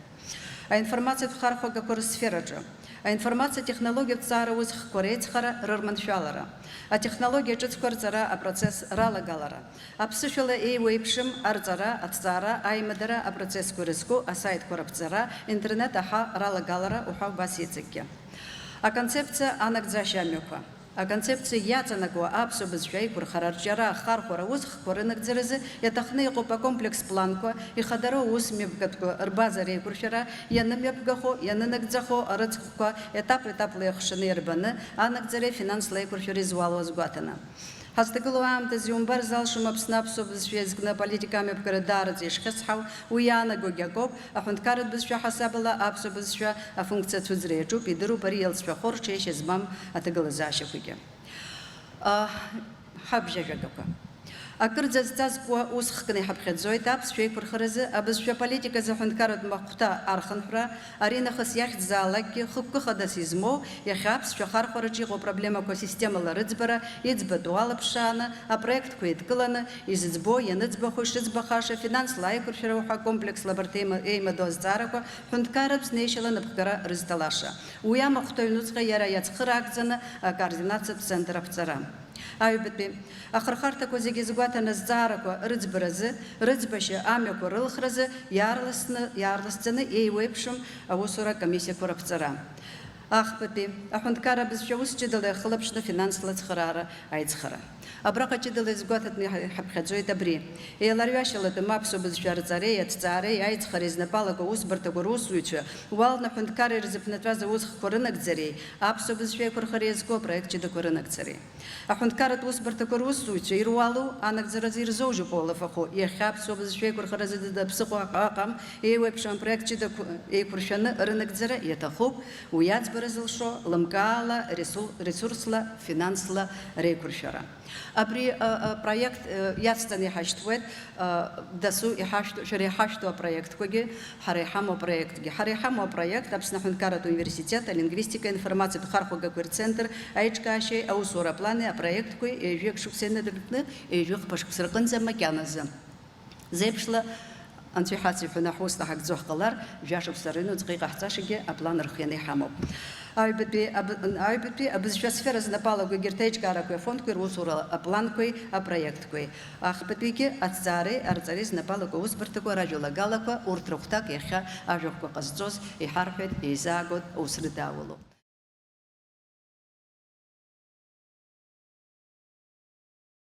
Аинформациатә хархәагақәа рсфераҿы. Аинформациатә технологиатә ҭҵаара усхкқәа реицхара, рырманшәалара. Атехнологиа ҿыцқәа рҵара апроцесс ралагалара. Аԥсышәала еиуеиԥшым арҵара, аҭҵаара, аимадара апроцессқәа ирызку асаитқәа раԥҵара, интернет аҳа ралагалара уҳәа убас иҵегьгьы. Аконцепциа анагӡашьа амҩақәа. Аконцепциа иаҵанакуа аԥсуа бызшәа аиқәырхара, арҿиара, ахархәара, аусхқәа рынагӡаразы иаҭахны иҟоуп акомплекс планқәа, ихадароу аусмҩаԥгатәқәа рбаза реиқәыршәара, ианымҩаԥгахо, ианынагӡахо арыцхәқәа етап-етапла иахшаны иарбаны, анагӡареи афинансла аиқәыршәареи зуало азгәаҭаны. Ҳазҭагылоу аамҭазы иумбар залшом Аԥсны аԥсуа бызшәа иазкны аполитика амҩаԥгара даараӡа ишхьысҳау, уи иаанагогьы акоуп, аҳәынҭқарратә бызшәа ҳасабала аԥсуа бызшәа афункциа ацәыӡра иаҿуп, идыруп ари иалҵшәа ахәы рҽеишьа змам аҭагылазаашьақәагьы. Ҳабжьажәагақәа. Акырӡа зҵазкуа ус хкны иҳаԥхьаӡоит аԥсшәа еиқәырхаразы абызшәа политиказы аҳәынҭқарратә махәҭа архынҳәра, ари нахыс иахьӡзаалакгьы хықәкы хадас измоу, иахьа аԥсшәа ахархәараҿы иҟоу апроблемақәа системала рыӡбара, иӡбатәу алаԥшааны, апроектқәа еидкыланы, изыӡбо, ианыӡбахо, ишыӡбахаша, финансла аиқәыршәара уҳәа комплексла абарҭ еима-, еимадоу азҵаарақәа ҳәынҭқарратә знеишьала напхгара рызҭалаша. Уи амахәҭа аҩнуҵҟа иара иацхыраагӡаны акоординациатә центр аԥҵара. Аҩбатәи ахырхарҭақәа зегьы згәаҭаны азҵаарақәа рыӡбаразы, рыӡбашьа амҩақәа рылхразы иаарласны, иаарласӡаны еиуеиԥшым аусура акомиссиақәа раԥҵара. Ахԥатәи аҳәынҭқарра абызшәа ус ҷыдала иахылаԥшны финансла ацхыраара аиҵхара. Абраҟа ҷыдала изгәаҭатәны иҳа-, иҳаԥхьаӡоит абри. Еиларҩашьалатәым аԥсуа бызшәа арҵареи, аҭҵаареи, аиҵхареи знапалақәа аусбарҭақәа русзуҩцәа, уалны аҳәынҭқарра ирзыԥнатәаз аусхқәа рынагӡареи, аԥсуа бызшәа еиқәырхареи иазку апроект ҷыдақәа рынагӡареи. Аҳәынҭқарратә усбарҭақәа русзуҩцәа ируалу анагӡаразы ирзоужьуп ауалафахәы, иахьа аԥсуа бызшәа еиқәырхаразы дыда ԥсыхәа аҟ-, аҟам, еиуеиԥшым апроект ҷыдақәа еиқәыршәаны рынагӡара иаҭахуп, уи аӡбара зылшо лымкаала ресур-, ресурсла, финансла реиқәыршәара. Абри, а, апроект, а, иацҵаны иҳашьҭуеит, а, дасу иҳашәҭу, шәара иҳашәҭу апроектқәагьы, ҳара иҳамоу апроектгьы. Ҳара иҳамоу апроект Аԥсны аҳәынҭқарратә университет алингвистика информациатә хархәагақәеи рцентр аиҿкаашьеи аусура аплани апроектқәеи ҩажәи акы шықәса инадыркны, ҩажәи хԥа шықәса рҟынӡа макьаназы. Зеиԥшла, Анцәа иҳацу иҳәаны ҳус наҳагӡо ҳҟалар, жәашықәса рыҩнуҵҟа иҟаҳҵашагьы аплан рхианы иҳамоуп. Аҩбатәи аб-, аҩбатәи абызшәа асфера знапалаго егьырҭ аиҿкаарақәеи афондқәеи русура апланқәеи апроектқәеи. Ахԥатәигьы аҭҵаареи арҵареи знапалаго аусбарҭақәа ражәалагалақәа, урҭ рыхәҭак иахьа ажәахәқәа ҟазҵоз иҳарҳәеит, еизаагоит, аус рыдаулоуп.